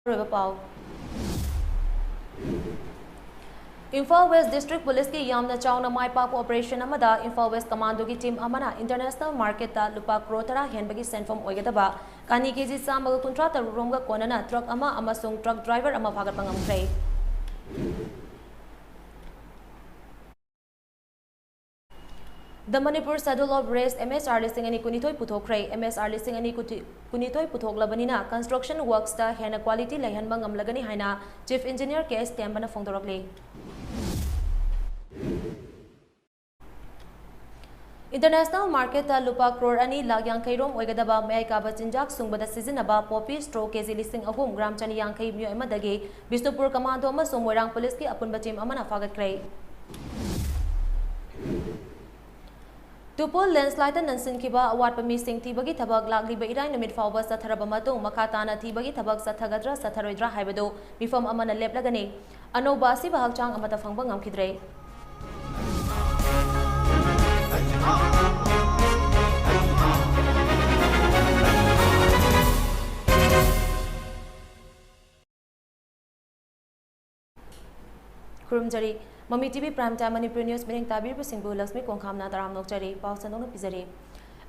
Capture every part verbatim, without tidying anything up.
ꯑꯔꯣꯏꯕ ꯄꯥꯎ꯫ Imphal west district ꯄꯨꯂꯤꯁꯀꯤ ꯌꯥꯝꯅ ꯆꯥꯎꯅ ꯃꯥꯏ ꯄꯥꯛꯄ ꯑꯣꯄꯔꯦꯁꯟ ꯑꯃꯗ ꯏꯝꯐꯥꯜ ꯋꯦꯁ ꯀꯃꯥꯟꯗꯣꯒꯤ ꯇꯤꯝ ꯑꯃꯅ ꯏꯟꯇꯔꯅꯦꯁꯅꯦꯜ ꯃꯥꯔꯀꯦꯠꯇ ꯂꯨꯄꯥ ꯀ꯭ꯔꯣꯔ ꯇꯔꯥ ꯍꯦꯟꯕꯒꯤ ꯁꯦꯟꯐꯝ ꯑꯣꯏꯒꯗꯕ ꯀꯥꯅꯤ ꯀꯦꯖꯤ ꯆꯥꯝꯃꯒ ꯀꯨꯟꯊ꯭ꯔꯥ ꯇꯔꯨꯛ ꯔꯣꯝꯒ ꯀꯣꯟꯅꯅ ꯇ꯭ꯔꯛ ꯑꯃ ꯑꯃꯁꯨꯡ ꯇ꯭ꯔꯛ ꯗ꯭ꯔꯥꯏꯚꯔ ꯑꯃ ꯐꯥꯒꯠꯄ ꯉꯝꯈ꯭ꯔꯦ꯫ The Manipur Schedule of Rates, M S R ꯂꯤꯁꯤꯡ ꯑꯅꯤ ꯀꯨꯟꯅꯤꯊꯣꯏ ꯄꯨꯊꯣꯛꯈ꯭ꯔꯦ꯫ M S R ꯂꯤꯁꯤꯡ ꯑꯅꯤ ꯀꯨꯟꯅꯤꯊꯣꯏ ꯄꯨꯊꯣꯛꯂꯕꯅꯤꯅ construction worksꯇ ꯍꯦꯟꯅ quality ꯂꯩꯍꯟꯕ ꯉꯝꯂꯒꯅꯤ ꯍꯥꯏꯅ Chief Engineer ꯀꯦ ꯑꯦꯁ ꯇꯦꯝꯕꯅ ꯐꯣꯡꯗꯣꯔꯛꯂꯤ꯫ ꯏꯟꯇꯔꯅꯦꯁꯅꯦꯜ ꯃꯥꯔꯀꯦꯠꯇ ꯂꯨꯄꯥ ꯀ꯭ꯔꯣꯔ ꯑꯅꯤ ꯂꯥꯈ ꯌꯥꯡꯈꯩ ꯔꯣꯝ ꯑꯣꯏꯒꯗꯕ ꯃꯌꯥꯏ ꯀꯥꯕ ꯆꯤꯟꯖꯥꯛ ꯁꯨꯡꯕꯗ ꯁꯤꯖꯤꯟꯅꯕ poppy straw ꯀꯦꯖꯤ ꯂꯤꯁꯤꯡ ꯑꯍꯨꯝ ꯒ꯭ꯔꯥꯝ ꯆꯅꯤ ꯌꯥꯡꯈꯩ ꯃꯤꯑꯣꯏ ꯑꯃꯗꯒꯤ ꯕꯤꯁꯅꯨꯄꯨꯔ ꯀꯃꯥꯟꯗꯣ ꯑꯃꯁꯨꯡ ꯃꯣꯏꯔꯥꯡ ꯄꯨꯂꯤꯁꯀꯤ ꯑꯄꯨꯟꯕ ꯇꯤꯝ ꯑꯃꯅ ꯐꯥꯒꯠꯈ꯭ꯔꯦ꯫ ꯇꯨꯄꯨꯜ ꯂꯦꯟꯁꯂꯥꯏꯗꯇ ꯅꯟꯁꯤꯟꯈꯤꯕ ꯑꯋꯥꯠꯄ ꯃꯤꯁꯤꯡ ꯊꯤꯕꯒꯤ ꯊꯕꯛ ꯂꯥꯛꯂꯤꯕ ꯏꯔꯥꯏ ꯅꯨꯃꯤꯠ ꯐꯥꯎꯕ ꯆꯠꯊꯔꯕ ꯃꯇꯨꯡ, ꯃꯈꯥ ꯇꯥꯅ ꯊꯤꯕꯒꯤ ꯊꯕꯛ ꯆꯠꯊꯒꯗ꯭ꯔꯥ ꯆꯠꯊꯔꯣꯏꯗ꯭ꯔꯥ ꯍꯥꯏꯕꯗꯨ ꯃꯤꯐꯝ ꯑꯃꯅ ꯂꯦꯞꯂꯒꯅꯤ꯫ ꯑꯅꯧꯕ ꯑꯁꯤꯕ ꯍꯛꯆꯥꯡ ꯑꯃꯠꯇ ꯐꯪꯕ ꯉꯝꯈꯤꯗ꯭ꯔꯦ꯫ ꯈꯨꯔꯨꯝꯖꯔꯤ꯫ ꯃꯃꯤ T V Prime Time Manipuri news ꯃꯤꯠꯌꯦꯡ ꯇꯥꯕꯤꯔꯤꯕꯁꯤꯡꯕꯨ ꯂꯛꯁꯃꯤ ꯀꯣꯡꯈꯥꯝꯅ ꯇꯔꯥꯝꯅ ꯑꯣꯛꯆꯔꯤ꯫ ꯄꯥꯎ ꯁꯟꯗꯣꯛꯅ ꯄꯤꯖꯔꯤ꯫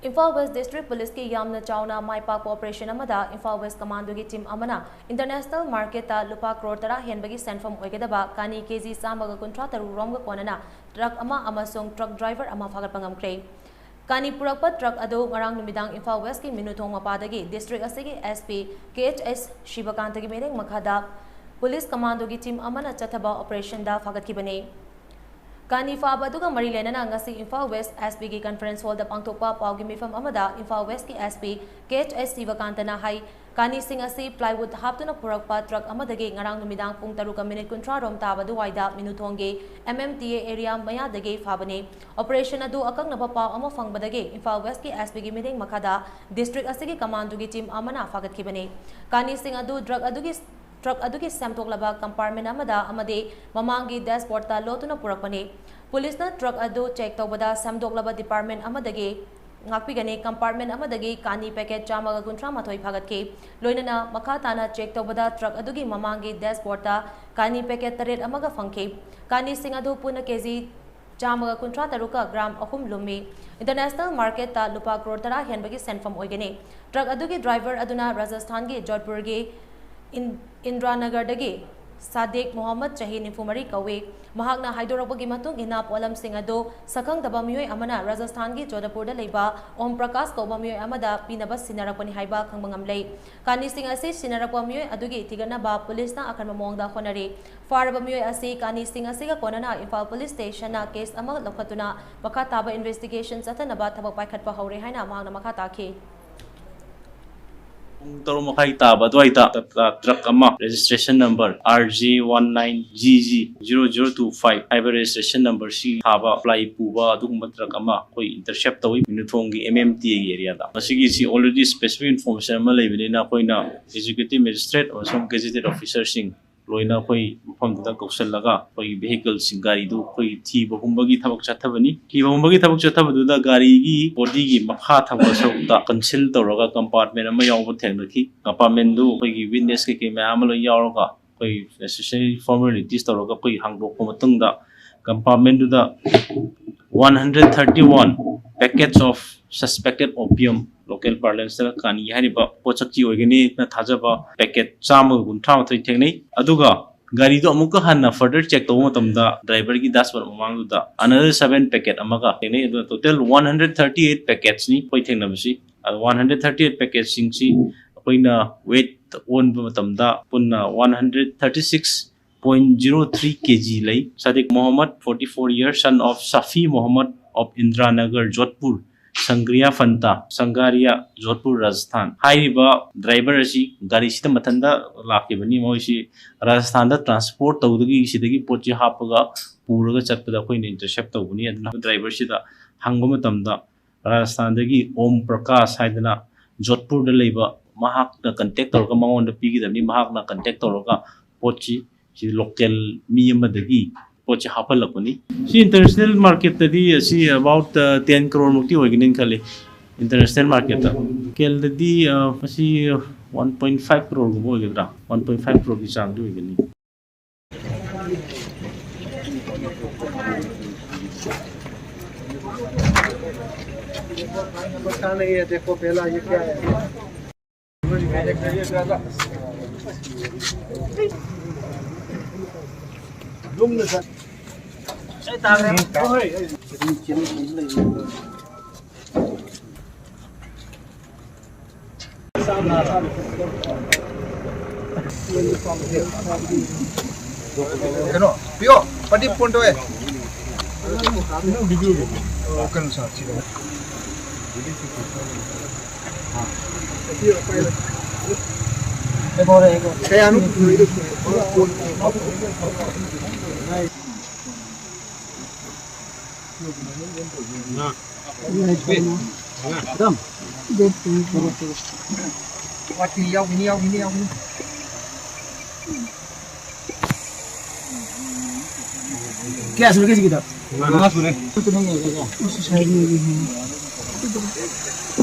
ꯏꯝꯐꯥꯜ ꯋꯦꯁ ꯗꯤꯁꯇ꯭ꯔꯤꯛ ꯄꯨꯂꯤꯁꯀꯤ ꯌꯥꯝꯅ ꯆꯥꯎꯅ ꯃꯥꯏ ꯄꯥꯛꯄ ꯑꯣꯄꯔꯦꯁꯟ ꯑꯃꯗ ꯏꯝꯐꯥꯜ ꯋꯦꯁ ꯀꯃꯥꯟꯗꯣꯒꯤ ꯇꯤꯝ ꯑꯃꯅ ꯏꯟꯇꯔꯅꯦꯁꯅꯦꯜ ꯃꯥꯔꯀꯦꯠꯇ ꯂꯨꯄꯥ ꯀ꯭ꯔꯣꯔ ꯇꯔꯥ ꯍꯦꯟꯕꯒꯤ ꯁꯦꯟꯐꯝ ꯑꯣꯏꯒꯗꯕ ꯀꯥꯅꯤ ꯀꯦꯖꯤ ꯆꯥꯝꯃꯒ ꯀꯨꯟꯊ꯭ꯔꯥ ꯇꯔꯨꯛ ꯔꯣꯝꯒ ꯀꯣꯟꯅꯅ ꯇ꯭ꯔꯛ ꯑꯃ ꯑꯃꯁꯨꯡ ꯇ꯭ꯔꯛ ꯗ꯭ꯔꯥꯏꯚꯔ ꯑꯃ ꯐꯥꯒꯠꯄ ꯉꯝꯈ꯭ꯔꯦ꯫ ꯀꯥꯅꯤ ꯄꯨꯔꯛꯄ ꯇ꯭ꯔꯛ ꯑꯗꯨ ꯉꯔꯥꯡ ꯅꯨꯃꯤꯗꯥꯡ ꯏꯝꯐꯥꯜ ꯋꯦꯁꯀꯤ ꯃꯤꯅꯨꯊꯣꯡ ꯃꯄꯥꯗꯒꯤ ꯗꯤꯁꯇ꯭ꯔꯤꯛ ꯑꯁꯤꯒꯤ ꯑꯦꯁ ꯄꯤ ꯀꯦ ꯑꯩꯆ ꯑꯦꯁ ꯁꯤꯕꯀꯥꯟꯇꯒꯤ ꯃꯤꯠꯌꯦꯡ ꯃꯈꯥꯗ ꯄꯨꯂꯤꯁ ꯀꯃꯥꯟꯗꯣꯒꯤ ꯇꯤꯝ ꯑꯃꯅ ꯆꯠꯊꯕ ꯑꯣꯄꯔꯦꯁꯟꯗ ꯐꯥꯒꯠꯈꯤꯕꯅꯤ꯫ ꯀꯥꯅꯤ ꯐꯥꯕ ꯑꯗꯨꯒ ꯃꯔꯤ ꯂꯩꯅꯅ ꯉꯁꯤ ꯏꯝꯐꯥꯜ ꯋꯦꯁ ꯑꯦꯁ ꯄꯤꯒꯤ ꯀꯟꯐꯔꯦꯟꯁ ꯍꯣꯜꯗ ꯄꯥꯡꯊꯣꯛꯄ ꯄꯥꯎꯒꯤ ꯃꯤꯐꯝ ꯑꯃꯗ ꯏꯝꯐꯥꯜ ꯋꯦꯁꯀꯤ ꯑꯦꯁ ꯄꯤ ꯀꯦ ꯑꯩꯆ ꯑꯦꯁ ꯁꯤꯕꯀꯥꯟꯇꯅ ꯍꯥꯏ, ꯀꯥꯅꯤꯁꯤꯡ ꯑꯁꯤ plywood ꯍꯥꯞꯇꯨꯅ ꯄꯨꯔꯛꯄ ꯇ꯭ꯔꯛ ꯑꯃꯗꯒꯤ ꯉꯔꯥꯡ ꯅꯨꯃꯤꯗꯥꯡ ꯄꯨꯡ ꯇꯔꯨꯛꯀ ꯃꯤꯅꯤꯠ ꯀꯨꯟꯊ꯭ꯔꯥ ꯔꯣꯝ ꯇꯥꯕ ꯑꯗꯨꯋꯥꯏꯗ ꯃꯤꯅꯨꯊꯣꯡꯒꯤ M M T A area ꯃꯌꯥꯗꯒꯤ ꯐꯥꯕꯅꯤ꯫ ꯑꯣꯄꯔꯦꯁꯟ ꯑꯗꯨ ꯑꯀꯛꯅꯕ ꯄꯥꯎ ꯑꯃ ꯐꯪꯕꯗꯒꯤ ꯏꯝꯐꯥꯜ ꯋꯦꯁꯀꯤ ꯑꯦꯁ ꯄꯤꯒꯤ ꯃꯤꯠꯌꯦꯡ ꯃꯈꯥꯗ ꯗꯤꯁꯇ꯭ꯔꯤꯛ ꯑꯁꯤꯒꯤ ꯀꯃꯥꯟꯗꯣꯒꯤ ꯇꯤꯝ ꯑꯃꯅ ꯐꯥꯒꯠꯈꯤꯕꯅꯤ꯫ ꯀꯥꯅꯤꯁꯤꯡ ꯑꯗꯨ ꯇ꯭ꯔꯛ ꯑꯗꯨꯒꯤ, ꯇ꯭ꯔꯛ ꯑꯗꯨꯒꯤ ꯁꯦꯝꯗꯣꯛꯂꯕ ꯀꯝꯄꯥꯔꯠꯃꯦꯟ ꯑꯃꯗ ꯑꯃꯗꯤ ꯃꯃꯥꯡꯒꯤ ꯗꯦꯁꯕꯣꯔꯗꯇ ꯂꯣꯠꯇꯨꯅ ꯄꯨꯔꯛꯄꯅꯤ꯫ ꯄꯨꯂꯤꯁꯅ ꯇ꯭ꯔꯛ ꯑꯗꯨ ꯆꯦꯛ ꯇꯧꯕꯗ ꯁꯦꯝꯗꯣꯛꯂꯕ ꯗꯤꯄꯥꯔꯠꯃꯦꯟ ꯑꯃꯗꯒꯤ ꯉꯥꯛꯄꯤꯒꯅꯤ꯫ ꯀꯝꯄꯥꯔꯠꯃꯦꯟ ꯑꯃꯗꯒꯤ ꯀꯥꯅꯤ ꯄꯦꯀꯦꯠ ꯆꯥꯝꯃꯒ ꯀꯨꯟꯊ꯭ꯔꯥ ꯃꯥꯊꯣꯏ ꯐꯥꯒꯠꯈꯤ꯫ ꯂꯣꯏꯅꯅ ꯃꯈꯥ ꯇꯥꯅ ꯆꯦꯛ ꯇꯧꯕꯗ ꯇ꯭ꯔꯛ ꯑꯗꯨꯒꯤ ꯃꯃꯥꯡꯒꯤ ꯗꯦꯁꯕꯣꯔꯗꯇ ꯀꯥꯅꯤ ꯄꯦꯀꯦꯠ ꯇꯔꯦꯠ ꯑꯃꯒ ꯐꯪꯈꯤ꯫ ꯀꯥꯅꯤꯁꯤꯡ ꯑꯗꯨ ꯄꯨꯟꯅ ꯀꯦꯖꯤ ꯆꯥꯝꯃꯒ ꯀꯨꯟꯊ꯭ꯔꯥ ꯇꯔꯨꯛꯀ ꯒ꯭ꯔꯥꯝ ꯑꯍꯨꯝ ꯂꯨꯝꯃꯤ꯫ ꯏꯟꯇꯔꯅꯦꯁꯅꯦꯜ ꯃꯥꯔꯀꯦꯠꯇ ꯂꯨꯄꯥ ꯀ꯭ꯔꯣꯔ ꯇꯔꯥ ꯍꯦꯟꯕꯒꯤ ꯁꯦꯟꯐꯝ ꯑꯣꯏꯒꯅꯤ꯫ ꯇ꯭ꯔꯛ ꯑꯗꯨꯒꯤ ꯗ꯭ꯔꯥꯏꯚꯔ ꯑꯗꯨꯅ ꯔꯥꯖꯁꯊꯥꯟꯒꯤ ꯖꯣꯙꯄꯨꯔꯒꯤ ꯏꯟ-, ꯏꯟꯗ꯭ꯔꯥꯅꯒꯔꯗꯒꯤ ꯁꯥꯗꯤꯛ ꯃꯣꯍꯝꯃꯗ, ꯆꯍꯤ ꯅꯤꯐꯨ ꯃꯔꯤ ꯀꯧꯏ꯫ ꯃꯍꯥꯛꯅ ꯍꯥꯏꯗꯣꯔꯛꯄꯒꯤ ꯃꯇꯨꯡ ꯏꯟꯅ, ꯄꯣꯠꯂꯝꯁꯤꯡ ꯑꯗꯨ ꯁꯛꯈꯪꯗꯕ ꯃꯤꯑꯣꯏ ꯑꯃꯅ ꯔꯥꯖꯁꯊꯥꯟꯒꯤ ꯖꯣꯙꯄꯨꯔꯗ ꯂꯩꯕ ꯑꯣꯝ ꯄ꯭ꯔꯀꯥꯁ ꯀꯧꯕ ꯃꯤꯑꯣꯏ ꯑꯃꯗ ꯄꯤꯅꯕ ꯁꯤꯟꯅꯔꯛꯄꯅꯤ ꯍꯥꯏꯕ ꯈꯪꯕ ꯉꯝꯂꯦ꯫ ꯀꯥꯅꯤꯁꯤꯡ ꯑꯁꯤ ꯁꯤꯟꯅꯔꯛꯄ ꯃꯤꯑꯣꯏ ꯑꯗꯨꯒꯤ ꯊꯤꯒꯠꯅꯕ ꯄꯨꯂꯤꯁꯅ ꯑꯀꯟꯕ ꯃꯑꯣꯡꯗ ꯍꯣꯠꯅꯔꯤ꯫ ꯐꯥꯔꯕ ꯃꯤꯑꯣꯏ ꯑꯁꯤ ꯀꯥꯅꯤꯁꯤꯡ ꯑꯁꯤꯒ ꯀꯣꯟꯅꯅ ꯏꯝꯐꯥꯜ ꯄꯨꯂꯤꯁ ꯁ꯭ꯇꯦꯁꯟꯅ ꯀꯦꯁ ꯑꯃ ꯂꯧꯈꯠꯇꯨꯅ ꯃꯈꯥ ꯇꯥꯕ ꯏꯟꯚꯦꯁꯇꯤꯒꯦꯁꯟ ꯆꯠꯊꯅꯕ ꯊꯕꯛ ꯄꯥꯏꯈꯠꯄ ꯍꯧꯔꯦ ꯍꯥꯏꯅ ꯃꯍꯥꯛꯅ ꯃꯈꯥ ꯇꯥꯈꯤ꯫ ꯄꯨꯡ ꯇꯔꯨꯛ ꯃꯈꯥꯏ ꯇꯥꯕ ꯑꯗꯨꯋꯥꯏꯗ ꯇ-, ꯇ-, ꯇ꯭ꯔꯛ ꯑꯃ registration number R J one nine G G zero zero two five ꯍꯥꯏꯕ registration number ꯁꯤ ꯊꯥꯕ ꯄ꯭ꯂꯥꯏ ꯄꯨꯕ ꯑꯗꯨꯒꯨꯝꯕ ꯇ꯭ꯔꯛ ꯑꯃ ꯑꯩꯈꯣꯏ intercept ꯇꯧꯏ꯫ ꯃꯤꯅꯨꯊꯣꯡꯒꯤ M M T A ꯒꯤ ꯑꯦꯔꯤꯌꯥꯗ꯫ ꯃꯁꯤꯒꯤꯁꯤ already specific information ꯑꯃ ꯂꯩꯕꯅꯤꯅ ꯑꯩꯈꯣꯏꯅ executive magistrate ꯑꯃꯁꯨꯡ gazetted officer ꯁꯤꯡ ꯂꯣꯏꯅ ꯑꯩꯈꯣꯏ ꯃꯐꯝꯗꯨꯗ ꯀꯧꯁꯤꯜꯂꯒ ꯑꯩꯈꯣꯏꯒꯤ vehicle ꯁꯤꯡ, ꯒꯥꯔꯤꯗꯨ ꯑꯩꯈꯣꯏ ꯊꯤꯕ ꯍꯨꯝꯕꯒꯤ ꯊꯕꯛ ꯆꯠꯊꯕꯅꯤ꯫ ꯊꯤꯕ ꯍꯨꯝꯕꯒꯤ ꯊꯕꯛ ꯆꯠꯊꯕꯗꯨꯗ ꯒꯥꯔꯤꯒꯤ body ꯒꯤ ꯃꯈꯥ ꯊꯪꯕ ꯁꯔꯨꯛꯇ conceal ꯇꯧꯔꯒ compartment ꯑꯃ ꯌꯥꯎꯕ ꯊꯦꯡꯅꯈꯤ꯫ Compartment ꯗꯨ ꯑꯩꯈꯣꯏꯒꯤ witness ꯀꯩꯀꯩ ꯃꯌꯥꯝ ꯑꯃ ꯂꯣꯏ ꯌꯥꯎꯔꯒ ꯑꯩꯈꯣꯏ necessary formalities ꯇꯧꯔꯒ ꯑꯩꯈꯣꯏ ꯍꯥꯡꯗꯣꯛꯄ ꯃꯇꯨꯡꯗ compartment ꯗꯨꯗ one hundred thirty one packets of suspected opium, local parlance ꯇ ꯀꯥꯅꯤ ꯍꯥꯏꯔꯤꯕ ꯄꯣꯠꯁꯛꯁꯤ ꯑꯣꯏꯒꯅꯤꯅ ꯊꯥꯖꯕ packet ꯆꯥꯝꯃꯒ ꯀꯨꯟꯊ꯭ꯔꯥ ꯃꯥꯊꯣꯏ ꯊꯦꯡꯅꯩ꯫ ꯑꯗꯨꯒ ꯒꯥꯔꯤꯗꯣ ꯑꯃꯨꯛꯀ ꯍꯟꯅ further check ꯇꯧꯕ ꯃꯇꯝꯗ driver ꯒꯤ dashboard ꯃꯃꯥꯡꯗꯨꯗ another seven packet ꯑꯃꯒ ꯊꯦꯡꯅꯩ꯫ ꯑꯗꯨꯅ total one hundred thirty eight packets ꯅꯤ ꯑꯩꯈꯣꯏ ꯊꯦꯡꯅꯕꯁꯤ꯫ ꯑꯗꯣ one hundred thirty eight packets ꯁꯤꯡꯁꯤ ꯑꯩꯈꯣꯏꯅ weight ꯑꯣꯟꯕ ꯃꯇꯝꯗ ꯄꯨꯟꯅ one hundred thirty six point zero three K G ꯂꯩ꯫ ꯁꯥꯗꯤꯛ Mohammad, forty four years, son of Safi Mohammad of Indiranagar, Jodhpur, Sangria Fanta, Sangaria, Jodhpur, Rajasthan꯫ ꯍꯥꯏꯔꯤꯕ driver ꯑꯁꯤ ꯒꯥꯔꯤꯁꯤꯗ ꯃꯊꯟꯇ ꯂꯥꯛꯈꯤꯕꯅꯤ꯫ ꯃꯣꯏꯁꯤ ꯔꯥꯖꯁꯊꯥꯟꯗ transport ꯇꯧꯗꯒꯤ ꯁꯤꯗꯒꯤ ꯄꯣꯠꯁꯤ ꯍꯥꯞꯄꯒ ꯄꯨꯔꯒ ꯆꯠꯄꯗ ꯑꯩꯈꯣꯏꯅ intercept ꯇꯧꯕꯅꯤ꯫ ꯑꯗꯨꯅ driver ꯁꯤꯗ ꯍꯪꯕ ꯃꯇꯝꯗ ꯔꯥꯖꯁꯊꯥꯟꯗꯒꯤ ꯑꯣꯝ ꯄ꯭ꯔꯀꯥꯁ ꯍꯥꯏꯗꯅ ꯖꯣꯙꯄꯨꯔꯗ ꯂꯩꯕ ꯃꯍꯥꯛꯅ contact ꯇꯧꯔꯒ ꯃꯉꯣꯟꯗ ꯄꯤꯒꯗꯕꯅꯤ꯫ ꯃꯍꯥꯛꯅ contact ꯇꯧꯔꯒ ꯄꯣꯠꯁꯤ ꯁꯤ local ꯃꯤ ꯑꯃꯗꯒꯤ ꯄꯣꯠꯁꯦ ꯍꯥꯞꯍꯜꯂꯛꯄꯅꯤ꯫ ꯁꯤ ꯏꯟꯇꯔꯅꯦꯁꯅꯦꯜ ꯃꯥꯔꯀꯦꯠꯇꯗꯤ ꯑꯁꯤ ꯑꯕꯥꯎꯠ ꯇꯦꯟ ꯀ꯭ꯔꯣꯔꯃꯨꯛꯇꯤ ꯑꯣꯏꯒꯅꯤꯅ ꯈꯜꯂꯤ꯫ ꯏꯟꯇꯔꯅꯦꯁꯅꯦꯜ ꯃꯥꯔꯀꯦꯠꯇ ꯂꯣꯀꯦꯜꯗꯗꯤ ꯃꯁꯤ ꯋꯥꯟ ꯄꯣꯏꯟ ꯐꯥꯏꯚ ꯀ꯭ꯔꯣꯔꯒꯨꯝꯕ ꯑꯣꯏꯒꯗ꯭ꯔꯥ, ꯋꯥꯟ ꯄꯣꯏꯟ ꯐꯥꯏꯚ ꯀ꯭ꯔꯣꯔꯒꯤ ꯆꯥꯡꯗꯤ ꯑꯣꯏꯒꯅꯤ꯫ ꯀꯩꯅꯣ ꯄꯤꯌꯣ, ꯄꯗꯤꯞ ꯐꯣꯟ ꯇꯧꯋꯦ꯫ ꯀꯩꯅꯣ ꯁꯥꯔ, ꯁꯤꯗ꯫ ꯀꯌꯥꯅꯣ? ꯌꯥꯎꯈꯤꯅꯤ, ꯌꯥꯎꯈꯤꯅꯤ, ꯌꯥꯎꯈꯤꯅꯤ꯫ ꯀꯌꯥ ꯁꯨꯔꯒꯦ ꯁꯤꯒꯤꯗ? ꯃꯉꯥ ꯁꯨꯔꯦ꯫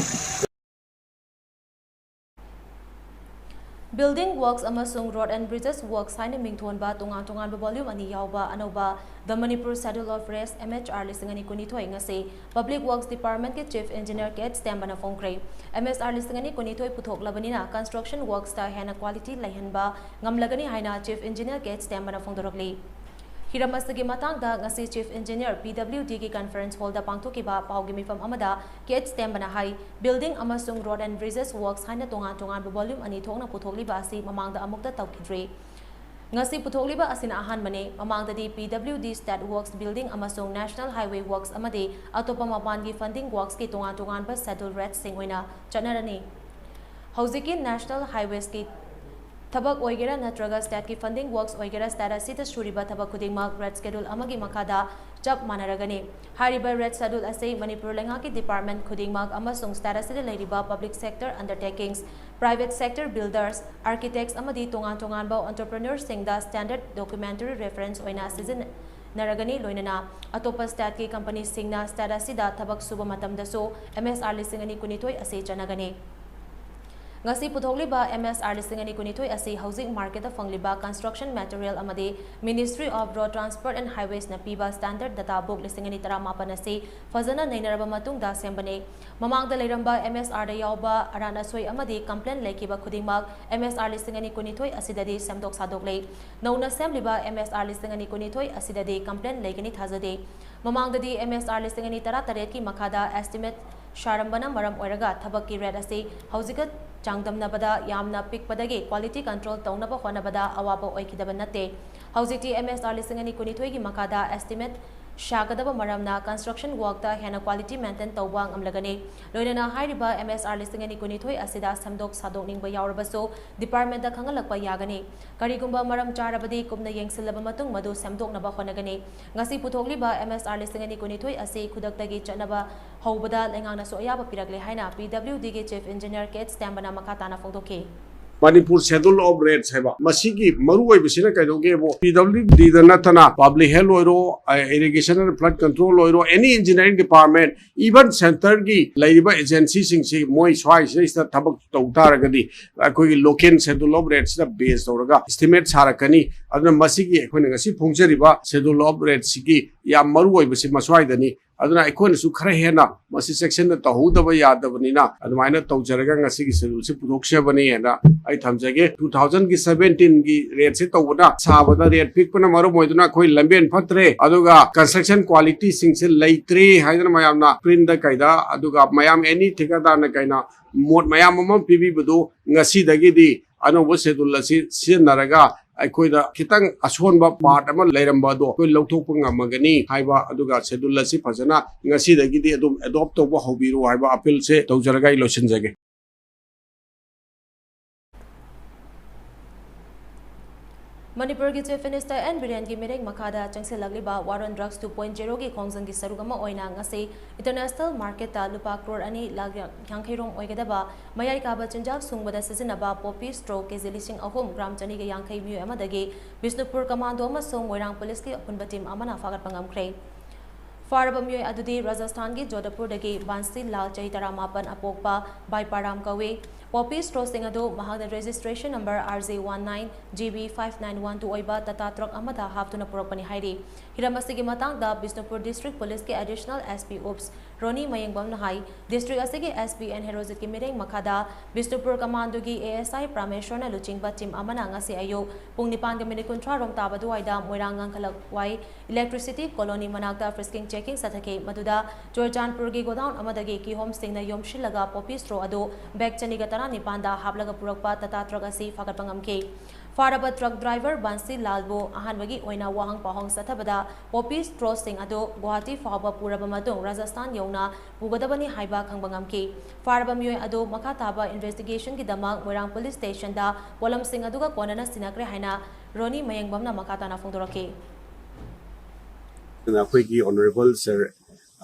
Building Works ꯑꯃꯁꯨꯡ Road and Bridges Works ꯍꯥꯏꯅ ꯃꯤꯡꯊꯣꯟꯕ ꯇꯣꯉꯥꯟ ꯇꯣꯉꯥꯟꯕ volume ꯑꯅꯤ ꯌꯥꯎꯕ ꯑꯅꯧꯕ The Manipur Schedule of Rates, M H R ꯂꯤꯁꯤꯡ ꯑꯅꯤ ꯀꯨꯟꯅꯤꯊꯣꯏ ꯉꯁꯤ Public Works Department ꯀꯤ Chief Engineer ꯀꯦ ꯑꯩꯆ ꯇꯦꯝꯕꯅ ꯐꯣꯡꯈ꯭ꯔꯦ꯫ M S R ꯂꯤꯁꯤꯡ ꯑꯅꯤ ꯀꯨꯟꯅꯤꯊꯣꯏ ꯄꯨꯊꯣꯛꯂꯕꯅꯤꯅ construction works ꯇ ꯍꯦꯟꯅ quality ꯂꯩꯍꯟꯕ ꯉꯝꯂꯒꯅꯤ ꯍꯥꯏꯅ Chief Engineer ꯀꯦ ꯑꯩꯆ ꯇꯦꯝꯕꯅ ꯐꯣꯡꯗꯣꯔꯛꯂꯤ꯫ ꯍꯤꯔꯝ ꯑꯁꯤꯒꯤ ꯃꯇꯥꯡꯗ ꯉꯁꯤ Chief Engineer, P W D ꯒꯤ conference hall ꯗ ꯄꯥꯡꯊꯣꯛꯈꯤꯕ ꯄꯥꯎꯒꯤ ꯃꯤꯐꯝ ꯑꯃꯗ ꯀꯦ ꯑꯩꯆ ꯇꯦꯝꯕꯅ ꯍꯥꯏ, Building ꯑꯃꯁꯨꯡ Road and Bridges Works ꯍꯥꯏꯅ ꯇꯣꯉꯥꯟ ꯇꯣꯉꯥꯟꯕ volume ꯑꯅꯤ ꯊꯣꯛꯅ ꯄꯨꯊꯣꯛꯂꯤꯕ ꯑꯁꯤ ꯃꯃꯥꯡꯗ ꯑꯃꯨꯛꯇ ꯇꯧꯈꯤꯗ꯭ꯔꯤ꯫ ꯉꯁꯤ ꯄꯨꯊꯣꯛꯂꯤꯕ ꯑꯁꯤꯅ ꯑꯍꯥꯟꯕꯅꯤ꯫ ꯃꯃꯥꯡꯗꯗꯤ P W D State Works Building ꯑꯃꯁꯨꯡ National Highway Works ꯑꯃꯗꯤ ꯑꯇꯣꯞꯄ ꯃꯄꯥꯟꯒꯤ funding works ꯀꯤ ꯇꯣꯉꯥꯟ ꯇꯣꯉꯥꯟꯕ schedule rates ꯁꯤꯡ ꯑꯣꯏꯅ ꯆꯠꯅꯔꯅꯤ꯫ ꯍꯧꯖꯤꯛꯀꯤ National Highways ꯀꯤ ꯊꯕꯛ ꯑꯣꯏꯒꯦꯔꯥ ꯅꯠꯇ꯭ꯔꯒ state ꯀꯤ funding works ꯑꯣꯏꯒꯦꯔꯥ, state ꯑꯁꯤꯗ ꯁꯨꯔꯤꯕ ꯊꯕꯛ ꯈꯨꯗꯤꯡꯃꯛ rate schedule ꯑꯃꯒꯤ ꯃꯈꯥꯗ ꯆꯞ ꯃꯥꯟꯅꯔꯒꯅꯤ꯫ ꯍꯥꯏꯔꯤꯕ rate schedule ꯑꯁꯤ ꯃꯅꯤꯄꯨꯔ ꯂꯩꯉꯥꯛꯀꯤ department ꯈꯨꯗꯤꯡꯃꯛ ꯑꯃꯁꯨꯡ state ꯑꯁꯤꯗ ꯂꯩꯔꯤꯕ public sector undertakings, private sector builders, architects ꯑꯃꯗꯤ ꯇꯣꯉꯥꯟ ꯇꯣꯉꯥꯟꯕ entrepreneurs ꯁꯤꯡꯗ standard documentary reference ꯑꯣꯏꯅ ꯁꯤꯖꯤꯟꯅ-, ꯅꯔꯒꯅꯤ, ꯂꯣꯏꯅꯅ ꯑꯇꯣꯞꯄ stateꯀꯤ companyꯁꯤꯡꯅ state ꯑꯁꯤꯗ ꯊꯕꯛ ꯁꯨꯕ ꯃꯇꯝꯗꯁꯨ M S R ꯂꯤꯁꯤꯡ ꯑꯅꯤ ꯀꯨꯟꯅꯤꯊꯣꯏ ꯑꯁꯤ ꯆꯠꯅꯒꯅꯤ꯫ ꯉꯁꯤ ꯄꯨꯊꯣꯛꯂꯤꯕ M S R ꯂꯤꯁꯤꯡ ꯑꯅꯤ ꯀꯨꯟꯅꯤꯊꯣꯏ ꯑꯁꯤ ꯍꯧꯖꯤꯛ marketꯇ ꯐꯪꯂꯤꯕ construction material ꯑꯃꯗꯤ Ministry of Road Transport and Highwaysꯅ ꯄꯤꯕ standard data book ꯂꯤꯁꯤꯡ ꯑꯅꯤ ꯇꯔꯥꯃꯥꯄꯟ ꯑꯁꯤ ꯐꯖꯅ ꯅꯩꯅꯔꯕ ꯃꯇꯨꯡꯗ ꯁꯦꯝꯕꯅꯤ꯫ ꯃꯃꯥꯡꯗ ꯂꯩꯔꯝꯕ M S Rꯗ ꯌꯥꯎꯕ ꯑꯔꯥꯟ ꯑꯁꯣꯏ ꯑꯃꯗꯤ complaint ꯂꯩꯈꯤꯕ ꯈꯨꯗꯤꯡꯃꯛ M S R ꯂꯤꯁꯤꯡ ꯑꯅꯤ ꯀꯨꯟꯅꯤꯊꯣꯏ ꯑꯁꯤꯗꯗꯤ ꯁꯦꯝꯗꯣꯛ ꯁꯥꯗꯣꯛꯂꯦ꯫ ꯅꯧꯅ ꯁꯦꯝꯂꯤꯕ M S R ꯂꯤꯁꯤꯡ ꯑꯅꯤ ꯀꯨꯟꯅꯤꯊꯣꯏ ꯑꯁꯤꯗꯗꯤ complaint ꯂꯩꯒꯅꯤ ꯊꯥꯖꯗꯦ꯫ ꯃꯃꯥꯡꯗꯗꯤ M S R ꯂꯤꯁꯤꯡ ꯑꯅꯤ ꯇꯔꯥꯇꯔꯦꯠꯀꯤ ꯃꯈꯥꯗ estimate ꯁꯥꯔꯝꯕꯅ ꯃꯔꯝ ꯑꯣꯏꯔꯒ ꯊꯕꯛꯀꯤ rate ꯑꯁꯤ ꯍꯧꯖꯤꯛꯀ ꯆꯥꯡꯗꯝꯅꯕꯗ ꯌꯥꯝꯅ ꯄꯤꯛꯄꯗꯒꯤ quality control ꯇꯧꯅꯕ ꯍꯣꯠꯅꯕꯗ ꯑꯋꯥꯕ ꯑꯣꯏꯈꯤꯗꯕ ꯅꯠꯇꯦ꯫ ꯍꯧꯖꯤꯛꯇꯤ M S R ꯂꯤꯁꯤꯡ ꯑꯅꯤ ꯀꯨꯟꯅꯤꯊꯣꯏꯒꯤ ꯃꯈꯥꯗ estimate ꯁꯥꯒꯗꯕ ꯃꯔꯝꯅ construction workꯇ ꯍꯦꯟꯅ quality maintain ꯇꯧꯕ ꯉꯝꯂꯒꯅꯤ꯫ ꯂꯣꯏꯅꯅ ꯍꯥꯏꯔꯤꯕ M S R ꯂꯤꯁꯤꯡ ꯑꯅꯤ ꯀꯨꯟꯅꯤꯊꯣꯏ ꯑꯁꯤꯗ ꯁꯦꯝꯗꯣꯛ ꯁꯥꯗꯣꯛꯅꯤꯡꯕ ꯌꯥꯎꯔꯕꯁꯨ departmentꯇ ꯈꯪꯍꯜꯂꯛꯄ ꯌꯥꯒꯅꯤ꯫ ꯀꯔꯤꯒꯨꯝꯕ ꯃꯔꯝ ꯆꯥꯔꯕꯗꯤ ꯀꯨꯞꯅ ꯌꯦꯡꯁꯤꯜꯂꯕ ꯃꯇꯨꯡ ꯃꯗꯨ ꯁꯦꯝꯗꯣꯛꯅꯕ ꯍꯣꯠꯅꯒꯅꯤ꯫ ꯉꯁꯤ ꯄꯨꯊꯣꯛꯂꯤꯕ M S R ꯂꯤꯁꯤꯡ ꯑꯅꯤ ꯀꯨꯟꯅꯤꯊꯣꯏ ꯑꯁꯤ ꯈꯨꯗꯛꯇꯒꯤ ꯆꯠꯅꯕ ꯍꯧꯕꯗ ꯂꯩꯉꯥꯛꯅꯁꯨ ꯑꯌꯥꯕ ꯄꯤꯔꯛꯂꯦ ꯍꯥꯏꯅ P W Dꯒꯤ Chief Engineer K H ꯁ꯭ꯇꯦꯝꯕꯅ ꯃꯈꯥ ꯇꯥꯅ ꯐꯣꯡꯗꯣꯛꯈꯤ꯫ ꯃꯅꯤꯄꯨꯔ Schedule of Rates ꯍꯥꯏꯕ ꯃꯁꯤꯒꯤ ꯃꯔꯨꯑꯣꯏꯕꯁꯤꯅ ꯀꯩꯗꯧꯒꯦꯕꯨ, P W Dꯗ ꯅꯠꯇꯅ Public Health ꯑꯣꯏꯔꯣ, Irrigation and Flood Control ꯑꯣꯏꯔꯣ, any engineering department, even centreꯒꯤ ꯂꯩꯔꯤꯕ agencyꯁꯤꯡꯁꯤ ꯃꯣꯏ ꯁ꯭ꯋꯥꯏꯁꯤꯗꯩꯁꯤꯗ ꯊꯕꯛ ꯇꯧ ꯇꯥꯔꯒꯗꯤ ꯑꯩꯈꯣꯏꯒꯤ local Schedule of Ratesꯇ base ꯇꯧꯔꯒ estimate ꯁꯥꯔꯛꯀꯅꯤ꯫ ꯑꯗꯨꯅ ꯃꯁꯤꯒꯤ ꯑꯩꯈꯣꯏꯅ ꯉꯁꯤ ꯐꯣꯡꯖꯔꯤꯕ Schedule of Ratesꯁꯤꯒꯤ ꯌꯥꯝ ꯃꯔꯨꯑꯣꯏꯕꯁꯤ ꯃꯁ꯭ꯋꯥꯏꯗꯅꯤ꯫ ꯑꯗꯨꯅ ꯑꯩꯈꯣꯏꯅꯁꯨ ꯈꯔ ꯍꯦꯟꯅ ꯃꯁꯤ ꯆꯦꯛꯁꯤꯟꯅ ꯇꯧꯍꯧꯗꯕ ꯌꯥꯗꯕꯅꯤꯅ ꯑꯗꯨꯃꯥꯏꯅ ꯇꯧꯖꯔꯒ ꯉꯁꯤꯒꯤ scheduleꯁꯤ ꯄꯨꯊꯣꯛꯆꯕꯅꯤ ꯍꯥꯏꯅ ꯑꯩ ꯊꯝꯖꯒꯦ꯫ Two thousandꯒꯤ seventeenꯒꯤ rateꯁꯤ ꯇꯧꯕꯗ ꯁꯥꯕꯗ rate ꯄꯤꯛꯄꯅ ꯃꯔꯝ ꯑꯣꯏꯗꯨꯅ ꯑꯩꯈꯣꯏ ꯂꯝꯕꯦꯟ ꯐꯠꯇ꯭ꯔꯦ, ꯑꯗꯨꯒ construction qualityꯁꯤꯡꯁꯦ ꯂꯩꯇ꯭ꯔꯦ ꯍꯥꯏꯗꯅ ꯃꯌꯥꯝꯅ screenꯗ ꯀꯩꯗ, ꯑꯗꯨꯒ ꯃꯌꯥꯝ any ꯊꯤꯀꯥꯗꯥꯔꯅ ꯀꯩꯅ ꯃꯣꯠ ꯃꯌꯥꯝ ꯑꯃ ꯄꯤꯕꯤꯕꯗꯨ ꯉꯁꯤꯗꯒꯤꯗꯤ ꯑꯅꯧꯕ schedule ꯑꯁꯤ ꯁꯤꯖꯤꯟꯅꯔꯒ ꯑꯩꯈꯣꯏꯗ ꯈꯤꯇꯪ ꯑꯁꯣꯟꯕ part ꯑꯃ ꯂꯩꯔꯝꯕ ꯑꯗꯣ ꯑꯩꯈꯣꯏ ꯂꯧꯊꯣꯛꯄ ꯉꯝꯃꯒꯅꯤ ꯍꯥꯏꯕ, ꯑꯗꯨꯒ schedule ꯑꯁꯤ ꯐꯖꯅ ꯉꯁꯤꯗꯒꯤꯗꯤ ꯑꯗꯨꯝ adopt ꯇꯧꯕ ꯍꯧꯕꯤꯔꯣ ꯍꯥꯏꯕ appealꯁꯦ ꯇꯧꯖꯔꯒ ꯑꯩ ꯂꯣꯏꯁꯤꯟꯖꯒꯦ꯫ ꯃꯅꯤꯄꯨꯔꯒꯤ Chief Minister ꯑꯦꯟ ꯕꯤꯔꯦꯟꯒꯤ ꯃꯤꯠꯌꯦꯡ ꯃꯈꯥꯗ ꯆꯪꯁꯤꯜꯂꯛꯂꯤꯕ War on Drugs two point zero ꯒꯤ ꯈꯣꯡꯖꯪꯒꯤ ꯁꯔꯨꯛ ꯑꯃ ꯑꯣꯏꯅ ꯉꯁꯤ international market ꯇ ꯂꯨꯄꯥ ꯀ꯭ꯔꯣꯔ ꯑꯅꯤ ꯂꯥꯈ ꯌꯥꯡꯈꯩ ꯔꯣꯝ ꯑꯣꯏꯒꯗꯕ ꯃꯌꯥꯏ ꯀꯥꯕ ꯆꯤꯟꯖꯥꯛ ꯁꯨꯡꯕꯗ ꯁꯤꯖꯤꯟꯅꯕ poppy straw ꯀꯦꯖꯤ ꯂꯤꯁꯤꯡ ꯑꯍꯨꯝ, ꯒ꯭ꯔꯥꯝ ꯆꯅꯤꯒ ꯌꯥꯡꯈꯩ ꯃꯤꯑꯣꯏ ꯑꯃꯗꯒꯤ ꯕꯤꯁꯅꯨꯄꯨꯔ commando ꯑꯃꯁꯨꯡ ꯃꯣꯏꯔꯥꯡ police ꯀꯤ ꯑꯄꯨꯟꯕ team ꯑꯃꯅ ꯐꯥꯒꯠꯄ ꯉꯝꯈ꯭ꯔꯦ꯫ ꯐꯥꯔꯕ ꯃꯤꯑꯣꯏ ꯑꯗꯨꯗꯤ ꯔꯥꯖꯁꯊꯥꯟꯒꯤ ꯖꯣꯙꯄꯨꯔꯗꯒꯤ ꯕꯥꯟꯁꯤ ꯂꯥꯜ, ꯆꯍꯤ ꯇꯔꯥꯃꯥꯄꯟ, ꯑꯄꯣꯛꯄ ꯕꯥꯏꯄꯥꯔꯥꯝ ꯀꯧꯏ꯫ Poppy straw ꯁꯤꯡ ꯑꯗꯨ ꯃꯍꯥꯛꯅ registration number R J one nine G B five nine one two ꯑꯣꯏꯕ Tata truck ꯑꯃꯗ ꯍꯥꯞꯇꯨꯅ ꯄꯨꯔꯛꯄꯅꯤ ꯍꯥꯏꯔꯤ꯫ ꯍꯤꯔꯝ ꯑꯁꯤꯒꯤ ꯃꯇꯥꯡꯗ ꯕꯤꯁꯅꯨꯄꯨꯔ district police ꯀꯤ additional S P Ups ꯔꯣꯅꯤ ꯃꯌꯦꯡꯕꯝꯅ ꯍꯥꯏ, district ꯑꯁꯤꯒꯤ S P ꯑꯦꯟ ꯍꯦꯔꯣꯖꯤꯠꯀꯤ ꯃꯤꯠꯌꯦꯡ ꯃꯈꯥꯗ ꯕꯤꯁꯅꯨꯄꯨꯔ commando ꯒꯤ A S I ꯄ꯭ꯔꯥꯃꯦꯁꯣꯔꯅ ꯂꯨꯆꯤꯡꯕ team ꯑꯃꯅ ꯉꯁꯤ ꯑꯌꯨꯛ ꯄꯨꯡ ꯅꯤꯄꯥꯟꯒ minute ꯀꯨꯟꯊ꯭ꯔꯥ ꯔꯣꯝ ꯇꯥꯕ ꯑꯗꯨꯋꯥꯏꯗ ꯃꯣꯏꯔꯥꯡ ꯉꯥꯡꯈꯂꯛ ꯋꯥꯏ Electricity Colony ꯃꯅꯥꯛꯇ frisking checking ꯆꯠꯊꯈꯤ꯫ ꯃꯗꯨꯗ ꯆꯨꯔꯆꯥꯟꯄꯨꯔꯒꯤ godown ꯑꯃꯗꯒꯤ ꯀꯤꯍꯣꯝꯁꯤꯡꯅ ꯌꯣꯝꯁꯤꯜꯂꯒ poppy straw ꯑꯗꯨ bag ꯆꯅꯤꯒ ꯇꯔꯥꯅꯤꯄꯥꯟꯗ ꯍꯥꯞꯂꯒ ꯄꯨꯔꯛꯄ Tata truck ꯑꯁꯤ ꯐꯥꯒꯠꯄ ꯉꯝꯈꯤ꯫ ꯐꯥꯔꯕ truck driver ꯕꯥꯟꯁꯤ ꯂꯥꯜꯕꯨ ꯑꯍꯥꯟꯕꯒꯤ ꯑꯣꯏꯅ ꯋꯥꯍꯪ ꯄꯥꯎꯍꯪ ꯆꯠꯊꯕꯗ poppy straw ꯁꯤꯡ ꯑꯗꯨ ꯒꯨꯋꯥꯍꯥꯇꯤ ꯐꯥꯎꯕ ꯄꯨꯔꯕ ꯃꯇꯨꯡ ꯔꯥꯖꯁꯊꯥꯟ ꯌꯧꯅ ꯄꯨꯒꯗꯕꯅꯤ ꯍꯥꯏꯕ ꯈꯪꯕ ꯉꯝꯈꯤ꯫ ꯐꯥꯔꯕ ꯃꯤꯑꯣꯏ ꯑꯗꯨ ꯃꯈꯥ ꯇꯥꯕ investigation ꯒꯤꯗꯃꯛ ꯃꯣꯏꯔꯥꯡ police station ꯗ ꯄꯣꯠꯂꯝꯁꯤꯡ ꯑꯗꯨꯒ ꯀꯣꯟꯅꯅ ꯁꯤꯟꯅꯈ꯭ꯔꯦ ꯍꯥꯏꯅ ꯔꯣꯅꯤ ꯃꯌꯦꯡꯕꯝꯅ ꯃꯈꯥ ꯇꯥꯅ ꯐꯣꯡꯗꯣꯔꯛꯈꯤ꯫ ꯑꯗꯨꯅ ꯑꯩꯈꯣꯏꯒꯤ honourable sir,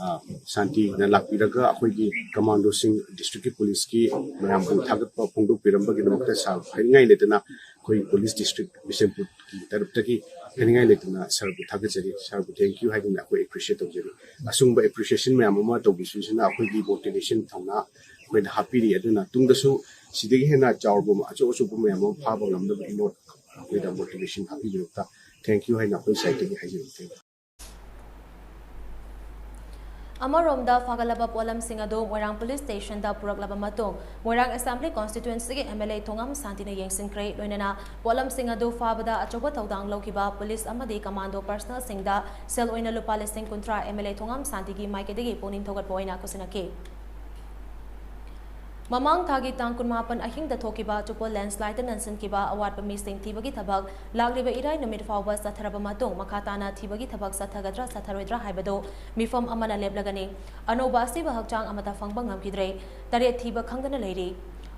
ꯑ, ꯁꯥꯟꯇꯤꯅ ꯂꯥꯛꯄꯤꯔꯒ ꯑꯩꯈꯣꯏꯒꯤ commandoꯁꯤꯡ districtꯀꯤ policeꯀꯤ ꯃꯌꯥꯝꯕꯨ ꯊꯥꯒꯠꯄ ꯐꯣꯡꯗꯣꯛꯄꯤꯔꯝꯕꯒꯤꯗꯃꯛꯇ sir ꯍꯥꯏꯅꯤꯡꯉꯥꯏ ꯂꯩꯇꯅ ꯑꯩꯈꯣꯏ police district ꯕꯤꯁꯦꯝꯄꯨꯔꯒꯤ ꯇꯔꯞꯇꯒꯤ ꯍꯥꯏꯅꯤꯡꯉꯥꯏ ꯂꯩꯇꯅ sirꯕꯨ ꯊꯥꯒꯠꯆꯔꯤ꯫ Sirꯕꯨ thank you ꯍꯥꯏꯗꯨꯅ ꯑꯩꯈꯣꯏ appreciate ꯇꯧꯖꯔꯤ꯫ ꯑꯁꯨꯝꯕ appreciation ꯃꯌꯥꯝ ꯑꯃ ꯇꯧꯕꯤꯕꯁꯤꯅ ꯑꯩꯈꯣꯏꯒꯤ motivation ꯊꯧꯅꯥ ꯑꯩꯈꯣꯏꯗ ꯍꯥꯞꯄꯤꯔꯤ꯫ ꯑꯗꯨꯅ ꯇꯨꯡꯗꯁꯨ ꯁꯤꯗꯒꯤ ꯍꯦꯟꯅ ꯆꯥꯎꯔꯕ ꯑꯆꯧ ꯑꯆꯧꯕ ꯃꯌꯥꯝ ꯑꯃ ꯐꯥꯕ ꯉꯝꯅꯕ ꯏꯅꯣꯠ ꯑꯩꯈꯣꯏꯗ motivation ꯍꯥꯞꯄꯤꯕꯒꯤꯗꯃꯛꯇ thank you ꯍꯥꯏꯅ ꯑꯩꯈꯣꯏ sideꯇꯒꯤ ꯍꯥꯏꯖꯔꯤ꯫ Thank you꯫ ꯑꯃꯔꯣꯝꯗ ꯐꯥꯒꯠꯂꯕ ꯄꯣꯠꯂꯝꯁꯤꯡ ꯑꯗꯨ ꯃꯣꯏꯔꯥꯡ police stationꯗ ꯄꯨꯔꯛꯂꯕ ꯃꯇꯨꯡ ꯃꯣꯏꯔꯥꯡ assembly constituencyꯒꯤ M L A ꯊꯣꯉꯥꯝ ꯁꯥꯟꯇꯤꯅ ꯌꯦꯡꯁꯤꯟꯈ꯭ꯔꯦ꯫ ꯂꯣꯏꯅꯅ ꯄꯣꯠꯂꯝꯁꯤꯡ ꯑꯗꯨ ꯐꯥꯕꯗ ꯑꯆꯧꯕ ꯊꯧꯗꯥꯡ ꯂꯧꯈꯤꯕ police ꯑꯃꯗꯤ commando personnelꯁꯤꯡꯗ ꯁꯦꯜ ꯑꯣꯏꯅ ꯂꯨꯄꯥ ꯂꯤꯁꯤꯡ ꯀꯨꯟꯊ꯭ꯔꯥ M L A ꯊꯣꯉꯥꯝ ꯁꯥꯟꯇꯤꯒꯤ ꯃꯥꯏꯀꯩꯗꯒꯤ ꯄꯨꯛꯅꯤꯡ ꯊꯧꯒꯠꯄ ꯑꯣꯏꯅ ꯈꯨꯠꯁꯤꯟꯅꯈꯤ꯫ ꯃꯃꯥꯡ ꯊꯥꯒꯤ ꯇꯥꯡ ꯀꯨꯟꯃꯥꯄꯟ ꯑꯍꯤꯡꯗ ꯊꯣꯛꯈꯤꯕ ꯆꯨꯄꯣ landslideꯇ ꯅꯟꯁꯤꯟꯈꯤꯕ ꯑꯋꯥꯠꯄ ꯃꯤꯁꯤꯡ ꯊꯤꯕꯒꯤ ꯊꯕꯛ ꯂꯥꯛꯂꯤꯕ ꯏꯔꯥꯏ ꯅꯨꯃꯤꯠ ꯐꯥꯎꯕ ꯆꯠꯊꯔꯕ ꯃꯇꯨꯡ ꯃꯈꯥ ꯇꯥꯅ ꯊꯤꯕꯒꯤ ꯊꯕꯛ ꯆꯠꯊꯒꯗ꯭ꯔꯥ ꯆꯠꯊꯔꯣꯏꯗ꯭ꯔꯥ ꯍꯥꯏꯕꯗꯨ ꯃꯤꯐꯝ ꯑꯃꯅ ꯂꯦꯞꯂꯒꯅꯤ꯫ ꯑꯅꯧꯕ ꯑꯁꯤꯕ ꯍꯛꯆꯥꯡ ꯑꯃꯠꯇ ꯐꯪꯕ ꯉꯝꯈꯤꯗ꯭ꯔꯦ꯫ ꯇꯔꯦꯠ ꯊꯤꯕ ꯈꯪꯗꯅ ꯂꯩꯔꯤ꯫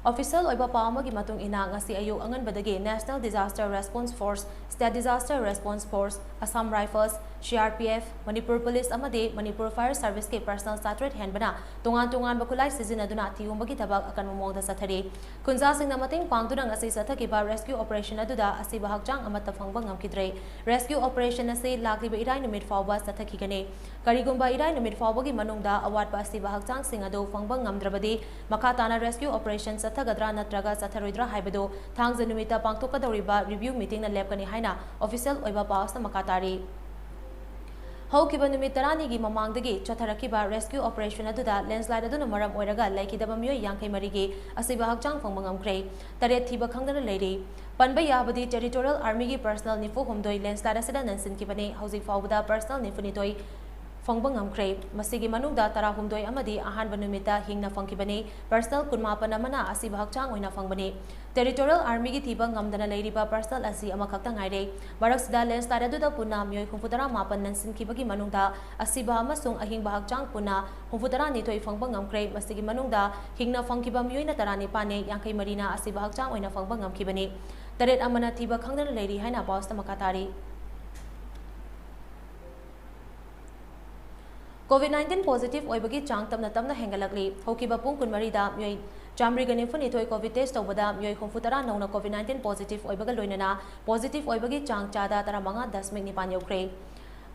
Official ꯑꯣꯏꯕ ꯄꯥꯎ ꯑꯃꯒꯤ ꯃꯇꯨꯡ ꯏꯟꯅ, ꯉꯁꯤ ꯑꯌꯨꯛ ꯑꯉꯟꯕꯗꯒꯤ National Disaster Response Force, State Disaster Response Force, Assam Rifles, C R P F, Manipur Police ꯑꯃꯗꯤ Manipur Fire Service ꯀꯤ personnel ꯆꯥꯇ꯭ꯔꯦꯠ ꯍꯦꯟꯕꯅ ꯇꯣꯉꯥꯟ ꯇꯣꯉꯥꯟꯕ ꯈꯨꯠꯂꯥꯏ ꯁꯤꯖꯤꯟꯅꯗꯨꯅ ꯊꯤꯍꯨꯝꯕꯒꯤ ꯊꯕꯛ ꯑꯀꯟꯕ ꯃꯑꯣꯡꯗ ꯆꯠꯊꯔꯤ꯫ ꯈꯨꯟꯖꯥꯁꯤꯡꯅ ꯃꯇꯦꯡ ꯄꯥꯡꯗꯨꯅ ꯉꯁꯤ ꯆꯠꯊꯈꯤꯕ rescue operation ꯑꯗꯨꯗ ꯑꯁꯤꯕ ꯍꯛꯆꯥꯡ ꯑꯃꯠꯇ ꯐꯪꯕ ꯉꯝꯈꯤꯗ꯭ꯔꯦ꯫ Rescue operation ꯑꯁꯤ ꯂꯥꯛꯂꯤꯕ ꯏꯔꯥꯏ ꯅꯨꯃꯤꯠ ꯐꯥꯎꯕ ꯆꯠꯊꯈꯤꯒꯅꯤ꯫ ꯀꯔꯤꯒꯨꯝꯕ ꯏꯔꯥꯏ ꯅꯨꯃꯤꯠ ꯐꯥꯎꯕꯒꯤ ꯃꯅꯨꯡꯗ ꯑꯋꯥꯠꯄ ꯑꯁꯤꯕ ꯍꯛꯆꯥꯡꯁꯤꯡ ꯑꯗꯨ ꯐꯪꯕ ꯉꯝꯗ꯭ꯔꯕꯗꯤ, ꯃꯈꯥ ꯇꯥꯅ rescue operation ꯆꯠꯊꯒꯗ꯭ꯔꯥ ꯅꯠꯇ꯭ꯔꯒ ꯆꯠꯊꯔꯣꯏꯗ꯭ꯔꯥ ꯍꯥꯏꯕꯗꯨ ꯊꯥꯡꯖ ꯅꯨꯃꯤꯠꯇ ꯄꯥꯡꯊꯣꯛꯀꯗꯧꯔꯤꯕ review meeting ꯅ ꯂꯦꯞꯀꯅꯤ ꯍꯥꯏꯅ official ꯑꯣꯏꯕ ꯄꯥꯎꯁꯅ ꯃꯈꯥ ꯇꯥꯔꯤ꯫ ꯍꯧꯈꯤꯕ ꯅꯨꯃꯤꯠ ꯇꯔꯥꯅꯤꯒꯤ ꯃꯃꯥꯡꯗꯒꯤ ꯆꯠꯊꯔꯛꯈꯤꯕ rescue operation ꯑꯗꯨꯗ landslide ꯑꯗꯨꯅ ꯃꯔꯝ ꯑꯣꯏꯔꯒ ꯂꯩꯈꯤꯗꯕ ꯃꯤꯑꯣꯏ ꯌꯥꯡꯈꯩ ꯃꯔꯤꯒꯤ ꯑꯁꯤꯕ ꯍꯛꯆꯥꯡ ꯐꯪꯕ ꯉꯝꯈ꯭ꯔꯦ꯫ ꯇꯔꯦꯠ ꯊꯤꯕ ꯈꯪꯗꯅ ꯂꯩꯔꯤ꯫ ꯄꯟꯕ ꯌꯥꯕꯗꯤ, Territorial Army ꯒꯤ personnel ꯅꯤꯐꯨ ꯍꯨꯝꯗꯣꯏ landslide ꯑꯁꯤꯗ ꯅꯟꯁꯤꯟꯈꯤꯕꯅꯤ꯫ ꯍꯧꯖꯤꯛ ꯐꯥꯎꯕꯗ personnel ꯅꯤꯐꯨ ꯅꯤꯊꯣꯏ ꯐꯪꯕ ꯉꯝꯈ꯭ꯔꯦ꯫ ꯃꯁꯤꯒꯤ ꯃꯅꯨꯡꯗ ꯇꯔꯥꯍꯨꯝꯗꯣꯏ ꯑꯃꯗꯤ ꯑꯍꯥꯟꯕ ꯅꯨꯃꯤꯠꯇ ꯍꯤꯡꯅ ꯐꯪꯈꯤꯕꯅꯤ꯫ Personnel ꯀꯨꯟꯃꯥꯄꯟ ꯑꯃꯅ ꯑꯁꯤꯕ ꯍꯛꯆꯥꯡ ꯑꯣꯏꯅ ꯐꯪꯕꯅꯤ꯫ Territorial Army ꯒꯤ ꯊꯤꯕ ꯉꯝꯗꯅ ꯂꯩꯔꯤꯕ personnel ꯑꯁꯤ ꯑꯃꯈꯛꯇ ꯉꯥꯏꯔꯦ꯫ ꯃꯔꯛꯁꯤꯗ landslide ꯑꯗꯨꯗ ꯄꯨꯟꯅ ꯃꯤꯑꯣꯏ ꯍꯨꯝꯐꯨꯇꯔꯥ ꯃꯥꯄꯟ ꯅꯟꯁꯤꯟꯈꯤꯕꯒꯤ ꯃꯅꯨꯡꯗ ꯑꯁꯤꯕ ꯑꯃꯁꯨꯡ ꯑꯍꯤꯡꯕ ꯍꯛꯆꯥꯡ ꯄꯨꯟꯅ ꯍꯨꯝꯐꯨꯇꯔꯥ ꯅꯤꯊꯣꯏ ꯐꯪꯕ ꯉꯝꯈ꯭ꯔꯦ꯫ ꯃꯁꯤꯒꯤ ꯃꯅꯨꯡꯗ ꯍꯤꯡꯅ ꯐꯪꯈꯤꯕ ꯃꯤꯑꯣꯏꯅ ꯇꯔꯥꯅꯤꯄꯥꯟꯅꯤ, ꯌꯥꯡꯈꯩ ꯃꯔꯤꯅ ꯑꯁꯤꯕ ꯍꯛꯆꯥꯡ ꯑꯣꯏꯅ ꯐꯪꯕ ꯉꯝꯈꯤꯕꯅꯤ꯫ ꯇꯔꯦꯠ ꯑꯃꯅ ꯊꯤꯕ ꯈꯪꯗꯅ ꯂꯩꯔꯤ ꯍꯥꯏꯅ ꯄꯥꯎꯁꯇ ꯃꯈꯥ ꯇꯥꯔꯤ꯫ COVID nineteen positive ꯑꯣꯏꯕꯒꯤ ꯆꯥꯡ ꯇꯞꯅ ꯇꯞꯅ ꯍꯦꯟꯒꯠꯂꯛꯂꯤ꯫ ꯍꯧꯈꯤꯕ ꯄꯨꯡ ꯀꯨꯟꯃꯔꯤꯗ ꯃꯤꯑꯣꯏ ꯆꯥꯃꯔꯤꯒ ꯅꯤꯐꯨ ꯅꯤꯊꯣꯏ COVID test ꯇꯧꯕꯗ ꯃꯤꯑꯣꯏ ꯍꯨꯝꯐꯨꯇꯔꯥ ꯅꯧꯅ COVID nineteen positive ꯑꯣꯏꯕꯒ ꯂꯣꯏꯅꯅ positive ꯑꯣꯏꯕꯒꯤ ꯆꯥꯡ ꯆꯥꯗ ꯇꯔꯥꯃꯉꯥ ꯗꯁꯃꯤꯛ ꯅꯤꯄꯥꯟ ꯌꯧꯈ꯭ꯔꯦ꯫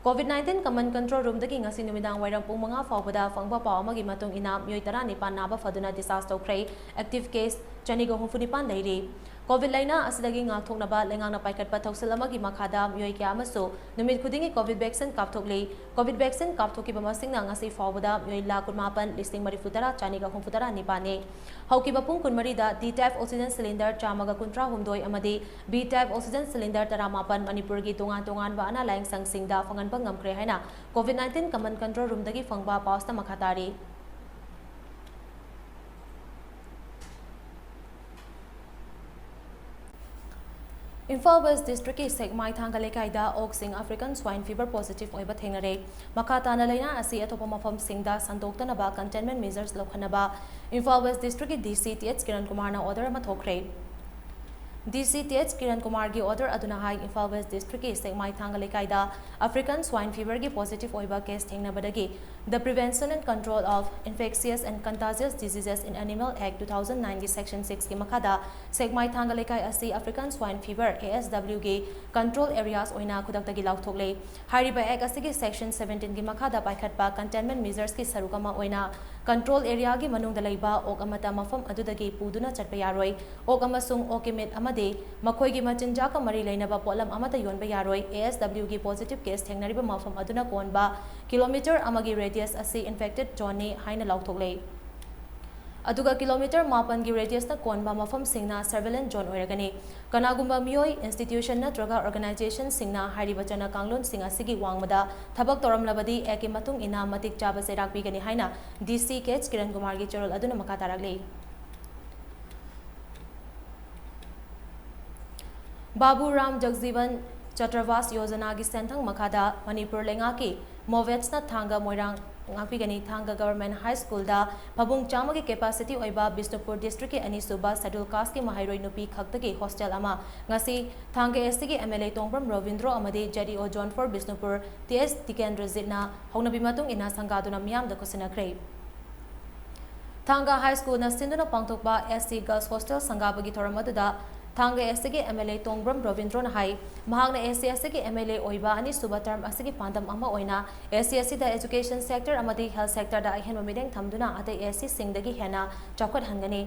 COVID nineteen command control room ꯗꯒꯤ ꯉꯁꯤ ꯅꯨꯃꯤꯗꯥꯡ ꯋꯥꯏꯔꯝ ꯄꯨꯡ ꯃꯉꯥ ꯐꯥꯎꯕꯗ ꯐꯪꯕ ꯄꯥꯎ ꯑꯃꯒꯤ ꯃꯇꯨꯡ ꯏꯟꯅ ꯃꯤꯑꯣꯏ ꯇꯔꯥꯅꯤꯄꯥꯟ ꯅꯥꯕ ꯐꯗꯨꯅ discharge ꯇꯧꯈ꯭ꯔꯦ꯫ Active case ꯆꯅꯤꯒ ꯍꯨꯝꯐꯨ ꯅꯤꯄꯥꯟ ꯂꯩꯔꯤ꯫ COVID ꯂꯥꯏꯅꯥ ꯑꯁꯤꯗꯒꯤ ꯉꯥꯛꯊꯣꯛꯅꯕ ꯂꯩꯉꯥꯛꯅ ꯄꯥꯏꯈꯠꯄ ꯊꯧꯁꯤꯜ ꯑꯃꯒꯤ ꯃꯈꯥꯗ ꯃꯤꯑꯣꯏ ꯀꯌꯥ ꯑꯃꯁꯨ ꯅꯨꯃꯤꯠ ꯈꯨꯗꯤꯡꯒꯤ COVID vaccine ꯀꯥꯞꯊꯣꯛꯂꯤ꯫ COVID vaccine ꯀꯥꯞꯊꯣꯛꯈꯤꯕ ꯃꯁꯤꯡꯅ ꯉꯁꯤ ꯐꯥꯎꯕꯗ ꯃꯤꯑꯣꯏ ꯂꯥꯈ ꯀꯨꯟꯃꯥꯄꯟ, ꯂꯤꯁꯤꯡ ꯃꯔꯤꯐꯨꯇꯔꯥ, ꯆꯅꯤꯒ ꯍꯨꯝꯐꯨꯇꯔꯥ ꯅꯤꯄꯥꯟꯅꯤ꯫ ꯍꯧꯈꯤꯕ ꯄꯨꯡ ꯀꯨꯟꯃꯔꯤꯗ D type oxygen cylinder ꯆꯥꯝꯃꯒ ꯀꯨꯟꯊ꯭ꯔꯥ ꯍꯨꯝꯗꯣꯏ ꯑꯃꯗꯤ B type oxygen cylinder ꯇꯔꯥꯃꯥꯄꯟ ꯃꯅꯤꯄꯨꯔꯒꯤ ꯇꯣꯉꯥꯟ ꯇꯣꯉꯥꯟꯕ ꯑꯅꯥ ꯂꯥꯌꯦꯡ ꯁꯪꯁꯤꯡꯗ ꯐꯪꯍꯟꯕ ꯉꯝꯈ꯭ꯔꯦ ꯍꯥꯏꯅ COVID nineteen command control room ꯗꯒꯤ ꯐꯪꯕ ꯄꯥꯎꯁꯇ ꯃꯈꯥ ꯇꯥꯔꯤ꯫ ꯏꯝꯐꯥꯜ ꯋꯦꯁ ꯗꯤꯁꯇ꯭ꯔꯤꯛꯀꯤ ꯁꯦꯛꯃꯥꯏ ꯊꯥꯡꯒ ꯂꯩꯀꯥꯏꯗ ꯑꯣꯛꯁꯤꯡ African Swine Fever positive ꯑꯣꯏꯕ ꯊꯦꯡꯅꯔꯦ꯫ ꯃꯈꯥ ꯇꯥꯅ ꯂꯥꯏꯅꯥ ꯑꯁꯤ ꯑꯇꯣꯞꯄ ꯃꯐꯝꯁꯤꯡꯗ ꯁꯟꯗꯣꯛꯇꯅꯕ containment measures ꯂꯧꯈꯠꯅꯕ ꯏꯝꯐꯥꯜ ꯋꯦꯁ ꯗꯤꯁꯇ꯭ꯔꯤꯛꯀꯤ ꯗꯤ ꯁꯤ ꯇꯤ ꯑꯩꯆ ꯀꯤꯔꯟ ꯀꯨꯃꯥꯔꯅ order ꯑꯃ ꯊꯣꯛꯈ꯭ꯔꯦ꯫ D C T H Kiran ꯀꯨꯃꯥꯔꯒꯤ order ꯑꯗꯨꯅ ꯍꯥꯏ, ꯏꯝꯐꯥꯜ ꯋꯦꯁ ꯗꯤꯁꯇ꯭ꯔꯤꯛꯀꯤ ꯁꯦꯛꯃꯥꯏ ꯊꯥꯡꯒ ꯂꯩꯀꯥꯏꯗ African Swine Feverꯒꯤ positive ꯑꯣꯏꯕ case ꯊꯦꯡꯅꯕꯗꯒꯤ The Prevention and Control of Infectious and Contagious Diseases in Animal Act two thousand nineꯒꯤ section sixꯀꯤ ꯃꯈꯥꯗ ꯁꯦꯛꯃꯥꯏ ꯊꯥꯡꯒ ꯂꯩꯀꯥꯏ ꯑꯁꯤ African Swine Fever, A S Wꯒꯤ control areas ꯑꯣꯏꯅ ꯈꯨꯗꯛꯇꯒꯤ ꯂꯥꯎꯊꯣꯛꯂꯦ꯫ ꯍꯥꯏꯔꯤꯕ act ꯑꯁꯤꯒꯤ section seventeenꯒꯤ ꯃꯈꯥꯗ ꯄꯥꯏꯈꯠꯄ containment measuresꯀꯤ ꯁꯔꯨꯛ ꯑꯃ ꯑꯣꯏꯅ control areaꯒꯤ ꯃꯅꯨꯡꯗ ꯂꯩꯕ ꯑꯣꯛ ꯑꯃꯠꯇ ꯃꯐꯝ ꯑꯗꯨꯗꯒꯤ ꯄꯨꯗꯨꯅ ꯆꯠꯄ ꯌꯥꯔꯣꯏ꯫ ꯑꯣꯛ ꯑꯃꯁꯨꯡ ꯑꯣꯛꯀꯤ ꯃꯤꯠ ꯑꯃꯗꯤ ꯃꯈꯣꯏꯒꯤ ꯃꯆꯤꯟꯖꯥꯛꯀ ꯃꯔꯤ ꯂꯩꯅꯕ ꯄꯣꯠꯂꯝ ꯑꯃꯠꯇ ꯌꯣꯟꯕ ꯌꯥꯔꯣꯏ꯫ A S Wꯒꯤ positive case ꯊꯦꯡꯅꯔꯤꯕ ꯃꯐꯝ ꯑꯗꯨꯅ ꯀꯣꯟꯕ kilometre ꯑꯃꯒꯤ radius ꯑꯁꯤ infected zoneꯅꯤ ꯍꯥꯏꯅ ꯂꯥꯎꯊꯣꯛꯂꯦ꯫ ꯑꯗꯨꯒ kilometre ꯃꯥꯄꯟꯒꯤ radiusꯅ ꯀꯣꯟꯕ ꯃꯐꯝꯁꯤꯡꯅ surveillance zone ꯑꯣꯏꯔꯒꯅꯤ꯫ ꯀꯅꯥꯒꯨꯝꯕ ꯃꯤꯑꯣꯏ, institution ꯅꯠꯇ꯭ꯔꯒ organizationꯁꯤꯡꯅ ꯍꯥꯏꯔꯤꯕ ꯆꯠꯅ ꯀꯥꯡꯂꯣꯟꯁꯤꯡ ꯑꯁꯤꯒꯤ ꯋꯥꯡꯃꯗ ꯊꯕꯛ ꯇꯧꯔꯝꯂꯕꯗꯤ actꯀꯤ ꯃꯇꯨꯡ ꯏꯟꯅ ꯃꯇꯤꯛ ꯆꯥꯕ ꯆꯩꯔꯥꯛ ꯄꯤꯒꯅꯤ ꯍꯥꯏꯅ ꯗꯤ ꯁꯤ ꯀꯦ ꯑꯩꯆ ꯀꯤꯔꯟ ꯀꯨꯃꯥꯔꯒꯤ ꯆꯦꯔꯣꯜ ꯑꯗꯨꯅ ꯃꯈꯥ ꯇꯥꯔꯛꯂꯤ꯫ ꯕꯥꯕꯨ ꯔꯥꯝ ꯖꯒꯖꯤꯕꯟ ꯆꯇ꯭ꯔꯕꯥꯁ ꯌꯣꯖꯅꯥꯒꯤ ꯁꯦꯟꯊꯪ ꯃꯈꯥꯗ ꯃꯅꯤꯄꯨꯔ ꯂꯩꯉꯥꯛꯀꯤ ꯃꯣꯚꯦꯠꯁꯅ ꯊꯥꯡꯒ ꯃꯣꯏꯔꯥꯡ ꯉꯥꯛꯄꯤꯒꯅꯤ꯫ ꯊꯥꯡꯒ Government High Schoolꯗ ꯐꯃꯨꯡ ꯆꯥꯝꯃꯒꯤ capacity ꯑꯣꯏꯕ ꯕꯤꯁꯅꯨꯄꯨꯔ districtꯀꯤ ꯑꯅꯤꯁꯨꯕ schedule casteꯀꯤ ꯃꯍꯩꯔꯣꯏ ꯅꯨꯄꯤ ꯈꯛꯇꯒꯤ hostel ꯑꯃ ꯉꯁꯤ ꯊꯥꯡꯒ S Cꯒꯤ M L A ꯇꯣꯡꯕ꯭ꯔꯝ ꯔꯣꯕꯤꯟꯗ꯭ꯔꯣ ꯑꯃꯗꯤ J D O Zone four Bishnupur T S ꯇꯤꯀꯦꯟꯗ꯭ꯔꯖꯤꯠꯅ ꯍꯧꯅꯕꯤ ꯃꯇꯨꯡ ꯏꯟꯅ ꯁꯪꯒꯥꯗꯨꯅ ꯃꯤꯌꯥꯝꯗ ꯈꯨꯠꯁꯤꯟꯅꯈ꯭ꯔꯦ꯫ ꯊꯥꯡꯒ High Schoolꯅ ꯁꯤꯟꯗꯨꯅ ꯄꯥꯡꯊꯣꯛꯄ S C Girls Hostel ꯁꯪꯒꯥꯕꯒꯤ ꯊꯧꯔꯝ ꯑꯗꯨꯗ ꯊꯥꯡꯒ S Cꯒꯤ M L A ꯇꯣꯡꯕ꯭ꯔꯝ ꯔꯣꯕꯤꯟꯗ꯭ꯔꯣꯅ ꯍꯥꯏ, ꯃꯍꯥꯛꯅ S C S Cꯒꯤ M L A ꯑꯣꯏꯕ ꯑꯅꯤꯁꯨꯕ term ꯑꯁꯤꯒꯤ ꯄꯥꯟꯗꯝ ꯑꯃ ꯑꯣꯏꯅ S C S Cꯗ education sector ꯑꯃꯗꯤ health sectorꯗ ꯑꯍꯦꯟꯕ ꯃꯤꯠꯌꯦꯡ ꯊꯝꯗꯨꯅ ꯑꯇꯩ S Cꯁꯤꯡꯗꯒꯤ ꯍꯦꯟꯅ ꯆꯥꯎꯈꯠꯍꯟꯒꯅꯤ꯫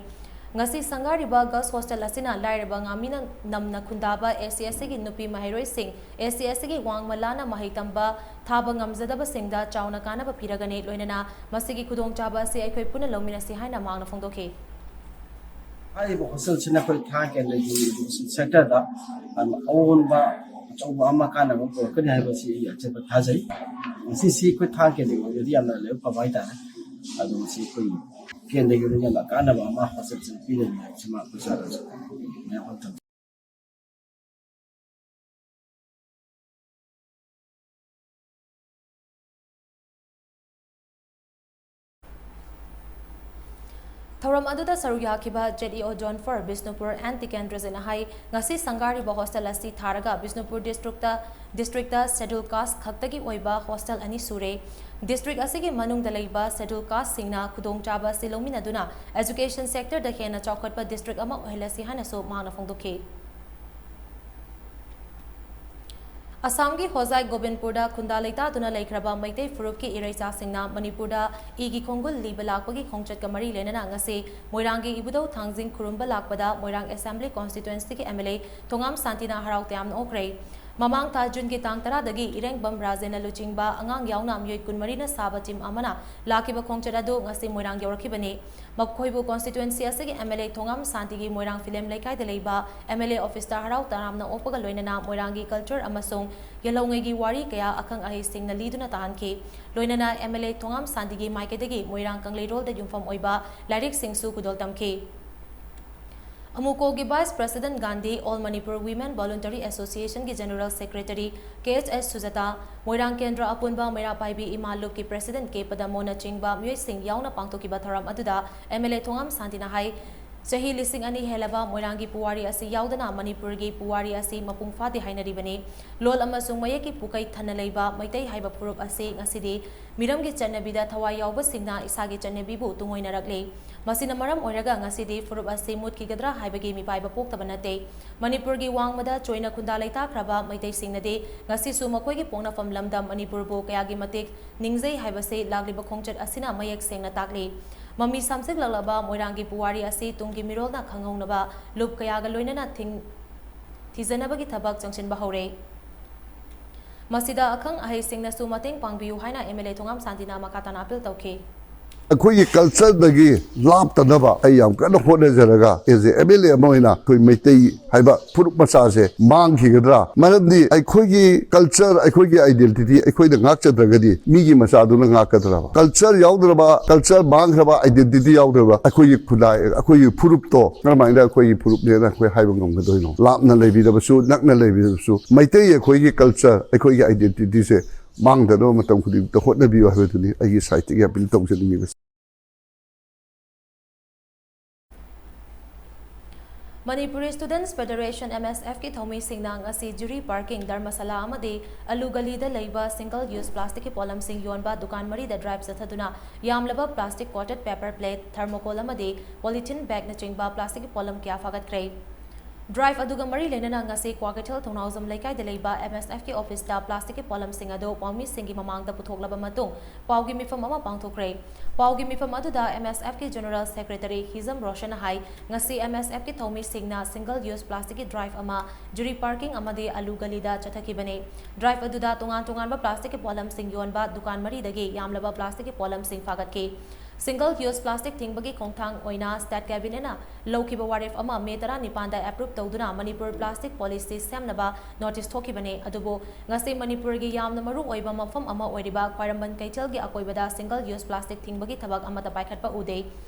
ꯉꯁꯤ ꯁꯪꯒꯥꯔꯤꯕ Girls Hostel ꯑꯁꯤꯅ ꯂꯥꯏꯔꯕ ꯉꯥꯃꯤꯅ ꯅꯝꯅ ꯈꯨꯟꯗꯥꯕ S C S Cꯒꯤ ꯅꯨꯄꯤ ꯃꯍꯩꯔꯣꯏꯁꯤꯡ S C S Cꯒꯤ ꯋꯥꯡꯃ ꯂꯥꯟꯅ ꯃꯍꯩ ꯇꯝꯕ ꯊꯥꯕ ꯉꯝꯖꯗꯕꯁꯤꯡꯗ ꯆꯥꯎꯅ ꯀꯥꯟꯅꯕ ꯄꯤꯔꯒꯅꯤ꯫ ꯂꯣꯏꯅꯅ ꯃꯁꯤꯒꯤ ꯈꯨꯗꯣꯡꯆꯥꯕ ꯑꯁꯤ ꯑꯩꯈꯣꯏ ꯄꯨꯟꯅ ꯂꯧꯃꯤꯟꯅꯁꯤ ꯍꯥꯏꯅ ꯃꯍꯥꯛꯅ ꯐꯣꯡꯗꯣꯛꯈꯤ꯫ ꯍꯥꯏꯔꯤꯕ hostelꯁꯤꯅ ꯑꯩꯈꯣꯏ ꯊꯥꯡꯒ ꯀꯦꯟꯗ꯭ꯔꯒꯤ education sectorꯗ ꯑꯑꯣꯟꯕ ꯑꯆꯧꯕ ꯑꯃ ꯀꯥꯟꯅꯕ ꯄꯨꯔꯛꯀꯅꯤ ꯍꯥꯏꯕꯁꯤ ꯑꯩ ꯑꯆꯦꯠꯄ ꯊꯥꯖꯩ꯫ ꯃꯁꯤꯁꯤ ꯑꯩꯈꯣꯏ ꯊꯥꯡꯒ ꯀꯦꯟꯗ꯭ꯔꯒꯤ ꯑꯣꯏꯅꯗꯤ ꯌꯥꯝꯅ ꯂꯥꯏꯕꯛ ꯐꯕ ꯍꯥꯏꯇꯥꯔꯦ꯫ ꯑꯗꯣ ꯃꯁꯤ ꯑꯩꯈꯣꯏ ꯀꯦꯟꯗ꯭ꯔꯒꯤ ꯑꯣꯏꯅ ꯌꯥꯝꯅ ꯀꯥꯟꯅꯕ ꯑꯃ hostelꯁꯤꯅ ꯄꯤꯔꯅꯤ ꯍꯥꯏꯕꯁꯤꯃ ꯑꯩꯈꯣꯏ ꯁꯔꯀꯥꯔꯁꯨ ꯃꯌꯥꯝ ꯑꯃ ꯊꯝꯖꯩ꯫ ꯊꯧꯔꯝ ꯑꯗꯨꯗ ꯁꯔꯨꯛ ꯌꯥꯈꯤꯕ ZEO Zone four Bishnupur N Tikendra Jain ꯅ ꯍꯥꯏ, ꯉꯁꯤ ꯁꯪꯒꯥꯔꯤꯕ ꯍꯣꯁꯇꯦꯜ ꯑꯁꯤ ꯊꯥꯔꯒ Bishnupur district, district Scheduled Caste ꯈꯛꯇꯒꯤ ꯑꯣꯏꯕ ꯍꯣꯁꯇꯦꯜ ꯑꯅꯤ ꯁꯨꯔꯦ꯫ ꯗꯤꯁꯇ꯭ꯔꯤꯛ ꯑꯁꯤꯒꯤ ꯃꯅꯨꯡꯗ ꯂꯩꯕ Scheduled Caste ꯁꯤꯡꯅ ꯈꯨꯗꯣꯡꯆꯥꯕ ꯑꯁꯤ ꯂꯧꯃꯤꯟꯅꯗꯨꯅ education sector ꯗ ꯍꯦꯟꯅ ꯆꯥꯎꯈꯠꯄ ꯗꯤꯁꯇ꯭ꯔꯤꯛ ꯑꯃ ꯑꯣꯏꯍꯜꯂꯁꯤ ꯍꯥꯏꯅꯁꯨ ꯃꯍꯥꯛꯅ ꯐꯣꯡꯗꯣꯛꯈꯤ꯫ ꯑꯁꯥꯝꯒꯤ ꯍꯣꯖꯥꯏ ꯒꯣꯕꯤꯟꯄꯨꯔꯗ ꯈꯨꯟꯗꯥ ꯂꯩꯇꯥꯗꯨꯅ ꯂꯩꯈ꯭ꯔꯕ ꯃꯩꯇꯩ ꯐꯨꯔꯨꯞꯀꯤ ꯏꯔꯩꯆꯥꯁꯤꯡꯅ ꯃꯅꯤꯄꯨꯔꯗ ꯏꯒꯤ ꯈꯣꯡꯒꯨꯜ ꯂꯤꯕ ꯂꯥꯛꯄꯒꯤ ꯈꯣꯡꯆꯠꯀ ꯃꯔꯤ ꯂꯩꯅꯅ ꯉꯁꯤ ꯃꯣꯏꯔꯥꯡꯒꯤ ꯏꯕꯨꯙꯧ ꯊꯥꯡꯖꯤꯡ ꯈꯨꯔꯨꯝꯕ ꯂꯥꯛꯄꯗ ꯃꯣꯏꯔꯥꯡ Assembly Constituency ꯒꯤ MLA ꯊꯣꯉꯥꯝ ꯁꯥꯟꯇꯤꯅ ꯍꯔꯥꯎ ꯇꯌꯥꯝꯅ ꯑꯣꯛꯈ꯭ꯔꯦ꯫ ꯃꯃꯥꯡ ꯊꯥ June ꯒꯤ ꯇꯥꯡ ꯇꯔꯥꯗꯒꯤ ꯏꯔꯦꯡꯕꯝ ꯔꯥꯖꯦꯟꯅ ꯂꯨꯆꯤꯡꯕ ꯑꯉꯥꯡ ꯌꯥꯎꯅ ꯃꯤꯑꯣꯏ ꯀꯨꯟꯃꯔꯤꯅ ꯁꯥꯕ team ꯑꯃꯅ ꯂꯥꯛꯈꯤꯕ ꯈꯣꯡꯆꯠ ꯑꯗꯨ ꯉꯁꯤ ꯃꯣꯏꯔꯥꯡ ꯌꯧꯔꯛꯈꯤꯕꯅꯤ꯫ ꯃꯈꯣꯏꯕꯨ constituency ꯑꯁꯤꯒꯤ MLA ꯊꯣꯉꯥꯝ ꯁꯥꯟꯇꯤꯒꯤ ꯃꯣꯏꯔꯥꯡ ꯐꯤꯂꯦꯝ ꯂꯩꯀꯥꯏꯗ ꯂꯩꯕ MLA office ꯇ ꯍꯔꯥꯎ ꯇꯌꯥꯝꯅ ꯑꯣꯛꯄꯒ ꯂꯣꯏꯅꯅ ꯃꯣꯏꯔꯥꯡꯒꯤ culture ꯑꯃꯁꯨꯡ ꯌꯦꯜꯍꯧꯉꯩꯒꯤ ꯋꯥꯔꯤ ꯀꯌꯥ ꯑꯈꯪ ꯑꯍꯩꯁꯤꯡꯅ ꯂꯤꯗꯨꯅ ꯇꯥꯍꯟꯈꯤ꯫ ꯂꯣꯏꯅꯅ MLA ꯊꯣꯉꯥꯝ ꯁꯥꯟꯇꯤꯒꯤ ꯃꯥꯏꯀꯩꯗꯒꯤ ꯃꯣꯏꯔꯥꯡ ꯀꯪꯂꯩꯔꯣꯜꯗ ꯌꯨꯝꯐꯝ ꯑꯣꯏꯕ ꯂꯥꯏꯔꯤꯛꯁꯤꯡꯁꯨ ꯈꯨꯗꯣꯜ ꯇꯝꯈꯤ꯫ ꯑꯃꯨꯀꯣꯒꯤ Vice President Gandhi, All Manipur Women Voluntary Association ꯒꯤ General Secretary ꯀꯦ ꯑꯦꯁ ꯑꯦꯁ ꯁꯨꯖꯥꯇꯥ, ꯃꯣꯏꯔꯥꯡ ꯀꯦꯟꯗ꯭ꯔ ꯑꯄꯨꯟꯕ ꯃꯩꯔꯥ ꯄꯥꯏꯕꯤ ꯏꯃꯥ ꯂꯨꯞꯀꯤ President ꯀꯦ ꯄꯗꯃꯣꯅꯆꯤꯡꯕ ꯃꯤꯑꯣꯏꯁꯤꯡ ꯌꯥꯎꯅ ꯄꯥꯡꯊꯣꯛꯈꯤꯕ ꯊꯧꯔꯝ ꯑꯗꯨꯗ MLA ꯊꯣꯉꯥꯝ ꯁꯥꯟꯇꯤꯅ ꯍꯥꯏ, ꯆꯍꯤ ꯂꯤꯁꯤꯡ ꯑꯅꯤ ꯍꯦꯜꯂꯕ ꯃꯣꯏꯔꯥꯡꯒꯤ ꯄꯨꯋꯥꯔꯤ ꯑꯁꯤ ꯌꯥꯎꯗꯅ ꯃꯅꯤꯄꯨꯔꯒꯤ ꯄꯨꯋꯥꯔꯤ ꯑꯁꯤ ꯃꯄꯨꯡ ꯐꯥꯗꯦ ꯍꯥꯏꯅꯔꯤꯕꯅꯤ꯫ ꯂꯣꯜ ꯑꯃꯁꯨꯡ ꯃꯌꯦꯛꯀꯤ ꯄꯨꯀꯩ ꯊꯟꯅ ꯂꯩꯕ ꯃꯩꯇꯩ ꯍꯥꯏꯕ ꯐꯨꯔꯨꯞ ꯑꯁꯤ ꯉꯁꯤꯗꯤ ꯃꯤꯔꯝꯒꯤ ꯆꯠꯅꯕꯤꯗ ꯊꯋꯥꯏ ꯌꯥꯎꯕꯁꯤꯡꯅ ꯏꯁꯥꯒꯤ ꯆꯠꯅꯕꯤꯕꯨ ꯇꯨꯡꯑꯣꯏꯅꯔꯛꯂꯤ꯫ ꯃꯁꯤꯅ ꯃꯔꯝ ꯑꯣꯏꯔꯒ ꯉꯁꯤꯗꯤ ꯐꯨꯔꯨꯞ ꯑꯁꯤ ꯃꯨꯠꯈꯤꯒꯗ꯭ꯔꯥ ꯍꯥꯏꯕꯒꯤ ꯃꯤꯄꯥꯏꯕ ꯄꯣꯛꯇꯕ ꯅꯠꯇꯦ꯫ ꯃꯅꯤꯄꯨꯔꯒꯤ ꯋꯥꯡꯃꯗ ꯆꯣꯏꯅ ꯈꯨꯟꯗꯥ ꯂꯩꯇꯥꯈ꯭ꯔꯕ ꯃꯩꯇꯩꯁꯤꯡꯅꯗꯤ ꯉꯁꯤꯁꯨ ꯃꯈꯣꯏꯒꯤ ꯄꯣꯛꯅꯐꯝ ꯂꯝꯗꯝ ꯃꯅꯤꯄꯨꯔꯕꯨ ꯀꯌꯥꯒꯤ ꯃꯇꯤꯛ ꯅꯤꯡꯖꯩ ꯍꯥꯏꯕꯁꯤ ꯂꯥꯛꯂꯤꯕ ꯈꯣꯡꯆꯠ ꯑꯁꯤꯅ ꯃꯌꯦꯛ ꯁꯦꯡꯅ ꯇꯥꯛꯂꯤ꯫ ꯃꯃꯤ ꯁꯥꯝꯖꯤꯜꯂꯛꯂꯕ ꯃꯣꯏꯔꯥꯡꯒꯤ ꯄꯨꯋꯥꯔꯤ ꯑꯁꯤ ꯇꯨꯡꯒꯤ ꯃꯤꯔꯣꯜꯅ ꯈꯪꯍꯧꯅꯕ ꯂꯨꯞ ꯀꯌꯥꯒ ꯂꯣꯏꯅꯅ ꯊꯤꯡ-, ꯊꯤꯖꯅꯕꯒꯤ ꯊꯕꯛ ꯆꯪꯁꯤꯟꯕ ꯍꯧꯔꯦ꯫ ꯃꯁꯤꯗ ꯑꯈꯪ ꯑꯍꯩꯁꯤꯡꯅꯁꯨ ꯃꯇꯦꯡ ꯄꯥꯡꯕꯤꯌꯨ ꯍꯥꯏꯅ MLA ꯊꯣꯉꯥꯝ ꯁꯥꯟꯇꯤꯅ ꯃꯈꯥ ꯇꯥꯅ appeal ꯇꯧꯈꯤ꯫ ꯑꯩꯈꯣꯏꯒꯤ culture ꯗꯒꯤ ꯂꯥꯞꯇꯅꯕ ꯑꯩ ꯌꯥꯝ ꯀꯟꯅ ꯍꯣꯠꯅꯖꯔꯒ, as a MLA ꯑꯃ ꯑꯣꯏꯅ ꯑꯩꯈꯣꯏ ꯃꯩꯇꯩ ꯍꯥꯏꯕ ꯐꯨꯔꯨꯞ ꯃꯆꯥꯁꯦ ꯃꯥꯡꯈꯤꯒꯗ꯭ꯔꯥ? ꯃꯔꯝꯗꯤ ꯑꯩꯈꯣꯏꯒꯤ culture, ꯑꯩꯈꯣꯏꯒꯤ identity ꯑꯩꯈꯣꯏꯅ ꯉꯥꯛꯆꯗ꯭ꯔꯒꯗꯤ ꯃꯤꯒꯤ ꯃꯆꯥꯗꯨꯅ ꯉꯥꯛꯀꯗ꯭ꯔꯕ? Culture ꯌꯥꯎꯗ꯭ꯔꯕ, culture ꯃꯥꯡꯈ꯭ꯔꯕ, identity ꯌꯥꯎꯗ꯭ꯔꯕ ꯑꯩꯈꯣꯏꯒꯤ ꯈꯨꯟꯅꯥꯏ, ꯑꯩꯈꯣꯏꯒꯤ ꯐꯨꯔꯨꯞꯇꯣ ꯀꯔꯝꯍꯥꯏꯅ ꯑꯩꯈꯣꯏꯒꯤ ꯐꯨꯔꯨꯞꯅꯦꯅ ꯑꯩꯈꯣꯏ ꯍꯥꯏꯕ ꯉꯝꯒꯗꯣꯏꯅꯣ? ꯂꯥꯞꯅ ꯂꯩꯕꯤꯔꯕꯁꯨ, ꯅꯛꯅ ꯂꯩꯕꯤꯔꯕꯁꯨ, ꯃꯩꯇꯩ ꯑꯩꯈꯣꯏꯒꯤ culture, ꯑꯩꯈꯣꯏꯒꯤ identity ꯁꯦ ꯃꯥꯡꯗꯅꯕ ꯃꯇꯝ ꯈꯨꯗꯤꯡꯃꯛꯇ ꯍꯣꯠꯅꯕꯤꯌꯨ ꯍꯥꯏꯕꯗꯨꯅꯤ ꯑꯩꯒꯤ side ꯇꯒꯤ appeal ꯇꯧꯖꯅꯤꯡꯉꯤꯕꯁꯦ꯫ Manipuri Students Federation, M S F ꯀꯤ ꯊꯧꯃꯤꯁꯤꯡꯅ ꯉꯁꯤ ꯖꯤꯔꯤ ꯄꯥꯔꯀꯤꯡ, ꯙꯔꯃꯁꯥꯂꯥ ꯑꯃꯗꯤ ꯑꯂꯨ ꯒꯂꯤꯗ ꯂꯩꯕ single use plastic ꯀꯤ ꯄꯣꯠꯂꯝꯁꯤꯡ ꯌꯣꯟꯕ ꯗꯨꯀꯥꯟ ꯃꯔꯤꯗ drive ꯆꯠꯊꯗꯨꯅ ꯌꯥꯝꯂꯕ plastic coated paper plate, thermocol ꯑꯃꯗꯤ polythene bagꯅꯆꯤꯡꯕ plastic ꯀꯤ ꯄꯣꯠꯂꯝ ꯀꯌꯥ ꯐꯥꯒꯠꯈ꯭ꯔꯦ꯫ Drive ꯑꯗꯨꯒ ꯃꯔꯤ ꯂꯩꯅꯅ ꯉꯁꯤ ꯀ꯭ꯋꯥꯀꯩꯊꯦꯜ ꯊꯧꯅꯥꯎꯖꯝ ꯂꯩꯀꯥꯏꯗ ꯂꯩꯕ M S F ꯀꯤ office ꯇ plastic ꯀꯤ ꯄꯣꯠꯂꯝꯁꯤꯡ ꯑꯗꯨ ꯄꯥꯎꯃꯤꯁꯤꯡꯒꯤ ꯃꯃꯥꯡꯗ ꯄꯨꯊꯣꯛꯂꯕ ꯃꯇꯨꯡ ꯄꯥꯎꯒꯤ ꯃꯤꯐꯝ ꯑꯃ ꯄꯥꯡꯊꯣꯛꯈ꯭ꯔꯦ꯫ ꯄꯥꯎꯒꯤ ꯃꯤꯐꯝ ꯑꯗꯨꯗ M S F ꯀꯤ General Secretary ꯍꯤꯖꯝ ꯔꯣꯁꯟꯅ ꯍꯥꯏ, ꯉꯁꯤ M S F ꯀꯤ ꯊꯧꯃꯤꯁꯤꯡꯅ single use plastic ꯀꯤ drive ꯑꯃ ꯖꯤꯔꯤ ꯄꯥꯔꯀꯤꯡ ꯑꯃꯗꯤ ꯑꯂꯨ ꯒꯂꯤꯗ ꯆꯠꯊꯈꯤꯕꯅꯤ꯫ Drive ꯑꯗꯨꯗ ꯇꯣꯉꯥꯟ ꯇꯣꯉꯥꯟꯕ plastic ꯀꯤ ꯄꯣꯠꯂꯝꯁꯤꯡ ꯌꯣꯟꯕ ꯗꯨꯀꯥꯟ ꯃꯔꯤꯗꯒꯤ ꯌꯥꯝꯂꯕ plastic ꯀꯤ ꯄꯣꯠꯂꯝꯁꯤꯡ ꯐꯥꯒꯠꯈꯤ꯫ Single use plastic ꯊꯤꯡꯕꯒꯤ ꯈꯣꯡꯊꯥꯡ ꯑꯣꯏꯅ State Cabinet ꯅ ꯂꯧꯈꯤꯕ ꯋꯥꯔꯦꯞ ꯑꯃ ꯃꯦ ꯇꯔꯥꯅꯤꯄꯥꯟꯗ approve ꯇꯧꯗꯨꯅ ꯃꯅꯤꯄꯨꯔ plastic policy ꯁꯦꯝꯅꯕ notice ꯊꯣꯛꯈꯤꯕꯅꯤ꯫ ꯑꯗꯨꯕꯨ ꯉꯁꯤ ꯃꯅꯤꯄꯨꯔꯒꯤ ꯌꯥꯝꯅ ꯃꯔꯨ ꯑꯣꯏꯕ ꯃꯐꯝ ꯑꯃ ꯑꯣꯏꯔꯤꯕ ꯈ꯭ꯋꯥꯏꯔꯝꯕꯟ ꯀꯩꯊꯦꯜꯒꯤ ꯑꯀꯣꯏꯕꯗ single use plastic ꯊꯤꯡꯕꯒꯤ ꯊꯕꯛ ꯑꯃꯠꯇ ꯄꯥꯏꯈꯠꯄ ꯎꯗꯦ꯫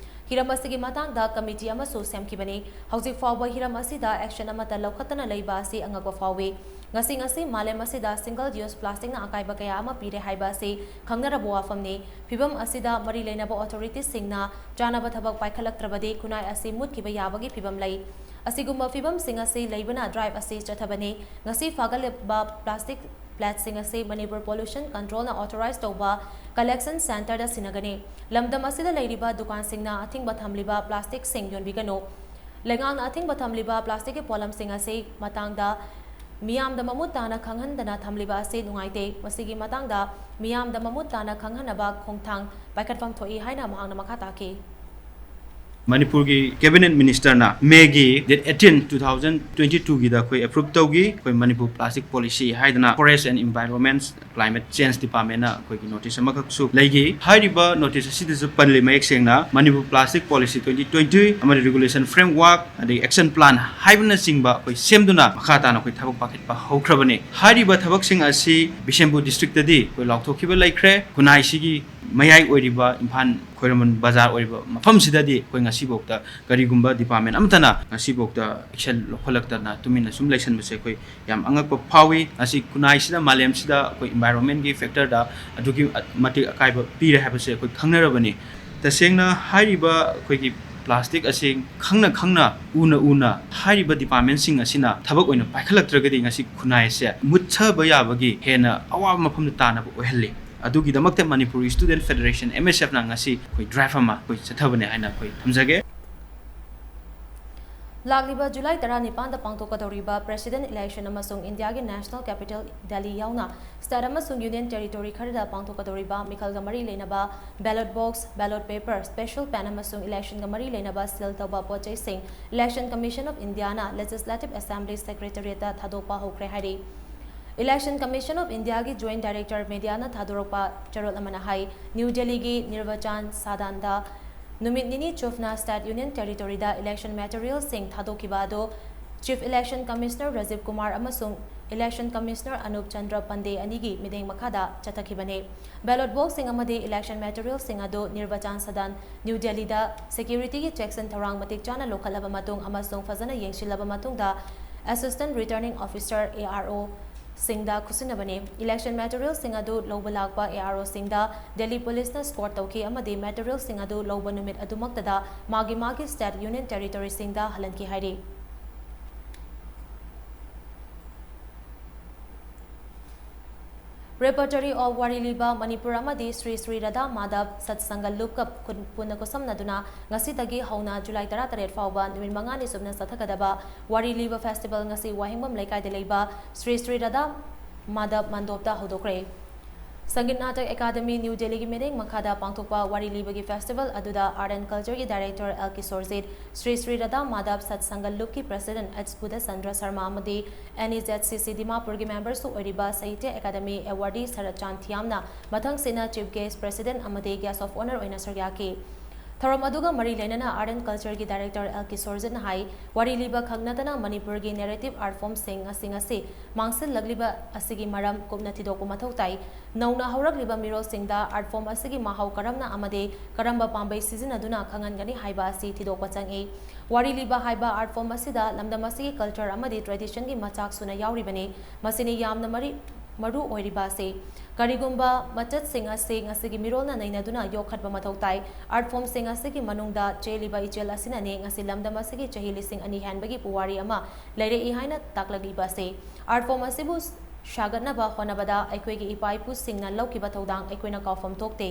ꯍꯤꯔꯝ ꯑꯁꯤꯒꯤ ꯃꯇꯥꯡꯗ committee ꯑꯃꯁꯨ ꯁꯦꯝꯈꯤꯕꯅꯤ꯫ ꯍꯧꯖꯤꯛ ꯐꯥꯎꯕ ꯍꯤꯔꯝ ꯑꯁꯤꯗ action ꯑꯃꯠꯇ ꯂꯧꯈꯠꯇꯅ ꯂꯩꯕ ꯑꯁꯤ ꯑꯉꯛꯄ ꯐꯥꯎꯏ꯫ ꯉꯁꯤ ꯉꯁꯤ ꯃꯥꯂꯦꯝ ꯑꯁꯤꯗ single use plastic ꯅ ꯑꯀꯥꯏꯕ ꯀꯌꯥ ꯑꯃ ꯄꯤꯔꯦ ꯍꯥꯏꯕ ꯑꯁꯤ ꯈꯪꯅꯔꯕ ꯋꯥꯐꯝꯅꯤ꯫ ꯐꯤꯚꯝ ꯑꯁꯤꯗ ꯃꯔꯤ ꯂꯩꯅꯕ authorities ꯁꯤꯡꯅ ꯆꯥꯅꯕ ꯊꯕꯛ ꯄꯥꯏꯈꯠꯂꯛꯇ꯭ꯔꯕꯗꯤ ꯈꯨꯟꯅꯥꯏ ꯑꯁꯤ ꯃꯨꯠꯈꯤꯕ ꯌꯥꯕꯒꯤ ꯐꯤꯚꯝ ꯂꯩ꯫ ꯑꯁꯤꯒꯨꯝꯕ ꯐꯤꯚꯝꯁꯤꯡ ꯑꯁꯤ ꯂꯩꯕꯅ drive ꯑꯁꯤ ꯆꯠꯊꯕꯅꯤ꯫ ꯉꯁꯤ ꯐꯥꯒꯠꯂꯤꯕ plastic plate ꯁꯤꯡ ꯑꯁꯤ ꯃꯅꯤꯄꯨꯔ Pollution Control ꯅ authorize ꯇꯧꯕ collection centre ꯗ ꯁꯤꯟꯅꯒꯅꯤ꯫ ꯂꯝꯗꯝ ꯑꯁꯤꯗ ꯂꯩꯔꯤꯕ ꯗꯨꯀꯥꯟꯁꯤꯡꯅ ꯑꯊꯤꯡꯕ ꯊꯝꯂꯤꯕ plastic ꯁꯤꯡ ꯌꯣꯟꯕꯤꯒꯅꯨ꯫ ꯂꯩꯉꯥꯛꯅ ꯑꯊꯤꯡꯕ ꯊꯝꯂꯤꯕ plastic ꯀꯤ ꯄꯣꯠꯂꯝꯁꯤꯡ ꯑꯁꯤ ꯃꯇꯥꯡꯗ ꯃꯤꯌꯥꯝꯗ ꯃꯃꯨꯠ ꯇꯥꯅ ꯈꯪꯍꯟꯗꯅ ꯊꯝꯂꯤꯕ ꯑꯁꯤ ꯅꯨꯡꯉꯥꯏꯇꯦ꯫ ꯃꯁꯤꯒꯤ ꯃꯇꯥꯡꯗ ꯃꯤꯌꯥꯝꯗ ꯃꯃꯨꯠ ꯇꯥꯅ ꯈꯪꯍꯟꯅꯕ ꯈꯣꯡꯊꯥꯡ ꯄꯥꯏꯈꯠꯐꯝ ꯊꯣꯛꯏ ꯍꯥꯏꯅ ꯃꯍꯥꯛꯅ ꯃꯈꯥ ꯇꯥꯈꯤ꯫ ꯃꯅꯤꯄꯨꯔꯒꯤ Cabinet Minister ꯅ May ꯒꯤ date eighteen, two thousand twenty two ꯒꯤꯗ ꯑꯩꯈꯣꯏ approve ꯇꯧꯈꯤ꯫ ꯑꯩꯈꯣꯏ ꯃꯅꯤꯄꯨꯔ plastic policy ꯍꯥꯏꯗꯅ Forest and Environment, Climate Change Department ꯅ ꯑꯩꯈꯣꯏꯒꯤ notice ꯑꯃꯈꯛꯁꯨ ꯂꯩꯈꯤ꯫ ꯍꯥꯏꯔꯤꯕ notice ꯑꯁꯤꯗꯁꯨ ꯄꯜꯂꯤ ꯃꯌꯦꯛ ꯁꯦꯡꯅ, Manipur Plastic Policy twenty twenty ꯑꯃꯗꯤ regulation framework ꯑꯗꯒꯤ action plan ꯍꯥꯏꯕꯅꯆꯤꯡꯕ ꯑꯩꯈꯣꯏ ꯁꯦꯝꯗꯨꯅ ꯃꯈꯥ ꯇꯥꯅ ꯑꯩꯈꯣꯏ ꯊꯕꯛ ꯄꯥꯏꯈꯠꯄ ꯍꯧꯈ꯭ꯔꯕꯅꯤ꯫ ꯍꯥꯏꯔꯤꯕ ꯊꯕꯛꯁꯤꯡ ꯑꯁꯤ ꯕꯤꯁꯦꯝꯄꯨꯔ district ꯇꯗꯤ ꯑꯩꯈꯣꯏ ꯂꯥꯎꯊꯣꯛꯈꯤꯕ ꯂꯩꯈ꯭ꯔꯦ꯫ ꯈꯨꯟꯅꯥꯏꯁꯤꯒꯤ ꯃꯌꯥꯏ ꯑꯣꯏꯔꯤꯕ ꯏꯝꯐꯥꯜ ꯈ꯭ꯋꯥꯏꯔꯝꯕꯟ ꯕꯖꯥꯔ ꯑꯣꯏꯔꯤꯕ ꯃꯐꯝꯁꯤꯗꯗꯤ ꯑꯩꯈꯣꯏ ꯉꯁꯤꯐꯥꯎꯗ ꯀꯔꯤꯒꯨꯝꯕ department ꯑꯃꯠꯇꯅ ꯉꯁꯤꯐꯥꯎꯗ action ꯂꯧꯈꯠꯂꯛꯇꯅ ꯇꯨꯃꯤꯟꯅ ꯁꯨꯝ ꯂꯩꯁꯟꯕꯁꯦ ꯑꯩꯈꯣꯏ ꯌꯥꯝ ꯑꯉꯛꯄ ꯐꯥꯎꯏ꯫ ꯉꯁꯤ ꯈꯨꯟꯅꯥꯏꯁꯤꯗ, ꯃꯥꯂꯦꯝꯁꯤꯗ ꯑꯩꯈꯣꯏ environment ꯀꯤ factor ꯗ ꯑꯗꯨꯛꯀꯤ ꯃꯇꯤꯛ ꯑꯀꯥꯏꯕ ꯄꯤꯔꯦ ꯍꯥꯏꯕꯁꯦ ꯑꯩꯈꯣꯏ ꯈꯪꯅꯔꯕꯅꯤ꯫ ꯇꯁꯦꯡꯅ ꯍꯥꯏꯔꯤꯕ ꯑꯩꯈꯣꯏꯒꯤ ꯄ꯭ꯂꯥꯁꯇꯤꯛ ꯑꯁꯤ ꯈꯪꯅ ꯈꯪꯅ, ꯎꯅ ꯎꯅ ꯍꯥꯏꯔꯤꯕ ꯗꯤꯄꯥꯔꯠꯃꯦꯟꯁꯤꯡ ꯑꯁꯤꯅ ꯊꯕꯛ ꯑꯣꯏꯅ ꯄꯥꯏꯈꯠꯂꯛꯇ꯭ꯔꯒꯗꯤ ꯉꯁꯤ ꯈꯨꯟꯅꯥꯏ ꯑꯁꯦ ꯃꯨꯠꯊꯕ ꯌꯥꯕꯒꯤ ꯍꯦꯟꯅ ꯑꯋꯥꯕ ꯃꯐꯝꯗ ꯇꯥꯅꯕ ꯑꯣꯏꯍꯜꯂꯤ꯫ ꯑꯗꯨꯒꯤꯗꯃꯛꯇ ꯃꯅꯤꯄꯨꯔ ꯏꯁꯇꯨꯗꯦꯟ ꯐꯦꯗꯔꯦꯁꯟ, ꯑꯦꯝ ꯑꯦꯁ ꯑꯦꯐꯅ ꯉꯁꯤ ꯑꯩꯈꯣꯏ ꯗ꯭ꯔꯥꯏꯚ ꯑꯃ ꯑꯩꯈꯣꯏ ꯆꯠꯊꯕꯅꯦ ꯍꯥꯏꯅ ꯑꯩꯈꯣꯏ ꯊꯝꯖꯒꯦ꯫ ꯂꯥꯛꯂꯤꯕ ꯖꯨꯂꯥꯏ ꯇꯔꯥꯅꯤꯄꯥꯟꯗ ꯄꯥꯡꯊꯣꯛꯀꯗꯧꯔꯤꯕ ꯄ꯭ꯔꯦꯁꯤꯗꯦꯟ ꯏꯂꯦꯛꯁꯟ ꯑꯃꯁꯨꯡ ꯏꯟꯗꯤꯌꯥꯒꯤ ꯅꯦꯁꯅꯦꯜ ꯀꯦꯄꯤꯇꯦꯜ ꯗꯦꯜꯂꯤ ꯌꯥꯎꯅ ꯁ꯭ꯇꯦꯠ ꯑꯃꯁꯨꯡ ꯌꯨꯅꯤꯌꯟ ꯇꯦꯔꯤꯇꯣꯔꯤ ꯈꯔꯗ ꯄꯥꯡꯊꯣꯛꯀꯗꯧꯔꯤꯕ ꯃꯤꯈꯜꯒ ꯃꯔꯤ ꯂꯩꯅꯕ ballot box, ballot paper, special pen ꯑꯃꯁꯨꯡ ꯏꯂꯦꯛꯁꯟꯒ ꯃꯔꯤ ꯂꯩꯅꯕ ꯁꯤꯜ ꯇꯧꯕ ꯄꯣꯠ ꯆꯩꯁꯤꯡ ꯏꯂꯦꯛꯁꯟ ꯀꯃꯤꯁꯟ ꯑꯣꯐ ꯏꯟꯗꯤꯌꯥꯅ ꯂꯦꯖꯤꯁꯂꯦꯇꯤꯚ ꯑꯦꯁꯦꯝꯕ꯭ꯂꯤ ꯁꯦꯀ꯭ꯔꯦꯇꯔꯤꯌꯦꯠꯇ ꯊꯥꯗꯣꯛꯄ ꯍꯧꯈ꯭ꯔꯦ ꯍꯥꯏꯔꯤ꯫ ꯏꯂꯦꯛꯁꯟ ꯀꯃꯤꯁꯟ ꯑꯣꯐ ꯏꯟꯗꯤꯌꯥꯒꯤ ꯖꯣꯏꯟꯠ ꯗꯥꯏꯔꯦꯛꯇꯔ ꯃꯦꯗꯤꯌꯥꯅ ꯊꯥꯗꯣꯔꯛꯄ ꯆꯦꯔꯣꯜ ꯑꯃꯅ ꯍꯥꯏ, ꯅ꯭ꯌꯨ ꯗꯦꯜꯂꯤꯒꯤ ꯅꯤꯔꯕꯆꯥꯟ ꯁꯥꯗꯥꯟꯗ ꯅꯨꯃꯤꯠ ꯅꯤꯅꯤ ꯆꯨꯞꯅ ꯁ꯭ꯇꯦꯠ ꯌꯨꯅꯤꯌꯟ ꯇꯦꯔꯤꯇꯣꯔꯤꯗ ꯏꯂꯦꯛꯁꯟ ꯃꯦꯇꯔꯤꯌꯦꯜꯁꯤꯡ ꯊꯥꯗꯣꯛꯈꯤꯕ ꯑꯗꯨ chief election commissioner Rajiv Kumar ꯑꯃꯁꯨꯡ ꯏꯂꯦꯛꯁꯟ ꯀꯃꯤꯁꯅꯔ ꯑꯅꯨꯞ ꯆꯟꯗ꯭ꯔ ꯄꯟꯗꯦ ꯑꯅꯤꯒꯤ ꯃꯤꯠꯌꯦꯡ ꯃꯈꯥꯗ ꯆꯠꯊꯈꯤꯕꯅꯤ꯫ ꯕꯦꯂꯣꯠ ꯕꯣꯛꯁꯁꯤꯡ ꯑꯃꯗꯤ ꯏꯂꯦꯛꯁꯟ ꯃꯦꯇꯔꯤꯌꯦꯜꯁꯤꯡ ꯑꯗꯨ ꯅꯤꯔꯕꯆꯥꯟ ꯁꯗꯟ, ꯅ꯭ꯌꯨ ꯗꯦꯜꯂꯤꯗ ꯁꯦꯀ꯭ꯌꯨꯔꯤꯇꯤꯒꯤ ꯆꯦꯛꯁꯤꯟ ꯊꯧꯔꯥꯡ ꯃꯇꯤꯛ ꯆꯥꯅ ꯂꯧꯈꯠꯂꯕ ꯃꯇꯨꯡ ꯑꯃꯁꯨꯡ ꯐꯖꯅ ꯌꯦꯡꯁꯤꯜꯂꯕ ꯃꯇꯨꯡꯗ, assistant returning officer, A R ꯑꯣ, ꯁꯤꯡꯗ ꯈꯨꯠꯁꯤꯟꯅꯕꯅꯤ꯫ ꯏꯂꯦꯛꯁꯟ ꯃꯦꯇꯔꯤꯌꯦꯜꯁꯤꯡ ꯑꯗꯨ ꯂꯧꯕ ꯂꯥꯛꯄ ꯑꯦ ꯑꯥꯔ ꯑꯣꯁꯤꯡꯗ ꯗꯦꯜꯂꯤ ꯄꯨꯂꯤꯁꯅ ꯁ꯭ꯀꯣꯔꯠ ꯇꯧꯈꯤ ꯑꯃꯗꯤ ꯃꯦꯇꯔꯤꯌꯦꯜꯁꯤꯡ ꯑꯗꯨ ꯂꯧꯕ ꯅꯨꯃꯤꯠ ꯑꯗꯨꯃꯛꯇꯗ ꯃꯥꯒꯤ ꯃꯥꯒꯤ ꯁ꯭ꯇꯦꯠ ꯌꯨꯅꯤꯌꯟ ꯇꯦꯔꯤꯇꯣꯔꯤꯁꯤꯡꯗ ꯍꯜꯍꯟꯈꯤ ꯍꯥꯏꯔꯤ꯫ Repertory of ꯋꯥꯔꯤ ꯂꯤꯕ ꯃꯅꯤꯄꯨꯔ ꯑꯃꯗꯤ ꯁ꯭ꯔꯤ ꯁ꯭ꯔꯤ ꯔꯥꯙꯥ ꯃꯥꯙꯕ ꯁꯠꯁꯪꯒ ꯂꯨꯞꯀ ꯈꯨꯟ-, ꯄꯨꯟꯅ ꯈꯨꯠꯁꯝꯅꯗꯨꯅ ꯉꯁꯤꯗꯒꯤ ꯍꯧꯅ ꯖꯨꯂꯥꯏ ꯇꯔꯥꯇꯔꯦꯠ ꯐꯥꯎꯕ ꯅꯨꯃꯤꯠ ꯃꯉꯥꯅꯤ ꯆꯨꯞꯅ ꯆꯠꯊꯒꯗꯕ ꯋꯥꯔꯤ ꯂꯤꯕ ꯐꯦꯁꯇꯤꯚꯦꯜ ꯉꯁꯤ ꯋꯥꯍꯦꯡꯕꯝ ꯂꯩꯀꯥꯏꯗ ꯂꯩꯕ ꯁ꯭ꯔꯤ ꯁ꯭ꯔꯤ ꯔꯥꯙꯥ ꯃꯥꯙꯕ ꯃꯟꯗꯣꯞꯇ ꯍꯧꯗꯣꯛꯈ꯭ꯔꯦ꯫ ꯁꯪꯒꯤꯠ ꯅꯥꯇꯛ ꯑꯦꯀꯥꯗꯃꯤ ꯅ꯭ꯌꯨ ꯗꯦꯜꯂꯤꯒꯤ ꯃꯤꯠꯌꯦꯡ ꯃꯈꯥꯗ ꯄꯥꯡꯊꯣꯛꯄ ꯋꯥꯔꯤ ꯂꯤꯕꯒꯤ ꯐꯦꯁꯇꯤꯚꯦꯜ ꯑꯗꯨꯗ ꯑꯥꯔꯠ ꯑꯦꯟ ꯀꯜꯆꯔꯒꯤ ꯗꯥꯏꯔꯦꯛꯇꯔ ꯑꯦꯜ ꯀꯤꯁꯣꯔꯖꯤꯠ, ꯁ꯭ꯔꯤ ꯁ꯭ꯔꯤ ꯔꯥꯙꯥ ꯃꯥꯙꯕ ꯁꯠꯁꯪꯒ ꯂꯨꯞꯀꯤ ꯄ꯭ꯔꯦꯁꯤꯗꯦꯟꯠ ꯑꯦꯆ ꯕꯨꯙꯆꯟꯗ꯭ꯔ ꯁꯔꯃ ꯑꯃꯗꯤ ꯑꯦꯟ ꯏ ꯖꯦꯗ ꯁꯤ ꯁꯤ ꯗꯤꯃꯥꯄꯨꯔꯒꯤ ꯃꯦꯝꯕꯔꯁꯨ ꯑꯣꯏꯔꯤꯕ ꯁꯥꯍꯤꯇ꯭ꯌ ꯑꯦꯀꯥꯗꯃꯤ ꯑꯦꯋꯥꯔꯗꯤ ꯁꯔꯠ ꯆꯥꯟ ꯊꯤꯌꯥꯝꯅ ꯃꯊꯪꯁꯤꯠꯅ ꯆꯤꯐ ꯒꯦꯁ꯭ꯠ, ꯄ꯭ꯔꯦꯁꯤꯗꯦꯟꯠ ꯑꯃꯗꯤ ꯒꯦꯁ꯭ꯠ ꯑꯣꯐ ꯑꯣꯅꯔ ꯑꯣꯏꯅ ꯁꯔꯨꯛ ꯌꯥꯈꯤ꯫ ꯊꯧꯔꯝ ꯑꯗꯨꯒ ꯃꯔꯤ ꯂꯩꯅꯅ ꯑꯥꯔꯠ ꯑꯦꯟ ꯀꯜꯆꯔꯒꯤ ꯗꯥꯏꯔꯦꯛꯇꯔ ꯑꯦꯜ ꯀꯤꯁꯣꯔꯖꯤꯠꯅ ꯍꯥꯏ, ꯋꯥꯔꯤ ꯂꯤꯕ ꯈꯛ ꯅꯠꯇꯅ ꯃꯅꯤꯄꯨꯔꯒꯤ ꯅꯦꯔꯦꯇꯤꯚ ꯑꯥꯔꯠ ꯐꯣꯔꯝꯁꯤꯡ ꯉꯁꯤ ꯉꯁꯤ ꯃꯥꯡꯁꯤꯜꯂꯛꯂꯤꯕ ꯑꯁꯤꯒꯤ ꯃꯔꯝ ꯀꯨꯞꯅ ꯊꯤꯗꯣꯛꯄ ꯃꯊꯧ ꯇꯥꯏ꯫ ꯅꯧꯅ ꯍꯧꯔꯛꯂꯤꯕ ꯃꯤꯔꯣꯜꯁꯤꯡꯗ ꯑꯥꯔꯠ ꯐꯣꯔꯝ ꯑꯁꯤꯒꯤ ꯃꯍꯥꯎ ꯀꯔꯝꯅ ꯑꯃꯗꯤ ꯀꯔꯝꯕ ꯄꯥꯝꯕꯩ ꯁꯤꯖꯤꯟꯅꯗꯨꯅ ꯈꯪꯍꯟꯒꯅꯤ ꯍꯥꯏꯕ ꯑꯁꯤ ꯊꯤꯗꯣꯛꯄ ꯆꯪꯏ꯫ ꯋꯥꯔꯤ ꯂꯤꯕ ꯍꯥꯏꯕ ꯑꯥꯔꯠ ꯐꯣꯔꯝ ꯑꯁꯤꯗ ꯂꯝꯗꯝ ꯑꯁꯤꯒꯤ ꯀꯜꯆꯔ ꯑꯃꯗꯤ ꯇ꯭ꯔꯦꯗꯤꯁꯟꯒꯤ ꯃꯆꯥꯛꯁꯨꯅ ꯌꯥꯎꯔꯤꯕꯅꯤ꯫ ꯃꯁꯤꯅꯤ ꯌꯥꯝꯅ ꯃꯔꯤ, ꯃꯔꯨ ꯑꯣꯏꯔꯤꯕ ꯑꯁꯤ꯫ ꯀꯔꯤꯒꯨꯝꯕ ꯃꯆꯠꯁꯤꯡ ꯑꯁꯤ ꯉꯁꯤꯒꯤ ꯃꯤꯔꯣꯜꯅ ꯅꯩꯅꯗꯨꯅ ꯌꯣꯛꯈꯠꯄ ꯃꯊꯧ ꯇꯥꯏ꯫ Art form ꯁꯤꯡ ꯑꯁꯤꯒꯤ ꯃꯅꯨꯡꯗ ꯆꯦꯜꯂꯤꯕ ꯏꯆꯦꯜ ꯑꯁꯤꯅꯅꯤ ꯉꯁꯤ ꯂꯝꯗꯝ ꯑꯁꯤꯒꯤ ꯆꯍꯤ ꯂꯤꯁꯤꯡ ꯑꯅꯤ ꯍꯦꯟꯕꯒꯤ ꯄꯨꯋꯥꯔꯤ ꯑꯃ ꯂꯩꯔꯛꯏ ꯍꯥꯏꯅ ꯇꯥꯛꯂꯛꯂꯤꯕ ꯑꯁꯤ꯫ Art form ꯑꯁꯤꯕꯨ ꯁꯥꯒꯠꯅꯕ ꯍꯣꯠꯅꯕꯗ ꯑꯩꯈꯣꯏꯒꯤ ꯏꯄꯥ ꯏꯄꯨꯁꯤꯡꯅ ꯂꯧꯈꯤꯕ ꯊꯧꯗꯥꯡ ꯑꯩꯈꯣꯏꯅ ꯀꯥꯎꯐꯝ ꯊꯣꯛꯇꯦ꯫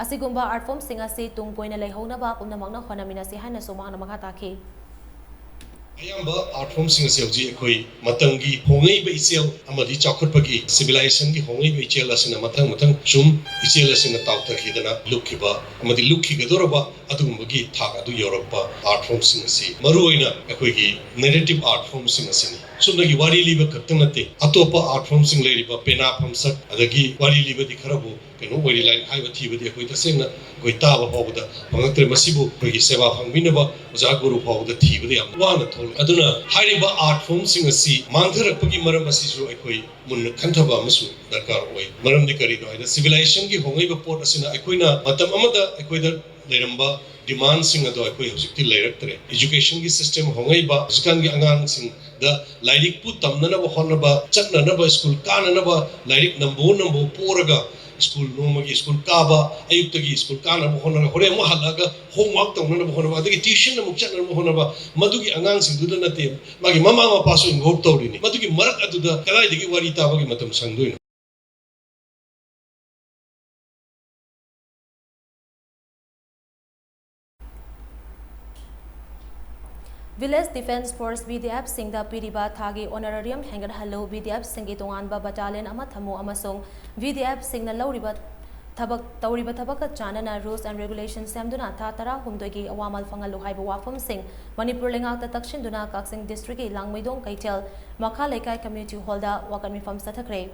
ꯑꯁꯤꯒꯨꯝꯕ art form ꯁꯤꯡ ꯑꯁꯤ ꯇꯨꯡ ꯀꯣꯏꯅ ꯂꯩꯍꯧꯅꯕ ꯄꯨꯝꯅꯃꯛꯅ ꯍꯣꯠꯅꯃꯤꯟꯅꯁꯤ ꯍꯥꯏꯅꯁꯨ ꯃꯍꯥꯛꯅ ꯃꯈꯥ ꯇꯥꯈꯤ꯫ ꯑꯌꯥꯝꯕ art form ꯁꯤꯡ ꯑꯁꯤ ꯍꯧꯖꯤꯛ ꯑꯩꯈꯣꯏ ꯃꯇꯝꯒꯤ ꯍꯣꯡꯂꯛꯏꯕ ꯏꯆꯦꯜ ꯑꯃꯗꯤ ꯆꯥꯎꯈꯠꯄꯒꯤ civilization ꯒꯤ ꯍꯣꯡꯂꯛꯏꯕ ꯏꯆꯦꯜ ꯑꯁꯤꯅ ꯃꯊꯪ ꯃꯊꯪ ꯁꯨꯝ ꯏꯆꯦꯜ ꯑꯁꯤꯅ ꯇꯥꯎꯊꯈꯤꯗꯅ ꯂꯨꯞꯈꯤꯕ ꯑꯃꯗꯤ ꯂꯨꯞꯈꯤꯒꯗꯧꯔꯕ ꯑꯗꯨꯒꯨꯝꯕꯒꯤ ꯊꯥꯛ ꯑꯗꯨ ꯌꯧꯔꯛꯄ art form ꯁꯤꯡ ꯑꯁꯤ ꯃꯔꯨꯑꯣꯏꯅ ꯑꯩꯈꯣꯏꯒꯤ narrative art form ꯁꯤꯡ ꯑꯁꯤꯅꯤ꯫ ꯆꯨꯝꯅꯒꯤ ꯋꯥꯔꯤ ꯂꯤꯕ ꯈꯛꯇ ꯅꯠꯇꯦ, ꯑꯇꯣꯞꯄ art form ꯁꯤꯡ ꯂꯩꯔꯤꯕ ꯄꯦꯅꯥ ꯐꯝꯁꯛ ꯑꯗꯒꯤ ꯋꯥꯔꯤ ꯂꯤꯕꯗꯤ ꯈꯔꯕꯨ ꯀꯩꯅꯣ ꯑꯣꯏꯔꯤ꯫ ꯂꯥꯏꯔꯤꯛ ꯍꯥꯏꯕ ꯊꯤꯕꯗꯤ ꯑꯩꯈꯣꯏ ꯇꯁꯦꯡꯅ ꯑꯩꯈꯣꯏ ꯇꯥꯕ ꯐꯥꯎꯕꯗ ꯐꯪꯉꯛꯇ꯭ꯔꯦ꯫ ꯃꯁꯤꯕꯨ ꯑꯩꯈꯣꯏꯒꯤ ꯁꯦꯕꯥ ꯐꯪꯕꯤꯅꯕ ꯑꯣꯖꯥ ꯒꯨꯔꯨ ꯐꯥꯎꯕꯗ ꯊꯤꯕꯗ ꯌꯥꯝ ꯋꯥꯅ ꯊꯣꯛꯂꯦ꯫ ꯑꯗꯨꯅ ꯍꯥꯏꯔꯤꯕ art form ꯁꯤꯡ ꯑꯁꯤ ꯃꯥꯡꯊꯔꯛꯄꯒꯤ ꯃꯔꯝ ꯑꯁꯤꯁꯨ ꯑꯩꯈꯣꯏ ꯃꯨꯟꯅ ꯈꯟꯊꯕ ꯑꯃꯁꯨ ꯗꯔꯀꯥꯔ ꯑꯣꯏ꯫ ꯃꯔꯝꯗꯤ ꯀꯔꯤꯅꯣ ꯍꯥꯏꯗ civilization ꯒꯤ ꯍꯣꯡꯂꯛꯏꯕ ꯄꯣꯠ ꯑꯁꯤꯅ ꯑꯩꯈꯣꯏꯅ ꯃꯇꯝ ꯑꯃꯗ ꯑꯩꯈꯣꯏꯗ ꯂꯩꯔꯝꯕ demand ꯁꯤꯡ ꯑꯗꯣ ꯑꯩꯈꯣꯏ ꯍꯧꯖꯤꯛꯇꯤ ꯂꯩꯔꯛꯇ꯭ꯔꯦ꯫ Education ꯒꯤ system ꯍꯣꯡꯂꯛꯏꯕ ꯍꯧꯖꯤꯛꯀꯥꯟꯒꯤ ꯑꯉꯥꯡꯁꯤꯡꯗ ꯂꯥꯏꯔꯤꯛꯄꯨ ꯇꯝꯅꯅꯕ ꯍꯣꯠꯅꯕ, ꯆꯠꯅꯅꯕ, ꯁ꯭ꯀꯨꯜ ꯀꯥꯅꯅꯕ ꯂꯥꯏꯔꯤꯛ ꯅꯝꯕꯣ ꯅꯝꯕꯣ ꯄꯣꯔꯒ ꯁ꯭ꯀꯨꯜ ꯅꯣꯡꯃꯒꯤ ꯁ꯭ꯀꯨꯜ ꯀꯥꯕ, ꯑꯌꯨꯛꯇꯒꯤ ꯁ꯭ꯀꯨꯜ ꯀꯥꯅꯕ ꯍꯣꯠꯅꯔꯒ ꯍꯣꯔꯦꯟ ꯑꯃꯨꯛ ꯍꯜꯂꯛꯑꯒ homework ꯇꯧꯅꯅꯕ ꯍꯣꯠꯅꯕ, ꯑꯗꯒꯤ tuition ꯑꯃꯨꯛ ꯆꯠꯅꯅꯕ ꯍꯣꯠꯅꯕ, ꯃꯗꯨꯒꯤ ꯑꯉꯥꯡꯁꯤꯡꯗꯨꯗ ꯅꯠꯇꯦ, ꯃꯥꯒꯤ ꯃꯃꯥ ꯃꯄꯥꯁꯨ involve ꯇꯧꯔꯤꯅꯤ꯫ ꯃꯗꯨꯒꯤ ꯃꯔꯛ ꯑꯗꯨꯗ ꯀꯗꯥꯏꯗꯒꯤ ꯋꯥꯔꯤ ꯇꯥꯕꯒꯤ ꯃꯇꯝ ꯁꯪꯗꯣꯏꯅꯣ? Village Defence Force, V D F ꯁꯤꯡꯗ ꯄꯤꯔꯤꯕ ꯊꯥꯒꯤ honorarium ꯍꯦꯟꯒꯠꯍꯜꯂꯨ, V D F ꯁꯤꯡꯒꯤ ꯇꯣꯉꯥꯟꯕ battalion ꯑꯃ ꯊꯝꯃꯨ ꯑꯃꯁꯨꯡ V D F ꯁꯤꯡꯅ ꯂꯧꯔꯤꯕ ꯊꯕꯛ, ꯇꯧꯔꯤꯕ ꯊꯕꯛꯀ ꯆꯥꯟꯅꯅ rules and regulation ꯁꯦꯝꯗꯨꯅ ꯊꯥ ꯇꯔꯥꯍꯨꯝꯗꯣꯏꯒꯤ ꯑꯋꯥꯃꯜ ꯐꯪꯍꯜꯂꯨ ꯍꯥꯏꯕ ꯋꯥꯐꯝꯁꯤꯡ ꯃꯅꯤꯄꯨꯔ ꯂꯩꯉꯥꯛꯇ ꯇꯛꯁꯤꯟꯗꯨꯅ ꯀꯛꯆꯤꯡ district ꯀꯤ ꯂꯥꯡꯃꯩꯗꯣꯡ ꯀꯩꯊꯦꯜ ꯃꯈꯥ ꯂꯩꯀꯥꯏ community hall ꯗ ꯋꯥꯀꯠ ꯃꯤꯐꯝ ꯆꯠꯊꯈ꯭ꯔꯦ꯫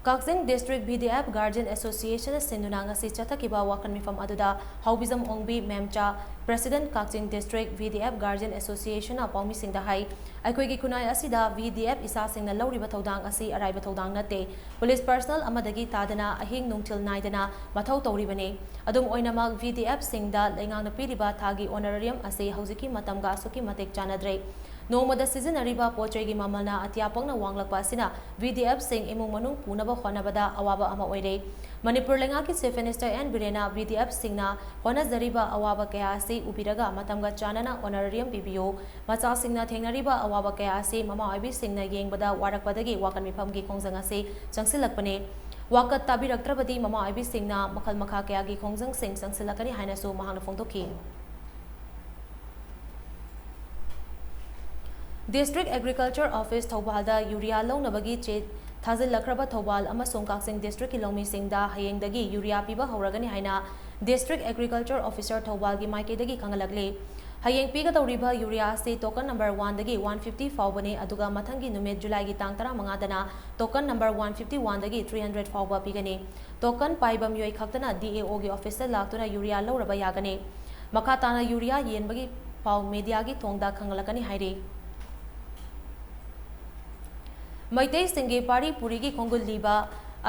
ꯀꯛꯆꯤꯡ District V D F Guardian Association ꯅ ꯁꯤꯟꯗꯨꯅ ꯉꯁꯤ ꯆꯠꯊꯈꯤꯕ ꯋꯥꯀꯠ ꯃꯤꯐꯝ ꯑꯗꯨꯗ ꯍꯥꯎꯕꯤꯖꯝ ꯑꯣꯡꯕꯤ ꯃꯦꯝꯆꯥ, President, ꯀꯛꯆꯤꯡ District V D F Guardian Association ꯅ ꯄꯥꯎꯃꯤꯁꯤꯡꯗ ꯍꯥꯏ, ꯑꯩꯈꯣꯏꯒꯤ ꯈꯨꯟꯅꯥꯏ ꯑꯁꯤꯗ V D F ꯏꯆꯥꯁꯤꯡꯅ ꯂꯧꯔꯤꯕ ꯊꯧꯗꯥꯡ ꯑꯁꯤ ꯑꯔꯥꯏꯕ ꯊꯧꯗꯥꯡ ꯅꯠꯇꯦ꯫ Police personnel ꯑꯃꯗꯒꯤ ꯇꯥꯗꯅ ꯑꯍꯤꯡ ꯅꯨꯡꯊꯤꯜ ꯅꯥꯏꯗꯅ ꯃꯊꯧ ꯇꯧꯔꯤꯕꯅꯤ꯫ ꯑꯗꯨꯝ ꯑꯣꯏꯅꯃꯛ, V D F ꯁꯤꯡꯗ ꯂꯩꯉꯥꯛꯅ ꯄꯤꯔꯤꯕ ꯊꯥꯒꯤ honorarium ꯑꯁꯤ ꯍꯧꯖꯤꯛꯀꯤ ꯃꯇꯝꯒ ꯑꯁꯨꯛꯀꯤ ꯃꯇꯤꯛ ꯆꯥꯟꯅꯗ꯭ꯔꯦ꯫ ꯅꯣꯡꯃꯗ ꯁꯤꯖꯤꯟꯅꯔꯤꯕ ꯄꯣꯠ ꯆꯩꯒꯤ ꯃꯃꯜꯅ ꯑꯇꯤꯌꯥ ꯄꯣꯛꯅ ꯋꯥꯡꯂꯛꯄ ꯑꯁꯤꯅ ꯚꯤꯗꯤꯑꯦꯐꯁꯤꯡ ꯏꯃꯨꯡ ꯃꯅꯨꯡ ꯄꯨꯅꯕ ꯍꯣꯠꯅꯕꯗ ꯑꯋꯥꯕ ꯑꯃ ꯑꯣꯏꯔꯦ꯫ ꯃꯅꯤꯄꯨꯔ ꯂꯩꯉꯥꯛꯀꯤ Chief Minister ꯑꯦꯟ ꯕꯤꯔꯦꯟꯅ ꯚꯤꯗꯤꯑꯦꯐꯁꯤꯡꯅ ꯍꯣꯠꯅꯖꯔꯤꯕ ꯑꯋꯥꯕ ꯀꯌꯥ ꯑꯁꯤ ꯎꯕꯤꯔꯒ ꯃꯇꯝꯒ ꯆꯥꯟꯅꯅ honorarium ꯄꯤꯕꯤꯌꯨ꯫ ꯃꯆꯥꯁꯤꯡꯅ ꯊꯦꯡꯅꯔꯤꯕ ꯑꯋꯥꯕ ꯀꯌꯥ ꯑꯁꯤ ꯃꯃꯥ ꯑꯣꯏꯕꯤꯁꯤꯡꯅ ꯌꯦꯡꯕꯗ ꯋꯥꯔꯛꯄꯗꯒꯤ ꯋꯥꯀꯠ ꯃꯤꯐꯝꯒꯤ ꯈꯣꯡꯖꯪ ꯑꯁꯤ ꯆꯪꯁꯤꯜꯂꯛꯄꯅꯤ꯫ ꯋꯥꯀꯠ ꯇꯥꯕꯤꯔꯛꯇ꯭ꯔꯕꯗꯤ ꯃꯃꯥ ꯑꯣꯏꯕꯤꯁꯤꯡꯅ ꯃꯈꯜ ꯃꯈꯥ ꯀꯌꯥꯒꯤ ꯈꯣꯡꯖꯪꯁꯤꯡ ꯆꯪꯁꯤꯜꯂꯛꯀꯅꯤ ꯍꯥꯏꯅꯁꯨ ꯃꯍꯥꯛꯅ ꯐꯣꯡꯗꯣꯛꯈꯤ꯫ District Agriculture Office ꯊꯧꯕꯥꯜꯗ ꯌꯨꯔꯤꯌꯥ ꯂꯧꯅꯕꯒꯤ ꯆꯦ ꯊꯥꯖꯤꯜꯂꯛꯈ꯭ꯔꯕ ꯊꯧꯕꯥꯜ ꯑꯃꯁꯨꯡ ꯀꯛꯆꯤꯡ districtꯀꯤ ꯂꯧꯃꯤꯁꯤꯡꯗ ꯍꯌꯦꯡꯗꯒꯤ ꯌꯨꯔꯤꯌꯥ ꯄꯤꯕ ꯍꯧꯔꯒꯅꯤ ꯍꯥꯏꯅ District Agriculture Officer ꯊꯧꯕꯥꯜꯒꯤ ꯃꯥꯏꯀꯩꯗꯒꯤ ꯈꯪꯍꯜꯂꯛꯂꯤ꯫ ꯍꯌꯦꯡ ꯄꯤꯒꯗꯧꯔꯤꯕ ꯌꯨꯔꯤꯌꯥ ꯑꯁꯤ token number oneꯗꯒꯤ one fifty ꯐꯥꯎꯕꯅꯤ, ꯑꯗꯨꯒ ꯃꯊꯪꯒꯤ ꯅꯨꯃꯤꯠ ꯖꯨꯂꯥꯏꯒꯤ ꯇꯥꯡ ꯇꯔꯥꯃꯉꯥꯗꯅ token number one fifty oneꯗꯒꯤ three hundred ꯐꯥꯎꯕ ꯄꯤꯒꯅꯤ꯫ Token ꯄꯥꯏꯕ ꯃꯤꯑꯣꯏ ꯈꯛꯇꯅ DAOꯒꯤ officeꯇ ꯂꯥꯛꯇꯨꯅ ꯌꯨꯔꯤꯌꯥ ꯂꯧꯔꯕ ꯌꯥꯒꯅꯤ꯫ ꯃꯈꯥ ꯇꯥꯅ ꯌꯨꯔꯤꯌꯥ ꯌꯦꯟꯕꯒꯤ ꯄꯥꯎ mediaꯒꯤ ꯊꯣꯡꯗ ꯈꯪꯍꯜꯂꯛꯀꯅꯤ ꯍꯥꯏꯔꯤ꯫ ꯃꯩꯇꯩꯁꯤꯡꯒꯤ ꯄꯥꯔꯤ ꯄꯨꯔꯤꯒꯤ ꯈꯣꯡꯒꯨꯜ ꯂꯤꯕ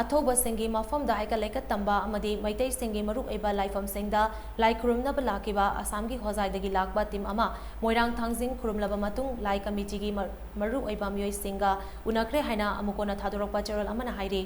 ꯑꯊꯧꯕꯁꯤꯡꯒꯤ ꯃꯐꯝꯗ ꯍꯩꯀꯠ ꯂꯩꯀꯠ ꯇꯝꯕ ꯑꯃꯗꯤ ꯃꯩꯇꯩꯁꯤꯡꯒꯤ ꯃꯔꯨꯑꯣꯏꯕ ꯂꯥꯏꯐꯝꯁꯤꯡꯗ ꯂꯥꯏ ꯈꯨꯔꯨꯝꯅꯕ ꯂꯥꯛꯈꯤꯕ ꯑꯁꯥꯝꯒꯤ ꯍꯣꯖꯥꯏꯗꯒꯤ ꯂꯥꯛꯄ team ꯑꯃ ꯃꯣꯏꯔꯥꯡ ꯊꯥꯡꯖꯤꯡ ꯈꯨꯔꯨꯝꯂꯕ ꯃꯇꯨꯡ ꯂꯥꯏ committeeꯒꯤ ꯃꯔꯨꯑꯣꯏꯕ ꯃꯤꯑꯣꯏꯁꯤꯡꯒ ꯎꯅꯈ꯭ꯔꯦ ꯍꯥꯏꯅ ꯑꯃꯨꯀꯣꯟꯅ ꯊꯥꯗꯣꯔꯛꯄ ꯆꯦꯔꯣꯜ ꯑꯃꯅ ꯍꯥꯏꯔꯤ꯫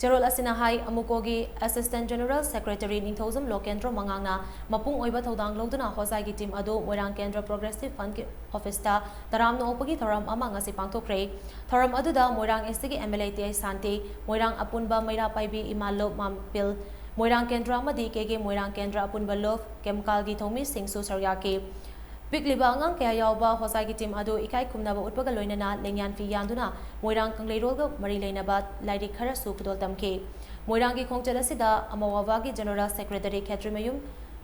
ꯆꯦꯔꯣꯜ ꯑꯁꯤꯅ ꯍꯥꯏ, ꯑꯃꯨꯀꯣꯒꯤ Assistant General Secretary ꯅꯤꯡꯊꯧꯖꯝ ꯂꯣꯀꯦꯟꯗ꯭ꯔꯣ ꯃꯉꯥꯡꯅ ꯃꯄꯨꯡ ꯑꯣꯏꯕ ꯊꯧꯗꯥꯡ ꯂꯧꯗꯨꯅ ꯍꯣꯖꯥꯏꯒꯤ team ꯑꯗꯨ ꯃꯣꯏꯔꯥꯡ ꯀꯦꯟꯗ꯭ꯔ Progressive Fundꯀꯤ officeꯇ ꯇꯔꯥꯝꯅ ꯑꯣꯛꯄꯒꯤ ꯊꯧꯔꯝ ꯑꯃ ꯉꯁꯤ ꯄꯥꯡꯊꯣꯛꯈ꯭ꯔꯦ꯫ ꯊꯧꯔꯝ ꯑꯗꯨꯗ ꯃꯣꯏꯔꯥꯡ Eastꯀꯤ MLA ꯇꯤ ꯑꯥꯏ ꯁꯥꯟꯇꯤ, ꯃꯣꯏꯔꯥꯡ ꯑꯄꯨꯟꯕ ꯃꯩꯔꯥ ꯄꯥꯏꯕꯤ ꯏꯃꯥ ꯂꯣꯞ ꯃꯥꯝꯄꯤꯜ, ꯃꯣꯏꯔꯥꯡ ꯀꯦꯟꯗ꯭ꯔ ꯑꯃꯗꯤ ꯀꯦ ꯀꯦ ꯃꯣꯏꯔꯥꯡ ꯀꯦꯟꯗ꯭ꯔ ꯑꯄꯨꯟꯕ ꯂꯣꯞ ꯀꯦꯝꯀꯥꯜꯒꯤ ꯊꯧꯃꯤꯁꯤꯡꯁꯨ ꯁꯔꯨꯛ ꯌꯥꯈꯤ꯫ ꯄꯤꯛꯂꯤꯕ ꯑꯉꯥꯡ ꯀꯌꯥ ꯌꯥꯎꯕ ꯍꯣꯖꯥꯏꯒꯤ team ꯑꯗꯨ ꯏꯀꯥꯏ ꯈꯨꯝꯅꯕ ꯎꯠꯄꯒ ꯂꯣꯏꯅꯅ ꯂꯦꯡꯌꯥꯟ ꯐꯤ ꯌꯥꯟꯗꯨꯅ ꯃꯣꯏꯔꯥꯡ ꯀꯪꯂꯩꯔꯣꯜꯒ ꯃꯔꯤ ꯂꯩꯅꯕ ꯂꯥꯏꯔꯤꯛ ꯈꯔꯁꯨ ꯈꯨꯗꯣꯜ ꯇꯝꯈꯤ꯫ ꯃꯣꯏꯔꯥꯡꯒꯤ ꯈꯣꯡꯆꯠ ꯑꯁꯤꯗ ꯑꯃꯋꯥꯕꯥꯒꯤ General Secretary ꯈꯦꯇ꯭ꯔꯤꯃꯌꯨꯝ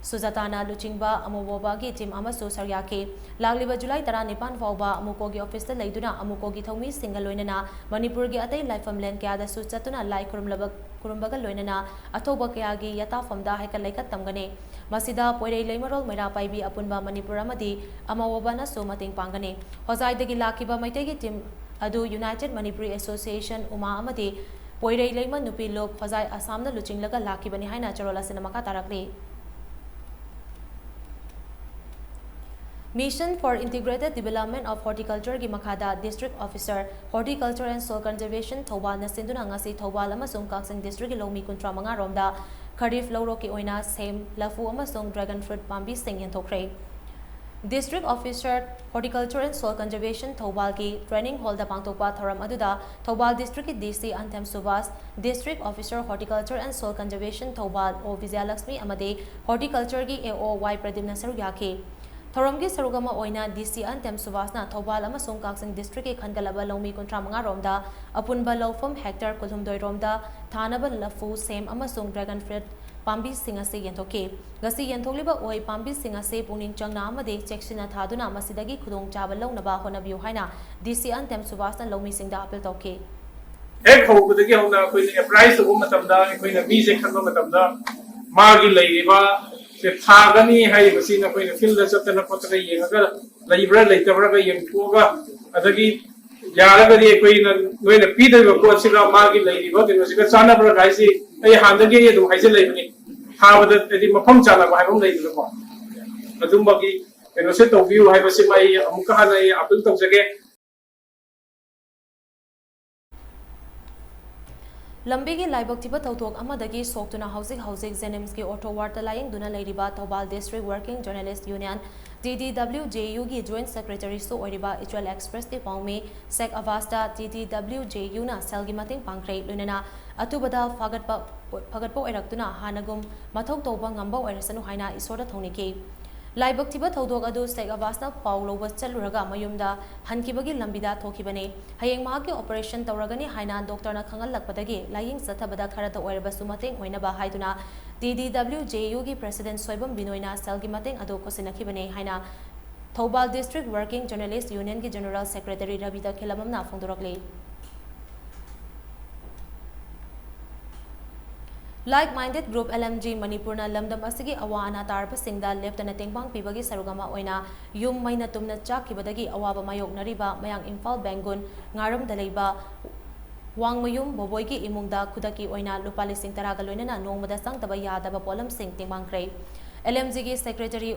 ꯁꯨꯖꯥꯇꯥꯅ ꯂꯨꯆꯤꯡꯕ ꯑꯃꯋꯥꯕꯥꯒꯤ team ꯑꯃꯁꯨ ꯁꯔꯨꯛ ꯌꯥꯈꯤ꯫ ꯂꯥꯛꯂꯤꯕ ꯖꯨꯂꯥꯏ ꯇꯔꯥꯅꯤꯄꯥꯟ ꯐꯥꯎꯕ ꯑꯃꯨꯀꯣꯒꯤ officeꯇ ꯂꯩꯗꯨꯅ ꯑꯃꯨꯀꯣꯒꯤ ꯊꯧꯃꯤꯁꯤꯡꯒ ꯂꯣꯏꯅꯅ ꯃꯅꯤꯄꯨꯔꯒꯤ ꯑꯇꯩ ꯂꯥꯏꯐꯝꯂꯦꯟ ꯀꯌꯥꯗꯁꯨ ꯆꯠꯇꯨꯅ ꯂꯥꯏ ꯈꯨꯔꯨꯝꯂꯕ ꯈꯨꯔꯨꯝꯕꯒ ꯂꯣꯏꯅꯅ ꯑꯊꯧꯕ ꯀꯌꯥꯒꯤ ꯌꯥꯇꯥꯐꯝꯗ ꯍꯩꯀꯠ ꯂꯩꯀꯠ ꯇꯝꯒꯅꯤ꯫ ꯃꯁꯤꯗ ꯄꯣꯏꯔꯩ ꯂꯩꯃꯔꯣꯜ ꯃꯩꯔꯥ ꯄꯥꯏꯕꯤ ꯑꯄꯨꯟꯕ ꯃꯅꯤꯄꯨꯔ ꯑꯃꯗꯤ ꯑꯃꯋꯥꯕꯥꯅꯁꯨ ꯃꯇꯦꯡ ꯄꯥꯡꯒꯅꯤ꯫ ꯍꯣꯖꯥꯏꯗꯒꯤ ꯂꯥꯛꯈꯤꯕ ꯃꯩꯇꯩꯒꯤ team ꯑꯗꯨ United Manipuri Association, ꯎꯃꯥ ꯑꯃꯗꯤ ꯄꯣꯏꯔꯩ ꯂꯩꯃ ꯅꯨꯄꯤ ꯂꯨꯞ ꯍꯣꯖꯥꯏ ꯑꯁꯥꯝꯅ ꯂꯨꯆꯤꯡꯂꯒ ꯂꯥꯛꯈꯤꯕꯅꯤ ꯍꯥꯏꯅ ꯆꯦꯔꯣꯜ ꯑꯁꯤꯅ ꯃꯈꯥ ꯇꯥꯔꯛꯂꯤ꯫ Mission for Integrated Development of Horticulture ꯒꯤ ꯃꯈꯥꯗ District Officer, Horticulture and Soil Conservation ꯊꯧꯕꯥꯜꯅ ꯁꯤꯟꯗꯨꯅ ꯉꯁꯤ ꯊꯧꯕꯥꯜ ꯑꯃꯁꯨꯡ ꯀꯛꯆꯤꯡ district ꯀꯤ ꯂꯧꯃꯤ ꯀꯨꯟꯊ꯭ꯔꯥ ꯃꯉꯥ ꯔꯣꯝꯗ Kharif ꯂꯧꯔꯣꯛꯀꯤ ꯑꯣꯏꯅ ꯁꯦꯝ, ꯂꯐꯨ ꯑꯃꯁꯨꯡ dragon fruit ꯄꯥꯝꯕꯤꯁꯤꯡ ꯌꯦꯟꯊꯣꯛꯈ꯭ꯔꯦ꯫ District Officer, Horticulture and Soil Conservation ꯊꯧꯕꯥꯜꯒꯤ training hall ꯗ ꯄꯥꯡꯊꯣꯛꯄ ꯊꯧꯔꯝ ꯑꯗꯨꯗ ꯊꯧꯕꯥꯜ district ꯀꯤ D C ꯑꯟꯊꯦꯝ Subhas, District Officer, Horticulture and Soil Conservation Thoubal ꯑꯣ ꯕꯤꯖꯌꯂꯛꯁꯃꯤ ꯑꯃꯗꯤ Horticulture ꯒꯤ A O ꯋꯥꯏ ꯄ꯭ꯔꯗꯤꯞꯅ ꯁꯔꯨꯛ ꯌꯥꯈꯤ꯫ ꯊꯧꯔꯝꯒꯤ ꯁꯔꯨꯛ ꯑꯃ ꯑꯣꯏꯅ D C ꯑꯟꯊꯦꯝ ꯁꯨꯕꯥꯁꯅ ꯊꯧꯕꯥꯜ ꯑꯃꯁꯨꯡ ꯀꯛꯆꯤꯡ district ꯀꯤ ꯈꯟꯒꯠꯂꯕ ꯂꯧꯃꯤ ꯀꯨꯟꯊ꯭ꯔꯥ ꯃꯉꯥ ꯔꯣꯝꯗ ꯑꯄꯨꯟꯕ ꯂꯧꯐꯝ hectare ꯀꯨꯟꯍꯨꯝꯗꯣꯏ ꯔꯣꯝꯗ ꯊꯥꯅꯕ ꯂꯐꯨ, ꯁꯦꯝ ꯑꯃꯁꯨꯡ dragon fruit ꯄꯥꯝꯕꯤꯁꯤꯡ ꯑꯁꯤ ꯌꯦꯟꯊꯣꯛꯈꯤ꯫ ꯉꯁꯤ ꯌꯦꯟꯊꯣꯛꯂꯤꯕ ꯎꯍꯩ ꯄꯥꯝꯕꯤꯁꯤꯡ ꯑꯁꯤ ꯄꯨꯛꯅꯤꯡ ꯆꯪꯅ ꯑꯃꯗꯤ ꯆꯦꯛꯁꯤꯟꯅ ꯊꯥꯗꯨꯅ ꯃꯁꯤꯗꯒꯤ ꯈꯨꯗꯣꯡꯆꯥꯕ ꯂꯧꯅꯕ ꯍꯣꯠꯅꯕꯤꯌꯨ ꯍꯥꯏꯅ D C ꯑꯟꯊꯦꯝ ꯁꯨꯕꯥꯁꯅ ꯂꯧꯃꯤꯁꯤꯡꯗ appeal ꯇꯧꯈꯤ꯫ ꯍꯦꯛ ꯍꯧꯕꯗꯒꯤ ꯍꯧꯅ ꯑꯩꯈꯣꯏꯅ apprise ꯇꯧꯕ ꯃꯇꯝꯗ, ꯑꯩꯈꯣꯏꯅ ꯃꯤꯁꯦ ꯈꯟꯕ ꯃꯇꯝꯗ, ꯃꯥꯒꯤ ꯂꯩꯔꯤꯕ ꯁꯦ ꯊꯥꯒꯅꯤ ꯍꯥꯏꯔꯤꯕꯁꯤ ꯑꯩꯈꯣꯏꯅ field ꯗ ꯆꯠꯇꯅ ꯈꯣꯠꯇꯅ ꯌꯦꯡꯉꯒ, ꯂꯩꯕ꯭ꯔꯥ ꯂꯩꯇꯕ꯭ꯔꯥꯒ ꯌꯦꯡꯊꯣꯛꯑꯒ, ꯑꯗꯒꯤ ꯌꯥꯔꯒꯗꯤ ꯑꯩꯈꯣꯏꯅ, ꯅꯣꯏꯅ ꯄꯤꯗꯣꯏꯕ ꯄꯣꯠꯁꯤꯒ ꯃꯥꯒꯤ ꯂꯩꯔꯤꯕ ꯀꯩꯅꯣꯁꯤꯒ ꯆꯥꯟꯅꯕ꯭ꯔꯥ ꯍꯥꯏꯁꯤ ꯑꯩ ꯍꯥꯟꯅꯗꯒꯤ ꯑꯩ ꯑꯗꯨꯝ ꯍꯥꯏꯖꯤꯜꯂꯛꯏꯕꯅꯤ꯫ ꯊꯥꯕꯗ ꯍꯥꯏꯗꯤ ꯃꯐꯝ ꯆꯥꯟꯅꯕ ꯍꯥꯏꯕ ꯑꯃ ꯂꯩꯗꯅꯀꯣ, ꯑꯗꯨꯝꯕꯒꯤ ꯀꯩꯅꯣꯁꯦ ꯇꯧꯕꯤꯌꯨ ꯍꯥꯏꯕꯁꯤꯃ ꯑꯩ ꯑꯃꯨꯛꯀ ꯍꯟꯅ ꯑꯩ appeal ꯇꯧꯖꯒꯦ꯫ ꯂꯝꯕꯤꯒꯤ ꯂꯥꯏꯕꯛ ꯊꯤꯕ ꯊꯧꯗꯣꯛ ꯑꯃꯗꯒꯤ ꯁꯣꯛꯇꯨꯅ ꯍꯧꯖꯤꯛ ꯍꯧꯖꯤꯛ JNIMS ꯀꯤ ortho ward ꯇ ꯂꯥꯌꯦꯡꯗꯨꯅ ꯂꯩꯔꯤꯕ Thoubal District Working Journalist Union, T D W J U ꯒꯤ Joint Secretary ꯁꯨ ꯑꯣꯏꯔꯤꯕ ꯏꯆꯦꯜ Express ꯀꯤ ꯄꯥꯎꯃꯤ ꯁꯦꯛ ꯑꯕꯥꯁꯇ T D W J U ꯅ ꯁꯦꯜꯒꯤ ꯃꯇꯦꯡ ꯄꯥꯡꯈ꯭ꯔꯦ꯫ ꯂꯣꯏꯅꯅ ꯑꯊꯨꯕꯗ ꯐꯒꯠꯄ, ꯐꯒꯠꯄ ꯑꯣꯏꯔꯛꯇꯨꯅ ꯍꯥꯟꯅꯒꯨꯝ ꯃꯊꯧ ꯇꯧꯕ ꯉꯝꯕ ꯑꯣꯏꯔꯁꯅꯨ ꯍꯥꯏꯅ ꯏꯁꯣꯔꯗ ꯊꯧꯅꯤꯈꯤ꯫ ꯂꯥꯏꯕꯛ ꯊꯤꯕ ꯊꯧꯗꯣꯛ ꯑꯗꯨ ꯁꯦꯛ ꯑꯕꯥꯁꯅ ꯄꯥꯎ ꯂꯧꯕ ꯆꯠꯂꯨꯔꯒ ꯃꯌꯨꯝꯗ ꯍꯟꯈꯤꯕꯒꯤ ꯂꯝꯕꯤꯗ ꯊꯣꯛꯈꯤꯕꯅꯤ꯫ ꯍꯌꯦꯡ ꯃꯍꯥꯛꯀꯤ operation ꯇꯧꯔꯒꯅꯤ ꯍꯥꯏꯅ doctor ꯅ ꯈꯪꯍꯜꯂꯛꯄꯗꯒꯤ ꯂꯥꯌꯦꯡ ꯆꯠꯊꯕꯗ ꯈꯔꯇ ꯑꯣꯏꯔꯕꯁꯨ ꯃꯇꯦꯡ ꯑꯣꯏꯅꯕ ꯍꯥꯏꯗꯨꯅ T D W J U ꯒꯤ President ꯁꯣꯏꯕꯝ ꯕꯤꯅꯣꯏꯅ ꯁꯦꯜꯒꯤ ꯃꯇꯦꯡ ꯑꯗꯨ ꯀꯣꯠꯁꯤꯟꯅꯈꯤꯕꯅꯤ ꯍꯥꯏꯅ Thoubal District Working Journalist Union ꯒꯤ General Secretary ꯔꯕꯤꯗ ꯈꯦꯂꯝꯕꯝꯅ ꯐꯣꯡꯗꯣꯔꯛꯂꯤ꯫ Like Minded Group, L M G, ꯃꯅꯤꯄꯨꯔꯅ ꯂꯝꯗꯝ ꯑꯁꯤꯒꯤ ꯑꯋꯥ ꯑꯅꯥ ꯇꯥꯔꯕꯁꯤꯡꯗ ꯂꯦꯞꯇꯅ ꯇꯦꯡꯕꯥꯡ ꯄꯤꯕꯒꯤ ꯁꯔꯨꯛ ꯑꯃ ꯑꯣꯏꯅ ꯌꯨꯝ ꯃꯩꯅ ꯇꯨꯝꯅ ꯆꯥꯛꯈꯤꯕꯗꯒꯤ ꯑꯋꯥꯕ ꯃꯥꯌꯣꯛꯅꯔꯤꯕ ꯃꯌꯥꯡ ꯏꯝꯐꯥꯜ ꯕꯦꯡꯒꯨꯟ ꯉꯥꯔꯝꯗ ꯂꯩꯕ ꯋꯥꯡꯃꯌꯨꯝ ꯕꯣꯕꯣꯏꯒꯤ ꯏꯃꯨꯡꯗ ꯈꯨꯗꯛꯀꯤ ꯑꯣꯏꯅ ꯂꯨꯄꯥ ꯂꯤꯁꯤꯡ ꯇꯔꯥꯒ ꯂꯣꯏꯅꯅ ꯅꯣꯡꯃꯗ ꯆꯪꯗꯕ ꯌꯥꯗꯕ ꯄꯣꯠꯂꯝꯁꯤꯡ ꯇꯦꯡꯕꯥꯡꯈ꯭ꯔꯦ꯫ L M G ꯒꯤ Secretary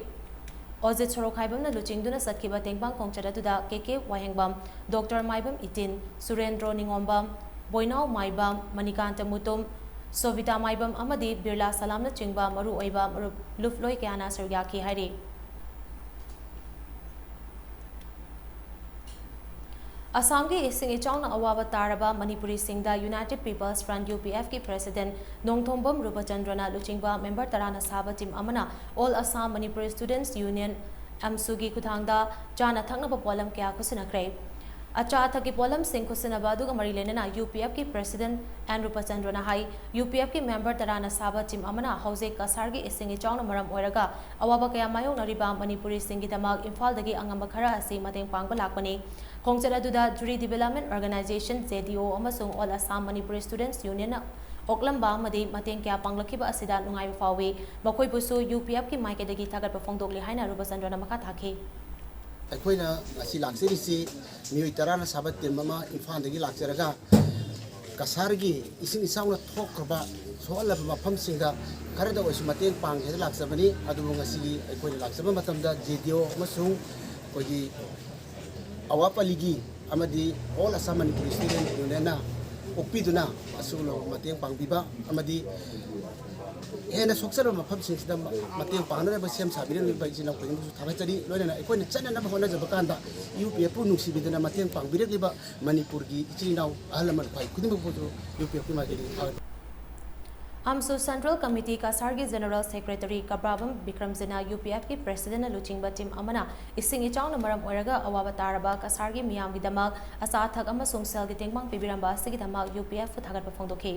ꯑꯣꯖꯤꯠ ꯁꯣꯔꯣꯛꯈꯥꯏꯕꯝꯅ ꯂꯨꯆꯤꯡꯗꯨꯅ ꯆꯠꯈꯤꯕ ꯇꯦꯡꯕꯥꯡ ꯈꯣꯡꯆꯠ ꯑꯗꯨꯗ ꯀꯦ ꯀꯦ ꯋꯥꯍꯦꯡꯕꯝ, ꯗꯣꯛꯇꯔ ꯃꯥꯏꯕꯝ ꯏꯇꯤꯟ, ꯁꯨꯔꯦꯟꯗ꯭ꯔꯣ ꯅꯤꯉꯣꯝꯕꯝ, ꯕꯣꯏꯅꯥꯎ ꯃꯥꯏꯕꯝ, ꯃꯅꯤꯀꯥꯟꯇ ꯃꯨꯇꯨꯝ, ꯁꯣꯚꯤꯇꯥ ꯃꯥꯏꯕꯝ ꯑꯃꯗꯤ ꯕꯤꯔꯂꯥ ꯁꯂꯥꯝꯅꯆꯤꯡꯕ ꯃꯔꯨꯑꯣꯏꯕ ꯃꯔꯨꯞ ꯂꯨꯞꯂꯣꯏ ꯀꯌꯥꯅ ꯁꯔꯨꯛ ꯌꯥꯈꯤ ꯍꯥꯏꯔꯤ꯫ ꯑꯁꯥꯝꯒꯤ ꯏꯁꯤꯡ ꯏꯆꯥꯎꯅ ꯑꯋꯥꯕ ꯇꯥꯔꯕ ꯃꯅꯤꯄꯨꯔꯤꯁꯤꯡꯗ United People's Front, UPF ꯀꯤ president ꯅꯣꯡꯊꯣꯝꯕꯝ ꯔꯨꯄꯆꯟꯗ꯭ꯔꯅ ꯂꯨꯆꯤꯡꯕ member ꯇꯔꯥꯅ ꯁꯥꯕ team ꯑꯃꯅ All Assam Manipuri Students Union, AMSU ꯒꯤ ꯈꯨꯠꯊꯥꯡꯗ ꯆꯥꯅ ꯊꯛꯅꯕ ꯄꯣꯠꯂꯝ ꯀꯌꯥ ꯈꯨꯠꯁꯤꯟꯅꯈ꯭ꯔꯦ꯫ ꯑꯆꯥ ꯑꯊꯛꯀꯤ ꯄꯣꯠꯂꯝꯁꯤꯡ ꯈꯨꯠꯁꯤꯟꯅꯕ ꯑꯗꯨꯒ ꯃꯔꯤ ꯂꯩꯅꯅ UPF ꯀꯤ president N ꯔꯨꯄꯆꯟꯗ꯭ꯔꯅ ꯍꯥꯏ, UPF ꯀꯤ member ꯇꯔꯥꯅ ꯁꯥꯕ team ꯑꯃꯅ ꯍꯧꯖꯤꯛ ꯀꯁꯥꯔꯒꯤ ꯏꯁꯤꯡ ꯏꯆꯥꯎꯅ ꯃꯔꯝ ꯑꯣꯏꯔꯒ ꯑꯋꯥꯕ ꯀꯌꯥ ꯃꯥꯌꯣꯛꯅꯔꯤꯕ ꯃꯅꯤꯄꯨꯔꯤꯁꯤꯡꯒꯤꯗꯃꯛ ꯏꯝꯐꯥꯜꯗꯒꯤ ꯑꯉꯝꯕ ꯈꯔ ꯑꯁꯤ ꯃꯇꯦꯡ ꯄꯥꯡꯕ ꯂꯥꯛꯄꯅꯤ꯫ ꯈꯣꯡꯆꯠ ꯑꯗꯨꯗ Juri Development Organization, JDO, ꯑꯃꯁꯨꯡ All Assam Manipuri Students Union ꯅ ꯑꯣꯛꯂꯝꯕ ꯑꯃꯗꯤ ꯃꯇꯦꯡ ꯀꯌꯥ ꯄꯥꯡꯂꯛꯈꯤꯕ ꯑꯁꯤꯗ ꯅꯨꯡꯉꯥꯏꯕ ꯐꯥꯎꯏ꯫ ꯃꯈꯣꯏꯕꯨꯁꯨ UPF ꯀꯤ ꯃꯥꯏꯀꯩꯗꯒꯤ ꯊꯥꯒꯠꯄ ꯐꯣꯡꯗꯣꯛꯂꯤ ꯍꯥꯏꯅ ꯔꯨꯄꯆꯟꯗ꯭ꯔꯅ ꯃꯈꯥ ꯇꯥꯈꯤ꯫ ꯑꯩꯈꯣꯏꯅ ꯉꯁꯤ ꯂꯥꯛꯆꯔꯤꯁꯤ ꯃꯤꯑꯣꯏ ꯇꯔꯥꯅ ꯁꯥꯕ team ꯑꯃ ꯏꯝꯐꯥꯜꯗꯒꯤ ꯂꯥꯛꯆꯔꯒ ꯀꯁꯥꯔꯒꯤ ꯏꯁꯤꯡ ꯏꯆꯥꯎꯅ ꯊꯣꯛꯈ꯭ꯔꯕ, ꯁꯣꯛꯍꯜꯂꯕ ꯃꯐꯝꯁꯤꯡꯗ ꯈꯔꯗ ꯑꯣꯏꯔꯁꯨ ꯃꯇꯦꯡ ꯄꯥꯡꯒꯦ ꯍꯥꯏꯅ ꯂꯥꯛꯆꯕꯅꯤ꯫ ꯑꯗꯨꯕꯨ ꯉꯁꯤꯒꯤ ꯑꯩꯈꯣꯏꯅ ꯂꯥꯛꯆꯕ ꯃꯇꯝꯗ JDO ꯑꯃꯁꯨꯡ ꯑꯩꯈꯣꯏꯒꯤ ꯑꯋꯥꯄꯜꯂꯤꯒꯤ ꯑꯃꯗꯤ All Assam Manipuri Student Union ꯅ ꯑꯣꯛꯄꯤꯗꯨꯅ ꯑꯁꯤꯒꯨꯝꯂꯕ ꯃꯇꯦꯡ ꯄꯥꯡꯕꯤꯕ ꯑꯃꯗꯤ ꯍꯦꯟꯅ ꯁꯣꯛꯆꯔꯕ ꯃꯐꯝꯁꯤꯡꯁꯤꯗ ꯃ-, ꯃꯇꯦꯡ ꯄꯥꯡꯅꯅꯕ ꯁꯦꯝ ꯁꯥꯕꯤꯔꯝꯂꯤꯕ ꯏꯆꯤꯜ ꯏꯅꯥꯎ ꯈꯨꯗꯤꯡꯃꯛꯁꯨ ꯊꯥꯒꯠꯆꯔꯤ꯫ ꯂꯣꯏꯅꯅ ꯑꯩꯈꯣꯏꯅ ꯆꯠꯅꯅꯕ ꯍꯣꯠꯅꯖꯕ ꯀꯥꯟꯗ UPF ꯄꯨ ꯅꯨꯡꯁꯤꯕꯤꯗꯨꯅ ꯃꯇꯦꯡ ꯄꯥꯡꯕꯤꯔꯛꯂꯤꯕ ꯃꯅꯤꯄꯨꯔꯒꯤ ꯏꯆꯤꯜ ꯏꯅꯥꯎ ꯑꯍꯜ ꯂꯃꯟ ꯈ꯭ꯋꯥꯏ ꯈꯨꯗꯤꯡꯃꯛꯄꯨꯁꯨ UPF ꯀꯤ ꯃꯥꯏꯀꯩꯗꯒꯤ ꯊꯥꯒꯠ AMSU Central Committee ꯀꯁꯥꯔꯒꯤ General Secretary ꯀꯕ꯭ꯔꯥꯕꯝ ꯕꯤꯀ꯭ꯔꯝꯖꯤꯠꯅ UPF ꯀꯤ president ꯅ ꯂꯨꯆꯤꯡꯕ team ꯑꯃꯅ ꯏꯁꯤꯡ ꯏꯆꯥꯎꯅ ꯃꯔꯝ ꯑꯣꯏꯔꯒ ꯑꯋꯥꯕ ꯇꯥꯔꯕ ꯀꯁꯥꯔꯒꯤ ꯃꯤꯌꯥꯝꯒꯤꯗꯃꯛ ꯑꯆꯥ ꯑꯊꯛ ꯑꯃꯁꯨꯡ ꯁꯦꯜꯒꯤ ꯇꯦꯡꯕꯥꯡ ꯄꯤꯕꯤꯔꯝꯕ ꯑꯁꯤꯒꯤꯗꯃꯛ UPF ꯄꯨ ꯊꯥꯒꯠꯄ ꯐꯣꯡꯗꯣꯛꯈꯤ꯫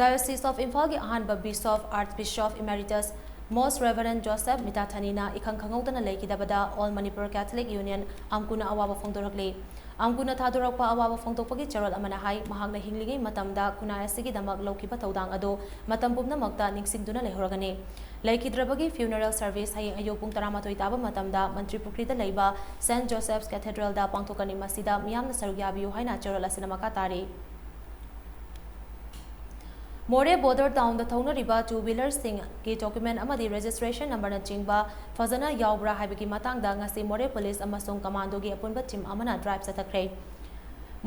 Diocese of ꯏꯝꯐꯥꯜꯒꯤ ꯑꯍꯥꯟꯕ Bishop, Archbishop Emeritus, Most Reverend Joseph ꯃꯤꯇꯥꯊꯥꯅꯤꯅ ꯏꯈꯪ ꯈꯪꯍꯧꯗꯅ ꯂꯩꯈꯤꯗꯕꯗ All Manipur Catholic Union, ꯑꯝꯀꯨꯅ ꯑꯋꯥꯕ ꯐꯣꯡꯗꯣꯔꯛꯂꯤ꯫ ꯑꯝꯀꯨꯅ ꯊꯥꯗꯣꯔꯛꯄ ꯑꯋꯥꯕ ꯐꯣꯡꯗꯣꯛꯄꯒꯤ ꯆꯦꯔꯣꯜ ꯑꯃꯅ ꯍꯥꯏ, ꯃꯍꯥꯛꯅ ꯍꯤꯡꯂꯤꯉꯩ ꯃꯇꯝꯗ ꯈꯨꯟꯅꯥꯏ ꯑꯁꯤꯒꯤꯗꯃꯛ ꯂꯧꯈꯤꯕ ꯊꯧꯗꯥꯡ ꯑꯗꯨ ꯃꯇꯝ ꯄꯨꯝꯅꯃꯛꯇ ꯅꯤꯡꯁꯤꯡꯗꯨꯅ ꯂꯩꯍꯧꯔꯒꯅꯤ꯫ ꯂꯩꯈꯤꯗ꯭ꯔꯕꯒꯤ funeral service ꯍꯌꯦꯡ ꯑꯌꯨꯛ ꯄꯨꯡ ꯇꯔꯥꯃꯥꯊꯣꯏ ꯇꯥꯕ ꯃꯇꯝꯗ ꯃꯟꯇ꯭ꯔꯤ ꯄꯨꯈ꯭ꯔꯤꯗ ꯂꯩꯕ Saint Joseph's Cathedral ꯗ ꯄꯥꯡꯊꯣꯛꯀꯅꯤ꯫ ꯃꯁꯤꯗ ꯃꯤꯌꯥꯝꯅ ꯁꯔꯨꯛ ꯌꯥꯕꯤꯌꯨ ꯍꯥꯏꯅ ꯆꯦꯔꯣꯜ ꯑꯁꯤꯅ ꯃꯈꯥ ꯇꯥꯔꯤ꯫ ꯃꯣꯔꯦ ꯕꯣꯔꯗꯔ ꯇꯥꯎꯟꯗ ꯊꯧꯅꯔꯤꯕ ꯇꯨ ꯋꯤꯂꯔꯁꯤꯡꯒꯤ ꯗꯣꯀ꯭ꯌꯨꯃꯦꯟ ꯑꯃꯗꯤ ꯔꯦꯖꯤꯁꯇ꯭ꯔꯦꯁꯟ ꯅꯝꯕꯔꯅꯆꯤꯡꯕ ꯐꯖꯅ ꯌꯥꯎꯕ꯭ꯔꯥ ꯍꯥꯏꯕꯒꯤ ꯃꯇꯥꯡꯗ ꯉꯁꯤ ꯃꯣꯔꯦ ꯄꯨꯂꯤꯁ ꯑꯃꯁꯨꯡ ꯀꯃꯥꯟꯗꯣꯒꯤ ꯑꯄꯨꯟꯕ ꯇꯤꯝ ꯑꯃꯅ ꯗ꯭ꯔꯥꯏꯚ ꯆꯠꯊꯈ꯭ꯔꯦ꯫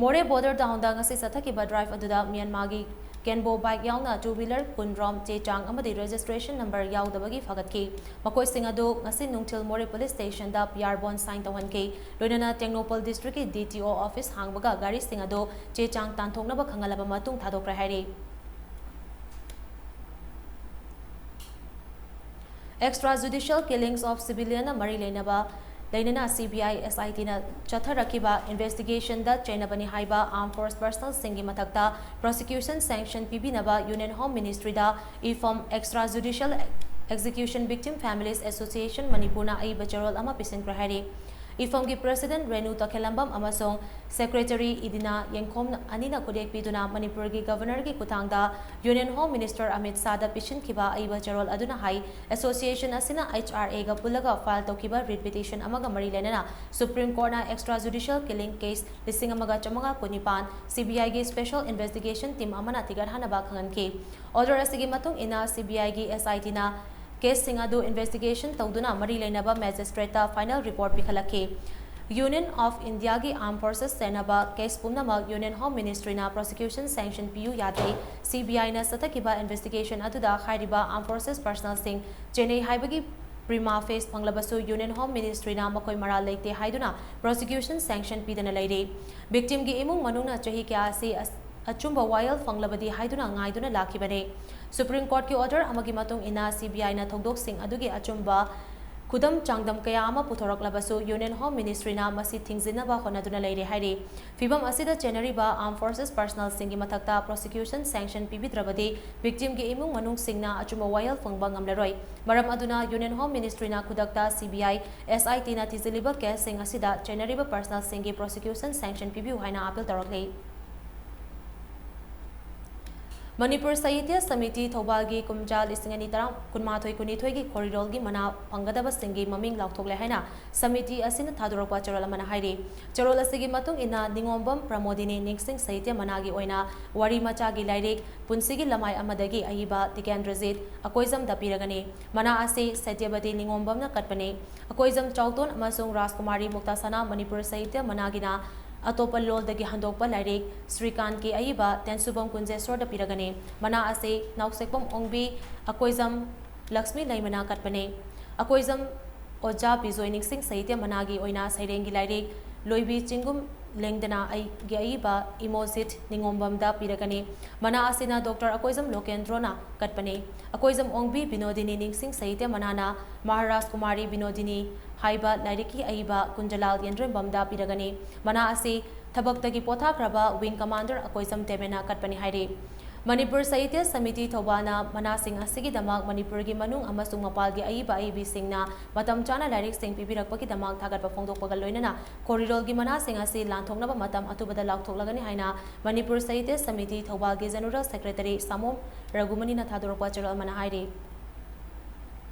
ꯃꯣꯔꯦ ꯕꯣꯔꯗꯔ ꯇꯥꯎꯟꯗ ꯉꯁꯤ ꯆꯠꯊꯈꯤꯕ ꯗ꯭ꯔꯥꯏꯚ ꯑꯗꯨꯗ ꯃ꯭ꯌꯥꯟꯃꯥꯔꯒꯤ ꯀꯦꯟꯕꯣ ꯕꯥꯏꯛ ꯌꯥꯎꯅ ꯇꯨ ꯋꯤꯂꯔ ꯀꯨꯟꯔꯣꯝ ꯆꯦ ꯆꯥꯡ ꯑꯃꯗꯤ ꯔꯦꯖꯤꯁꯇ꯭ꯔꯦꯁꯟ ꯅꯝꯕꯔ ꯌꯥꯎꯗꯕꯒꯤ ꯐꯒꯠꯈꯤ꯫ ꯃꯈꯣꯏꯁꯤꯡ ꯑꯗꯨ ꯉꯁꯤ ꯅꯨꯡꯊꯤꯜ ꯃꯣꯔꯦ ꯄꯨꯂꯤꯁ ꯁ꯭ꯇꯦꯁꯟꯗ ꯄꯤ ꯑꯥꯔ ꯕꯣꯟ ꯁꯥꯏꯟ ꯇꯧꯍꯟꯈꯤ꯫ ꯂꯣꯏꯅꯅ ꯇꯦꯡꯅꯧꯄꯜ ꯗꯤꯁꯇ꯭ꯔꯤꯛꯀꯤ ꯗꯤ ꯇꯤ ꯑꯣ ꯑꯣꯐꯤꯁ ꯍꯥꯡꯕꯒ ꯒꯥꯔꯤꯁꯤꯡ ꯑꯗꯨ ꯆꯦ ꯆꯥꯡ ꯇꯥꯟꯊꯣꯛꯅꯕ ꯈꯪꯍꯜꯂꯕ ꯃꯇꯨꯡ ꯊꯥꯗꯣꯛꯈ꯭ꯔꯦ ꯍꯥꯏꯔꯤ꯫ Extrajudicial killings of civilianꯅ ꯃꯔꯤ ꯂꯩꯅꯕ ꯂꯩꯅꯅ ꯁꯤ ꯕꯤ ꯑꯥꯏ ꯑꯦꯁ ꯑꯥꯏ ꯇꯤꯅ ꯆꯠꯊꯔꯛꯈꯤꯕ ꯏꯟꯚꯦꯁꯇꯤꯒꯦꯁꯟꯗ ꯆꯦꯟꯅꯕꯅꯤ ꯍꯥꯏꯕ ꯑꯥꯔꯝ ꯐꯣꯔꯁ ꯄꯔꯁꯅꯦꯜꯁꯤꯡꯒꯤ ꯃꯊꯛꯇ ꯄ꯭ꯔꯣꯁꯤꯀ꯭ꯌꯨꯁꯟ ꯁꯦꯡꯁꯟ ꯄꯤꯕꯤꯅꯕ ꯌꯨꯅꯤꯌꯟ ꯍꯣꯝ ꯃꯤꯅꯤꯁꯇ꯭ꯔꯤꯗ ꯏꯐꯝ Extrajudicial Execution Victim Families Association ꯃꯅꯤꯄꯨꯔꯅ ꯑꯏꯕ ꯆꯦꯔꯣꯜ ꯑꯃ ꯄꯤꯁꯤꯟꯈ꯭ꯔꯦ ꯍꯥꯏꯔꯤ꯫ ꯏꯐꯝꯒꯤ ꯄ꯭ꯔꯦꯁꯤꯗꯦꯟꯠ ꯔꯦꯅꯨ ꯇꯈꯦꯂꯝꯕꯝ ꯑꯃꯁꯨꯡ ꯁꯦꯀ꯭ꯔꯦꯇꯔꯤ ꯏꯗꯤꯅꯥ ꯌꯦꯡꯈꯣꯝ ꯑꯅꯤꯅ ꯈꯨꯠꯌꯦꯛ ꯄꯤꯗꯨꯅ ꯃꯅꯤꯄꯨꯔꯒꯤ ꯒꯕꯔꯅꯔꯒꯤ ꯈꯨꯠꯊꯥꯡꯗ ꯌꯨꯅꯤꯌꯟ ꯍꯣꯝ ꯃꯤꯅꯤꯁꯇꯔ ꯑꯃꯤꯠ ꯁꯥꯍꯗ ꯄꯤꯁꯤꯟꯈꯤꯕ ꯑꯏꯕ ꯆꯦꯔꯣꯜ ꯑꯗꯨꯅ ꯍꯥꯏ, ꯑꯦꯁꯣꯁꯤꯌꯦꯁꯟ ꯑꯁꯤꯅ ꯑꯩꯆ ꯑꯥꯔ ꯑꯦꯒ ꯄꯨꯜꯂꯒ ꯐꯥꯏꯜ ꯇꯧꯈꯤꯕ ꯔꯤꯠ ꯄꯤꯇꯤꯁꯟ ꯑꯃꯒ ꯃꯔꯤ ꯂꯩꯅꯅ ꯁꯨꯄ꯭ꯔꯤꯝ ꯀꯣꯔꯠꯅ extrajudicial killing case ꯂꯤꯁꯤꯡ ꯑꯃꯒ ꯆꯥꯃꯉꯥ ꯀꯨꯟꯅꯤꯄꯥꯟ ꯁꯤ ꯕꯤ ꯑꯥꯏꯒꯤ ꯁ꯭ꯄꯦꯁꯦꯜ ꯏꯟꯚꯦꯁꯇꯤꯒꯦꯁꯟ ꯇꯤꯝ ꯑꯃꯅ ꯊꯤꯒꯠꯍꯟꯅꯕ ꯈꯪꯍꯟꯈꯤ꯫ ꯑꯣꯔꯗꯔ ꯑꯁꯤꯒꯤ ꯃꯇꯨꯡ ꯏꯟꯅ ꯁꯤ ꯕꯤ ꯑꯥꯏꯒꯤ ꯑꯦꯁ ꯑꯥꯏ ꯇꯤꯅ ꯀꯦꯁꯁꯤꯡ ꯑꯗꯨ ꯏꯟꯚꯦꯁꯇꯤꯒꯦꯁꯟ ꯇꯧꯗꯨꯅ ꯃꯔꯤ ꯂꯩꯅꯕ ꯃꯦꯖꯤꯁꯇ꯭ꯔꯦꯠꯇ ꯐꯥꯏꯅꯦꯜ ꯔꯤꯄꯣꯔꯠ ꯄꯤꯈꯠꯂꯛꯈꯤ꯫ ꯌꯨꯅꯤꯌꯟ ꯑꯣꯐ ꯏꯟꯗꯤꯌꯥꯒꯤ ꯑꯥꯔꯝ ꯐꯣꯔꯁꯦꯁ ꯆꯦꯟꯅꯕ ꯀꯦꯁ ꯄꯨꯝꯅꯃꯛ ꯌꯨꯅꯤꯌꯟ ꯍꯣꯝ ꯃꯤꯅꯤꯁꯇ꯭ꯔꯤꯅ ꯄ꯭ꯔꯣꯁꯤꯀ꯭ꯌꯨꯁꯟ ꯁꯦꯡꯁꯟ ꯄꯤꯌꯨ ꯌꯥꯗꯦ꯫ ꯁꯤ ꯕꯤ ꯑꯥꯏꯅ ꯆꯠꯊꯈꯤꯕ ꯏꯟꯚꯦꯁꯇꯤꯒꯦꯁꯟ ꯑꯗꯨꯗ ꯍꯥꯏꯔꯤꯕ ꯑꯥꯔꯝ ꯐꯣꯔꯁꯦꯁ ꯄꯔꯁꯅꯦꯜꯁꯤꯡ ꯆꯦꯟꯅꯩ ꯍꯥꯏꯕꯒꯤ ꯄ꯭ꯔꯤꯃꯥ ꯐꯦꯁ ꯐꯪꯂꯕꯁꯨ ꯌꯨꯅꯤꯌꯟ ꯍꯣꯝ ꯃꯤꯅꯤꯁꯇ꯭ꯔꯤꯅ ꯃꯈꯣꯏ ꯃꯔꯥꯜ ꯂꯩꯇꯦ ꯍꯥꯏꯗꯨꯅ ꯄ꯭ꯔꯣꯁꯤꯀ꯭ꯌꯨꯁꯟ ꯁꯦꯡꯁꯟ ꯄꯤꯗꯅ ꯂꯩꯔꯤ꯫ ꯚꯤꯛꯇꯤꯝꯒꯤ ꯏꯃꯨꯡ ꯃꯅꯨꯡꯅ ꯆꯍꯤ ꯀꯌꯥ ꯑꯁꯤ ꯑꯁ-, ꯑꯆꯨꯝꯕ ꯋꯥꯌꯦꯜ ꯐꯪꯂꯕꯗꯤ ꯍꯥꯏꯗꯨꯅ ꯉꯥꯏꯗꯨꯅ ꯂꯥꯛꯈꯤꯕꯅꯤ꯫ ꯁꯨꯄ꯭ꯔꯤꯝ ꯀꯣꯔꯠꯀꯤ ꯑꯣꯔꯗꯔ ꯑꯃꯒꯤ ꯃꯇꯨꯡ ꯏꯟꯅ ꯁꯤ ꯕꯤ ꯑꯥꯏꯅ ꯊꯧꯗꯣꯛꯁꯤꯡ ꯑꯗꯨꯒꯤ ꯑꯆꯨꯝꯕ ꯈꯨꯗꯝ ꯆꯥꯡꯗꯝ ꯀꯌꯥ ꯑꯃ ꯄꯨꯊꯣꯔꯛꯂꯕꯁꯨ ꯌꯨꯅꯤꯌꯟ ꯍꯣꯝ ꯃꯤꯅꯤꯁꯇ꯭ꯔꯤꯅ ꯃꯁꯤ ꯊꯤꯡꯖꯤꯟꯅꯕ ꯍꯣꯠꯅꯗꯨꯅ ꯂꯩꯔꯦ ꯍꯥꯏꯔꯤ꯫ ꯐꯤꯚꯝ ꯑꯁꯤꯗ ꯆꯦꯟꯅꯔꯤꯕ ꯑꯥꯔꯝ ꯐꯣꯔꯁꯦꯁ ꯄꯔꯁꯅꯦꯜꯁꯤꯡꯒꯤ ꯃꯊꯛꯇ ꯄ꯭ꯔꯣꯁꯤꯀ꯭ꯌꯨꯁꯟ ꯁꯦꯡꯁꯟ ꯄꯤꯕꯤꯗ꯭ꯔꯕꯗꯤ ꯚꯤꯛꯇꯤꯝꯒꯤ ꯏꯃꯨꯡ ꯃꯅꯨꯡꯁꯤꯡꯅ ꯑꯆꯨꯝꯕ ꯋꯥꯌꯦꯜ ꯐꯪꯕ ꯉꯝꯂꯔꯣꯏ꯫ ꯃꯔꯝ ꯑꯗꯨꯅ ꯌꯨꯅꯤꯌꯟ ꯍꯣꯝ ꯃꯤꯅꯤꯁꯇ꯭ꯔꯤꯅ ꯈꯨꯗꯛꯇ ꯁꯤ ꯕꯤ ꯑꯥꯏ, ꯑꯦꯁ ꯑꯥꯏ ꯇꯤꯅ ꯊꯤꯖꯤꯜꯂꯤꯕ ꯀꯦꯁꯁꯤꯡ ꯑꯁꯤꯗ ꯆꯦꯟꯅꯔꯤꯕ ꯄꯔꯁꯅꯦꯜꯁꯤꯡꯒꯤ ꯄ꯭ꯔꯣꯁꯤꯀ꯭ꯌꯨꯁꯟ ꯁꯦꯡꯁꯟ ꯄꯤꯕꯤꯌꯨ ꯍꯥꯏꯅ ꯑꯥꯄꯤꯜ ꯇꯧꯔꯛꯂꯤ꯫ ꯃꯅꯤꯄꯨꯔ ꯁꯥꯍꯤꯇ꯭ꯌ ꯁꯃꯤꯇꯤ ꯊꯧꯕꯥꯜꯒꯤ ꯀꯨꯝꯖꯥ ꯂꯤꯁꯤꯡ ꯑꯅꯤ ꯇꯔꯥ ꯀꯨꯟꯃꯥꯊꯣꯏ ꯀꯨꯟꯅꯤꯊꯣꯏꯒꯤ ꯈꯣꯔꯤꯔꯣꯜꯒꯤ ꯃꯅꯥ ꯐꯪꯒꯗꯕꯁꯤꯡꯒꯤ ꯃꯃꯤꯡ ꯂꯥꯎꯊꯣꯛꯂꯦ ꯍꯥꯏꯅ ꯁꯃꯤꯇꯤ ꯑꯁꯤꯅ ꯊꯥꯗꯣꯔꯛꯄ ꯆꯦꯔꯣꯜ ꯑꯃꯅ ꯍꯥꯏꯔꯤ꯫ ꯆꯦꯔꯣꯜ ꯑꯁꯤꯒꯤ ꯃꯇꯨꯡ ꯏꯟꯅ ꯅꯤꯉꯣꯝꯕꯝ ꯄ꯭ꯔꯃꯣꯗꯤꯅꯤ ꯅꯤꯡꯁꯤꯡ ꯁꯥꯍꯤꯇ꯭ꯌ ꯃꯅꯥꯒꯤ ꯑꯣꯏꯅ ꯋꯥꯔꯤ ꯃꯆꯥꯒꯤ ꯂꯥꯏꯔꯤꯛ ꯄꯨꯟꯁꯤꯒꯤ ꯂꯃꯥꯏ ꯑꯃꯗꯒꯤ ꯑꯏꯕ ꯇꯤꯀꯦꯟꯗ꯭ꯔꯖꯤꯠ ꯑꯀꯣꯏꯖꯝꯗ ꯄꯤꯔꯒꯅꯤ꯫ ꯃꯅꯥ ꯑꯁꯤ ꯁꯇ꯭ꯌꯕꯇꯤ ꯅꯤꯉꯣꯝꯕꯝꯅ ꯀꯠꯄꯅꯤ꯫ ꯑꯀꯣꯏꯖꯝ ꯆꯥꯎꯇꯣꯟ ꯑꯃꯁꯨꯡ ꯔꯥꯖꯀꯨꯃꯥꯔꯤ ꯃꯨꯛꯇꯥꯁꯅꯥ ꯃꯅꯤꯄꯨꯔ ꯁꯥꯍꯤꯇ꯭ꯌ ꯃꯅꯥꯒꯤꯅ ꯑꯇꯣꯞꯄ ꯂꯣꯜꯗꯒꯤ ꯍꯟꯗꯣꯛꯄ ꯂꯥꯏꯔꯤꯛ ꯁ꯭ꯔꯤꯀꯥꯟꯠꯀꯤ ꯑꯏꯕ ꯇꯦꯟꯁꯨꯕꯝ ꯀꯨꯟꯖꯦꯁꯣꯔꯗ ꯄꯤꯔꯒꯅꯤ꯫ ꯃꯅꯥ ꯑꯁꯤ ꯅꯥꯎꯁꯦꯛꯄꯝ ꯑꯣꯡꯕꯤ, ꯑꯀꯣꯏꯖꯝ ꯂꯛꯁꯃꯤ ꯂꯩꯃꯅ ꯀꯠꯄꯅꯤ꯫ ꯑꯀꯣꯏꯖꯝ ꯑꯣꯖꯥ ꯕꯤꯖꯣꯏ ꯅꯤꯡꯁꯤꯡ ꯁꯥꯍꯤꯇ꯭ꯌ ꯃꯅꯥꯒꯤ ꯑꯣꯏꯅ ꯁꯩꯔꯦꯡꯒꯤ ꯂꯥꯏꯔꯤꯛ ꯂꯣꯏꯕꯤ ꯆꯤꯡꯒꯨꯝ ꯂꯦꯡꯗꯅ ꯑꯩꯒꯤ ꯑꯏꯕ ꯏꯃꯣꯖꯤꯠ ꯅꯤꯉꯣꯝꯕꯝꯗ ꯄꯤꯔꯒꯅꯤ꯫ ꯃꯅꯥ ꯑꯁꯤꯅ ꯗꯣꯛꯇꯔ ꯑꯀꯣꯏꯖꯝ ꯂꯣꯀꯦꯟꯗ꯭ꯔꯣꯅ ꯀꯠꯄꯅꯤ꯫ ꯑꯀꯣꯏꯖꯝ ꯑꯣꯡꯕꯤ ꯕꯤꯅꯣꯗꯤꯅꯤ ꯅꯤꯡꯁꯤꯡ ꯁꯥꯍꯤꯇ꯭ꯌ ꯃꯅꯥꯅ ꯃꯍꯥꯔꯥꯖ ꯀꯨꯃꯥꯔꯤ ꯕꯤꯅꯣꯗꯤꯅꯤ ꯍꯥꯏꯕ ꯂꯥꯏꯔꯤꯛꯀꯤ ꯑꯏꯕ ꯀꯨꯟꯖꯂꯥꯜ ꯌꯦꯟꯗ꯭ꯔꯦꯝꯕꯝꯗ ꯄꯤꯔꯒꯅꯤ꯫ ꯃꯅꯥ ꯑꯁꯤ ꯊꯕꯛꯇꯒꯤ ꯄꯣꯊꯥꯈ꯭ꯔꯕ ꯋꯤꯡ ꯀꯃꯥꯟꯗꯔ ꯑꯀꯣꯏꯖꯝ ꯗꯦꯕꯦꯅ ꯀꯠꯄꯅꯤ ꯍꯥꯏꯔꯤ꯫ ꯃꯅꯤꯄꯨꯔ ꯁꯥꯍꯤꯇ꯭ꯌ ꯁꯃꯤꯇꯤ ꯊꯧꯕꯥꯜꯅ ꯃꯅꯥꯁꯤꯡ ꯑꯁꯤꯒꯤꯗꯃꯛ ꯃꯅꯤꯄꯨꯔꯒꯤ ꯃꯅꯨꯡ ꯑꯃꯁꯨꯡ ꯃꯄꯥꯟꯒꯤ ꯑꯏꯕ ꯑꯏꯕꯤꯁꯤꯡꯅ ꯃꯇꯝ ꯆꯥꯅ ꯂꯥꯏꯔꯤꯛꯁꯤꯡ ꯄꯤꯕꯤꯔꯛꯄꯒꯤꯗꯃꯛ ꯊꯥꯒꯠꯄ ꯐꯣꯡꯗꯣꯛꯄꯒ ꯂꯣꯏꯅꯅ ꯈꯣꯔꯤꯔꯣꯜꯒꯤ ꯃꯅꯥꯁꯤꯡ ꯑꯁꯤ ꯂꯥꯟꯊꯣꯛꯅꯕ ꯃꯇꯝ ꯑꯊꯨꯕꯗ ꯂꯥꯎꯊꯣꯛꯂꯒꯅꯤ ꯍꯥꯏꯅ ꯃꯅꯤꯄꯨꯔ ꯁꯥꯍꯤꯇ꯭ꯌ ꯁꯃꯤꯇꯤ ꯊꯧꯕꯥꯜꯒꯤ ꯖꯦꯅꯔꯦꯜ ꯁꯦꯀ꯭ꯔꯦꯇꯔꯤ ꯁꯥꯃꯣꯝ ꯔꯘꯨꯃꯅꯤꯅ ꯊꯥꯗꯣꯔꯛꯄ ꯆꯦꯔꯣꯜ ꯑꯃꯅ ꯍꯥꯏꯔꯤ꯫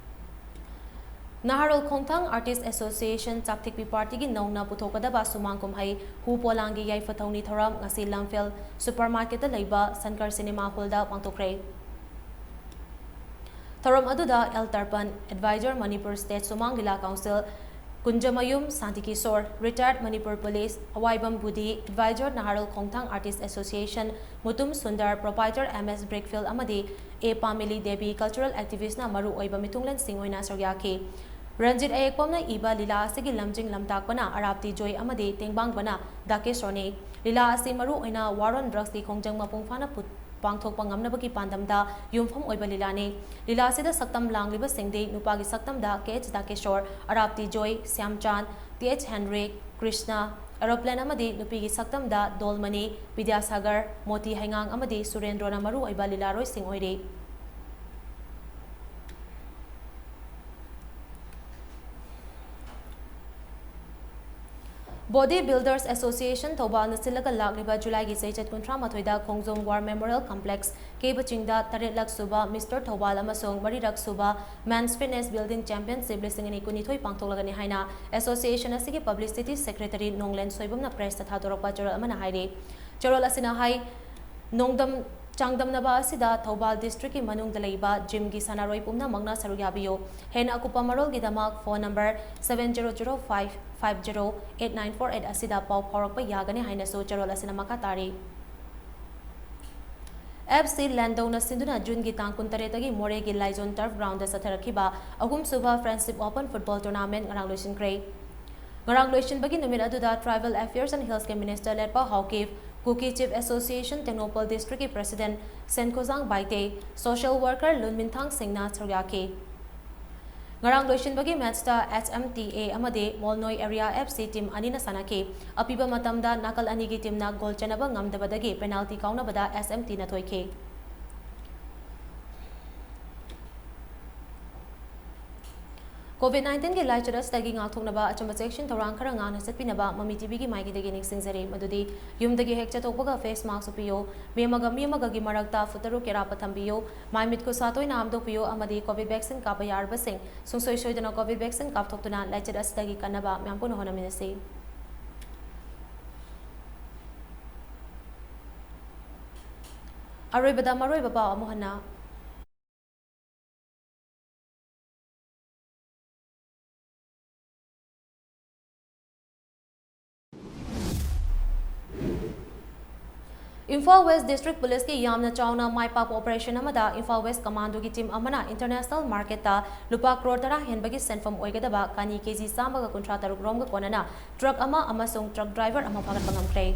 ꯅꯍꯥꯔꯣꯜ ꯈꯣꯡꯊꯥꯡ ꯑꯥꯔꯇꯤꯁ ꯑꯦꯁꯣꯁꯤꯌꯦꯁꯟ ꯆꯥꯛꯊꯤꯛꯄꯤ ꯄꯥꯔꯇꯤꯒꯤ ꯅꯧꯅ ꯄꯨꯊꯣꯛꯀꯗꯕ ꯁꯨꯃꯥꯡ ꯀꯨꯝꯍꯩ ꯍꯨ ꯄꯣꯂꯥꯡꯒꯤ ꯌꯥꯏꯐ ꯊꯧꯅꯤ ꯊꯧꯔꯝ ꯉꯁꯤ ꯂꯝꯐꯦꯜ ꯁꯨꯄꯔ ꯃꯥꯔꯀꯦꯠꯇ ꯂꯩꯕ ꯁꯟꯀꯔ ꯁꯤꯅꯦꯃꯥ ꯍꯣꯜꯗ ꯄꯥꯡꯊꯣꯛꯈ꯭ꯔꯦ꯫ ꯊꯧꯔꯝ ꯑꯗꯨꯗ ꯑꯦꯜ ꯇꯔꯄꯟ, ꯑꯦꯗꯚꯥꯏꯖꯔ ꯃꯅꯤꯄꯨꯔ ꯁ꯭ꯇꯦꯠ ꯁꯨꯃꯥꯡ ꯂꯤꯂꯥ ꯀꯥꯎꯟꯁꯤꯜ, ꯀꯨꯟꯖꯃꯌꯨꯝ ꯁꯥꯟꯇꯤ ꯀꯤꯁꯣꯔ, ꯔꯤꯇꯥꯌꯔꯗ ꯃꯅꯤꯄꯨꯔ ꯄꯨꯂꯤꯁ, ꯑꯋꯥꯏꯕꯝ ꯕꯨꯙꯤ, ꯑꯦꯗꯚꯥꯏꯖꯔ ꯅꯍꯥꯔꯣꯜ ꯈꯣꯡꯊꯥꯡ artist association, Mutum Sundar, proprietor M ꯑꯦꯁ ꯕ꯭ꯔꯤꯛꯐꯤꯜ ꯑꯃꯗꯤ ꯑꯦ ꯄꯥꯃꯤꯂꯤ ꯗꯦꯕꯤ ꯀꯜꯆꯔꯦꯜ ꯑꯦꯛꯇꯤꯚꯤꯁ꯭ꯠꯅ ꯃꯔꯨ ꯑꯣꯏꯕ ꯃꯤꯊꯨꯡꯂꯦꯟꯁꯤꯡ ꯑꯣꯏꯅ ꯁꯔꯨꯛ ꯌꯥꯈꯤ꯫ ꯔꯟꯖꯤꯠ ꯑꯌꯦꯛꯄꯝꯅ ꯏꯕ ꯂꯤꯂꯥ ꯑꯁꯤꯒꯤ ꯂꯝꯖꯤꯡ ꯂꯝꯇꯥꯛꯄꯅ ꯑꯔꯥꯞꯇꯤ ꯖꯣꯏ ꯑꯃꯗꯤ ꯇꯦꯡꯕꯥꯡꯕꯅ ꯗꯥꯀꯦꯁꯣꯔꯅꯤ꯫ ꯂꯤꯂꯥ ꯑꯁꯤ ꯃꯔꯨ ꯑꯣꯏꯅ ꯋꯥꯔ ꯑꯣꯟ ꯗ꯭ꯔꯒꯁꯀꯤ ꯈꯣꯡꯖꯪ ꯃꯄꯨꯡ ꯐꯥꯅ ꯄꯨ-, ꯄꯥꯡꯊꯣꯛꯄ ꯉꯝꯅꯕꯒꯤ ꯄꯥꯟꯗꯝꯗ ꯌꯨꯝꯐꯝ ꯑꯣꯏꯕ ꯂꯤꯂꯥꯅꯤ꯫ ꯂꯤꯂꯥ ꯑꯁꯤꯗ ꯁꯛꯇꯝ ꯂꯥꯡꯂꯤꯕꯁꯤꯡꯗꯤ ꯅꯨꯄꯥꯒꯤ ꯁꯛꯇꯝꯗ ꯀꯦ ꯑꯦꯆ ꯗꯥꯀꯦꯁꯣꯔ, ꯑꯔꯥꯞꯇꯤ ꯖꯣꯏ, ꯁ꯭ꯌꯥꯝꯆꯥꯟ, ꯇꯤ ꯑꯦꯆ ꯍꯦꯟꯔꯤꯛ, ꯀ꯭ꯔꯤꯁꯅ, ꯑꯦꯔꯣꯄ꯭ꯂꯦꯟ ꯑꯃꯗꯤ ꯅꯨꯄꯤꯒꯤ ꯁꯛꯇꯝꯗ ꯗꯣꯜꯃꯅꯤ, ꯕꯤꯗ꯭ꯌꯥꯁꯥꯒꯔ, ꯃꯣꯇꯤ ꯍꯩꯉꯥꯡ ꯑꯃꯗꯤ ꯁꯨꯔꯦꯟꯗ꯭ꯔꯣꯅ ꯃꯔꯨ ꯑꯣꯏꯕ ꯂꯤꯂꯥꯔꯣꯏꯁꯤꯡ ꯑꯣꯏꯔꯤ꯫ Body Builders Association ꯊꯧꯕꯥꯜꯅ ꯁꯤꯜꯂꯒ ꯂꯥꯛꯂꯤꯕ ꯖꯨꯂꯥꯏꯒꯤ ꯆꯩꯆꯠ ꯀꯨꯟꯊ꯭ꯔꯥ ꯃꯥꯊꯣꯏꯗ ꯈꯣꯡꯖꯣꯝ War Memorial Complex ꯀꯦꯕ ꯆꯤꯡꯗ ꯇꯔꯦꯠꯂꯛ ꯁꯨꯕ Mister ꯊꯧꯕꯥꯜ ꯑꯃꯁꯨꯡ ꯃꯔꯤꯔꯛ ꯁꯨꯕ Men's Fitness Building Championship ꯂꯤꯁꯤꯡ ꯑꯅꯤ ꯀꯨꯟꯅꯤꯊꯣꯏ ꯄꯥꯡꯊꯣꯛꯂꯒꯅꯤ ꯍꯥꯏꯅ association ꯑꯁꯤꯒꯤ publicity secretary ꯅꯣꯡꯂꯦꯟ ꯁꯣꯏꯕꯝꯅ press ꯇ ꯊꯥꯗꯣꯔꯛꯄ ꯆꯦꯔꯣꯜ ꯑꯃꯅ ꯍꯥꯏꯔꯤ꯫ ꯆꯦꯔꯣꯜ ꯑꯁꯤꯅ ꯍꯥꯏ, ꯅꯣꯡꯗꯝ ꯆꯥꯡꯗꯝꯅꯕ ꯑꯁꯤꯗ ꯊꯧꯕꯥꯜ district ꯀꯤ ꯃꯅꯨꯡꯗ ꯂꯩꯕ gym ꯒꯤ ꯁꯥꯟꯅꯔꯣꯏ ꯄꯨꯝꯅꯃꯛꯅ ꯁꯔꯨꯛ ꯌꯥꯕꯤꯌꯨ꯫ ꯍꯦꯟꯅ ꯑꯀꯨꯞꯄ ꯃꯔꯣꯜꯒꯤꯗꯃꯛ phone number seven zero zero five five zero eight nine four eight ꯑꯁꯤꯗ ꯄꯥꯎ ꯐꯥꯎꯔꯛꯄ ꯌꯥꯒꯅꯤ ꯍꯥꯏꯅꯁꯨ ꯆꯦꯔꯣꯜ ꯑꯁꯤꯅ ꯃꯈꯥ ꯇꯥꯔꯤ꯫ F C ꯂꯦꯟꯗꯧꯅ ꯁꯤꯟꯗꯨꯅ ꯖꯨꯟꯒꯤ ꯇꯥꯡ ꯀꯨꯟꯇꯔꯦꯠꯇꯒꯤ ꯃꯣꯔꯦꯒꯤ ꯂꯥꯏꯖꯣꯟ turf ground ꯗ ꯆꯠꯊꯔꯛꯈꯤꯕ ꯑꯍꯨꯝꯁꯨꯕ Friendship Open Football Tournament ꯉꯔꯥꯡ ꯂꯣꯏꯁꯤꯟꯈ꯭ꯔꯦ꯫ ꯉꯔꯥꯡ ꯂꯣꯏꯁꯤꯟꯕꯒꯤ ꯅꯨꯃꯤꯠ ꯑꯗꯨꯗ Tribal Affairs and Hills ꯀꯤ Minister ꯂꯦꯠꯄꯥꯎ Haokip, Kuki Chief Association Tengnoupal district ꯀꯤ President ꯁꯦꯟꯈꯣꯖꯥꯡ ꯕꯥꯏꯇꯦ, social worker ꯂꯨꯟꯃꯤꯟꯊꯥꯡ ꯁꯤꯡꯅ ꯁꯔꯨꯛ ꯌꯥꯈꯤ꯫ ꯉꯔꯥꯡ ꯂꯣꯏꯁꯤꯟꯕꯒꯤ match ꯇ H M T A ꯑꯃꯗꯤ ꯃꯣꯜꯅꯣꯏ Area F C team ꯑꯅꯤꯅ ꯁꯥꯟꯅꯈꯤ꯫ ꯑꯄꯤꯕ ꯃꯇꯝꯗ ꯅꯥꯀꯜ ꯑꯅꯤꯒꯤ team ꯅ goal ꯆꯟꯅꯕ ꯉꯝꯗꯕꯗꯒꯤ penalty ꯀꯥꯎꯅꯕꯗ S M T ꯅ ꯊꯣꯏꯈꯤ꯫ COVID nineteen ꯒꯤ ꯂꯥꯏꯆꯠ ꯑꯁꯤꯗꯒꯤ ꯉꯥꯛꯊꯣꯛꯅꯕ ꯑꯆꯨꯝꯕ ꯆꯦꯛꯁꯤꯟ ꯊꯧꯔꯥꯡ ꯈꯔ ꯉꯥꯛꯅ ꯆꯠꯄꯤꯅꯕ ꯃꯃꯤ ꯇꯤꯚꯤꯒꯤ ꯃꯥꯏꯀꯩꯗꯒꯤ ꯅꯤꯡꯁꯤꯡꯖꯔꯤ꯫ ꯃꯗꯨꯗꯤ ꯌꯨꯝꯗꯒꯤ ꯍꯦꯛ ꯆꯠꯊꯣꯛꯄꯒ face mask ꯎꯞꯄꯤꯌꯨ, ꯃꯤ ꯑꯃꯒ ꯃꯤ ꯑꯃꯒꯒꯤ ꯃꯔꯛꯇ foot ꯇꯔꯨꯛ ꯑꯔꯥꯞꯄ ꯊꯝꯕꯤꯌꯨ, ꯃꯥꯏ ꯃꯤꯠ ꯈꯨꯠ ꯁꯥ ꯇꯣꯏꯅ ꯍꯥꯝꯗꯣꯛꯄꯤꯌꯨ ꯑꯃꯗꯤ COVID vaccine ꯀꯥꯞꯄ ꯌꯥꯔꯕꯁꯤꯡ ꯁꯨꯡꯁꯣꯏ ꯁꯣꯏꯗꯅ COVID vaccine ꯀꯥꯞꯊꯣꯛꯇꯨꯅ ꯂꯥꯏꯆꯠ ꯑꯁꯤꯗꯒꯤ ꯀꯟꯅꯕ ꯃꯌꯥꯝ ꯄꯨꯟꯅ ꯍꯣꯠꯅꯃꯤꯟꯅꯁꯤ꯫ ꯑꯔꯣꯏꯕꯗ ꯃꯔꯨꯑꯣꯏꯕ ꯄꯥꯎ ꯑꯃꯨꯛ ꯍꯟꯅ꯫ Imphal West District Police ꯀꯤ ꯌꯥꯝꯅ ꯆꯥꯎꯅ ꯃꯥꯏ ꯄꯥꯛꯄ operation ꯑꯃꯗ Imphal West Commando ꯒꯤ team ꯑꯃꯅ international market ꯇ ꯂꯨꯄꯥ ꯀ꯭ꯔꯣꯔ ꯇꯔꯥ ꯍꯦꯟꯕꯒꯤ ꯁꯦꯟꯐꯝ ꯑꯣꯏꯒꯗꯕ ꯀꯥꯅꯤ ꯀꯦꯖꯤ ꯆꯥꯝꯃꯒ ꯀꯨꯟꯊ꯭ꯔꯥ ꯇꯔꯨꯛ ꯔꯣꯝꯒ ꯀꯣꯟꯅꯅ truck ꯑꯃ ꯑꯃꯁꯨꯡ truck driver ꯑꯃ ꯐꯥꯒꯠꯄ ꯉꯝꯈ꯭ꯔꯦ꯫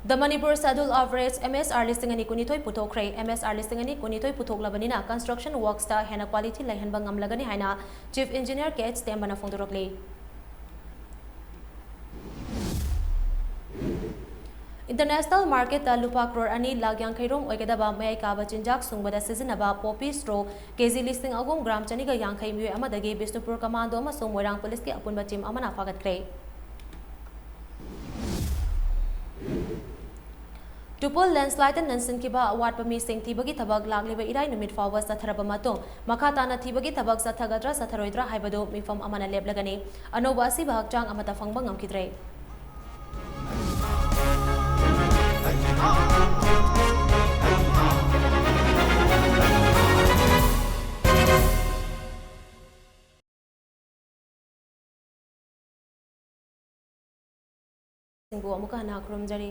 The Manipur Sadhul Average M S R ꯂꯤꯁꯤꯡ ꯑꯅꯤ ꯀꯨꯟꯅꯤꯊꯣꯏ ꯄꯨꯊꯣꯛꯈ꯭ꯔꯦ꯫ M S R ꯂꯤꯁꯤꯡ ꯑꯅꯤ ꯀꯨꯟꯅꯤꯊꯣꯏ ꯄꯨꯊꯣꯛꯂꯕꯅꯤꯅ construction works ꯇ ꯍꯦꯟꯅ quality ꯂꯩꯍꯟꯕ ꯉꯝꯂꯒꯅꯤ ꯍꯥꯏꯅ Chief Engineer K H ꯇꯦꯝꯕꯅ ꯐꯣꯡꯗꯣꯔꯛꯂꯤ꯫ ꯏꯟꯇꯔꯅꯦꯁꯅꯦꯜ ꯃꯥꯔꯀꯦꯠꯇ ꯂꯨꯄꯥ ꯀ꯭ꯔꯣꯔ ꯑꯅꯤ ꯂꯥꯈ ꯌꯥꯡꯈꯩ ꯔꯣꯝ ꯑꯣꯏꯒꯗꯕ ꯃꯌꯥꯏ ꯀꯥꯕ ꯆꯤꯟꯖꯥꯛ ꯁꯨꯡꯕꯗ ꯁꯤꯖꯤꯟꯅꯕ ꯄꯣꯄꯤ ꯁ꯭ꯇ꯭ꯔꯣ ꯀꯦꯖꯤ ꯂꯤꯁꯤꯡ ꯑꯍꯨꯝ ꯒ꯭ꯔꯥꯝ ꯆꯅꯤꯒ ꯌꯥꯡꯈꯩ ꯃꯤꯑꯣꯏ ꯑꯃꯗꯒꯤ ꯕꯤꯁꯅꯨꯄꯨꯔ ꯀꯃꯥꯟꯗꯣ ꯑꯃꯁꯨꯡ ꯃꯣꯏꯔꯥꯡ ꯄꯨꯂꯤꯁꯀꯤ ꯑꯄꯨꯟꯕ ꯇꯤꯝ ꯑꯃꯅ ꯐꯥꯒꯠꯈ꯭ꯔꯦ꯫ ꯇꯨꯄꯨꯜ ꯂꯦꯟꯁꯂꯥꯏꯗꯇ ꯅꯟꯁꯤꯟꯈꯤꯕ ꯑꯋꯥꯠꯄ ꯃꯤꯁꯤꯡ ꯊꯤꯕꯒꯤ ꯊꯕꯛ ꯂꯥꯛꯂꯤꯕ ꯏꯔꯥꯏ ꯅꯨꯃꯤꯠ ꯐꯥꯎꯕ ꯆꯠꯊꯔꯕ ꯃꯇꯨꯡ, ꯃꯈꯥ ꯇꯥꯅ ꯊꯤꯕꯒꯤ ꯊꯕꯛ ꯆꯠꯊꯒꯗ꯭ꯔꯥ ꯆꯠꯊꯔꯣꯏꯗ꯭ꯔꯥ ꯍꯥꯏꯕꯗꯨ ꯃꯤꯐꯝ ꯑꯃꯅ ꯂꯦꯞꯂꯒꯅꯤ꯫ ꯑꯅꯧꯕ ꯑꯁꯤꯕ ꯍꯛꯆꯥꯡ ꯑꯃꯠꯇ ꯐꯪꯕ ꯉꯝꯈꯤꯗ꯭ꯔꯦ꯫ ꯁꯤꯡꯕꯨ ꯑꯃꯨꯛꯀ ꯍꯟꯅ ꯈꯨꯔꯨꯝꯖꯔꯤ꯫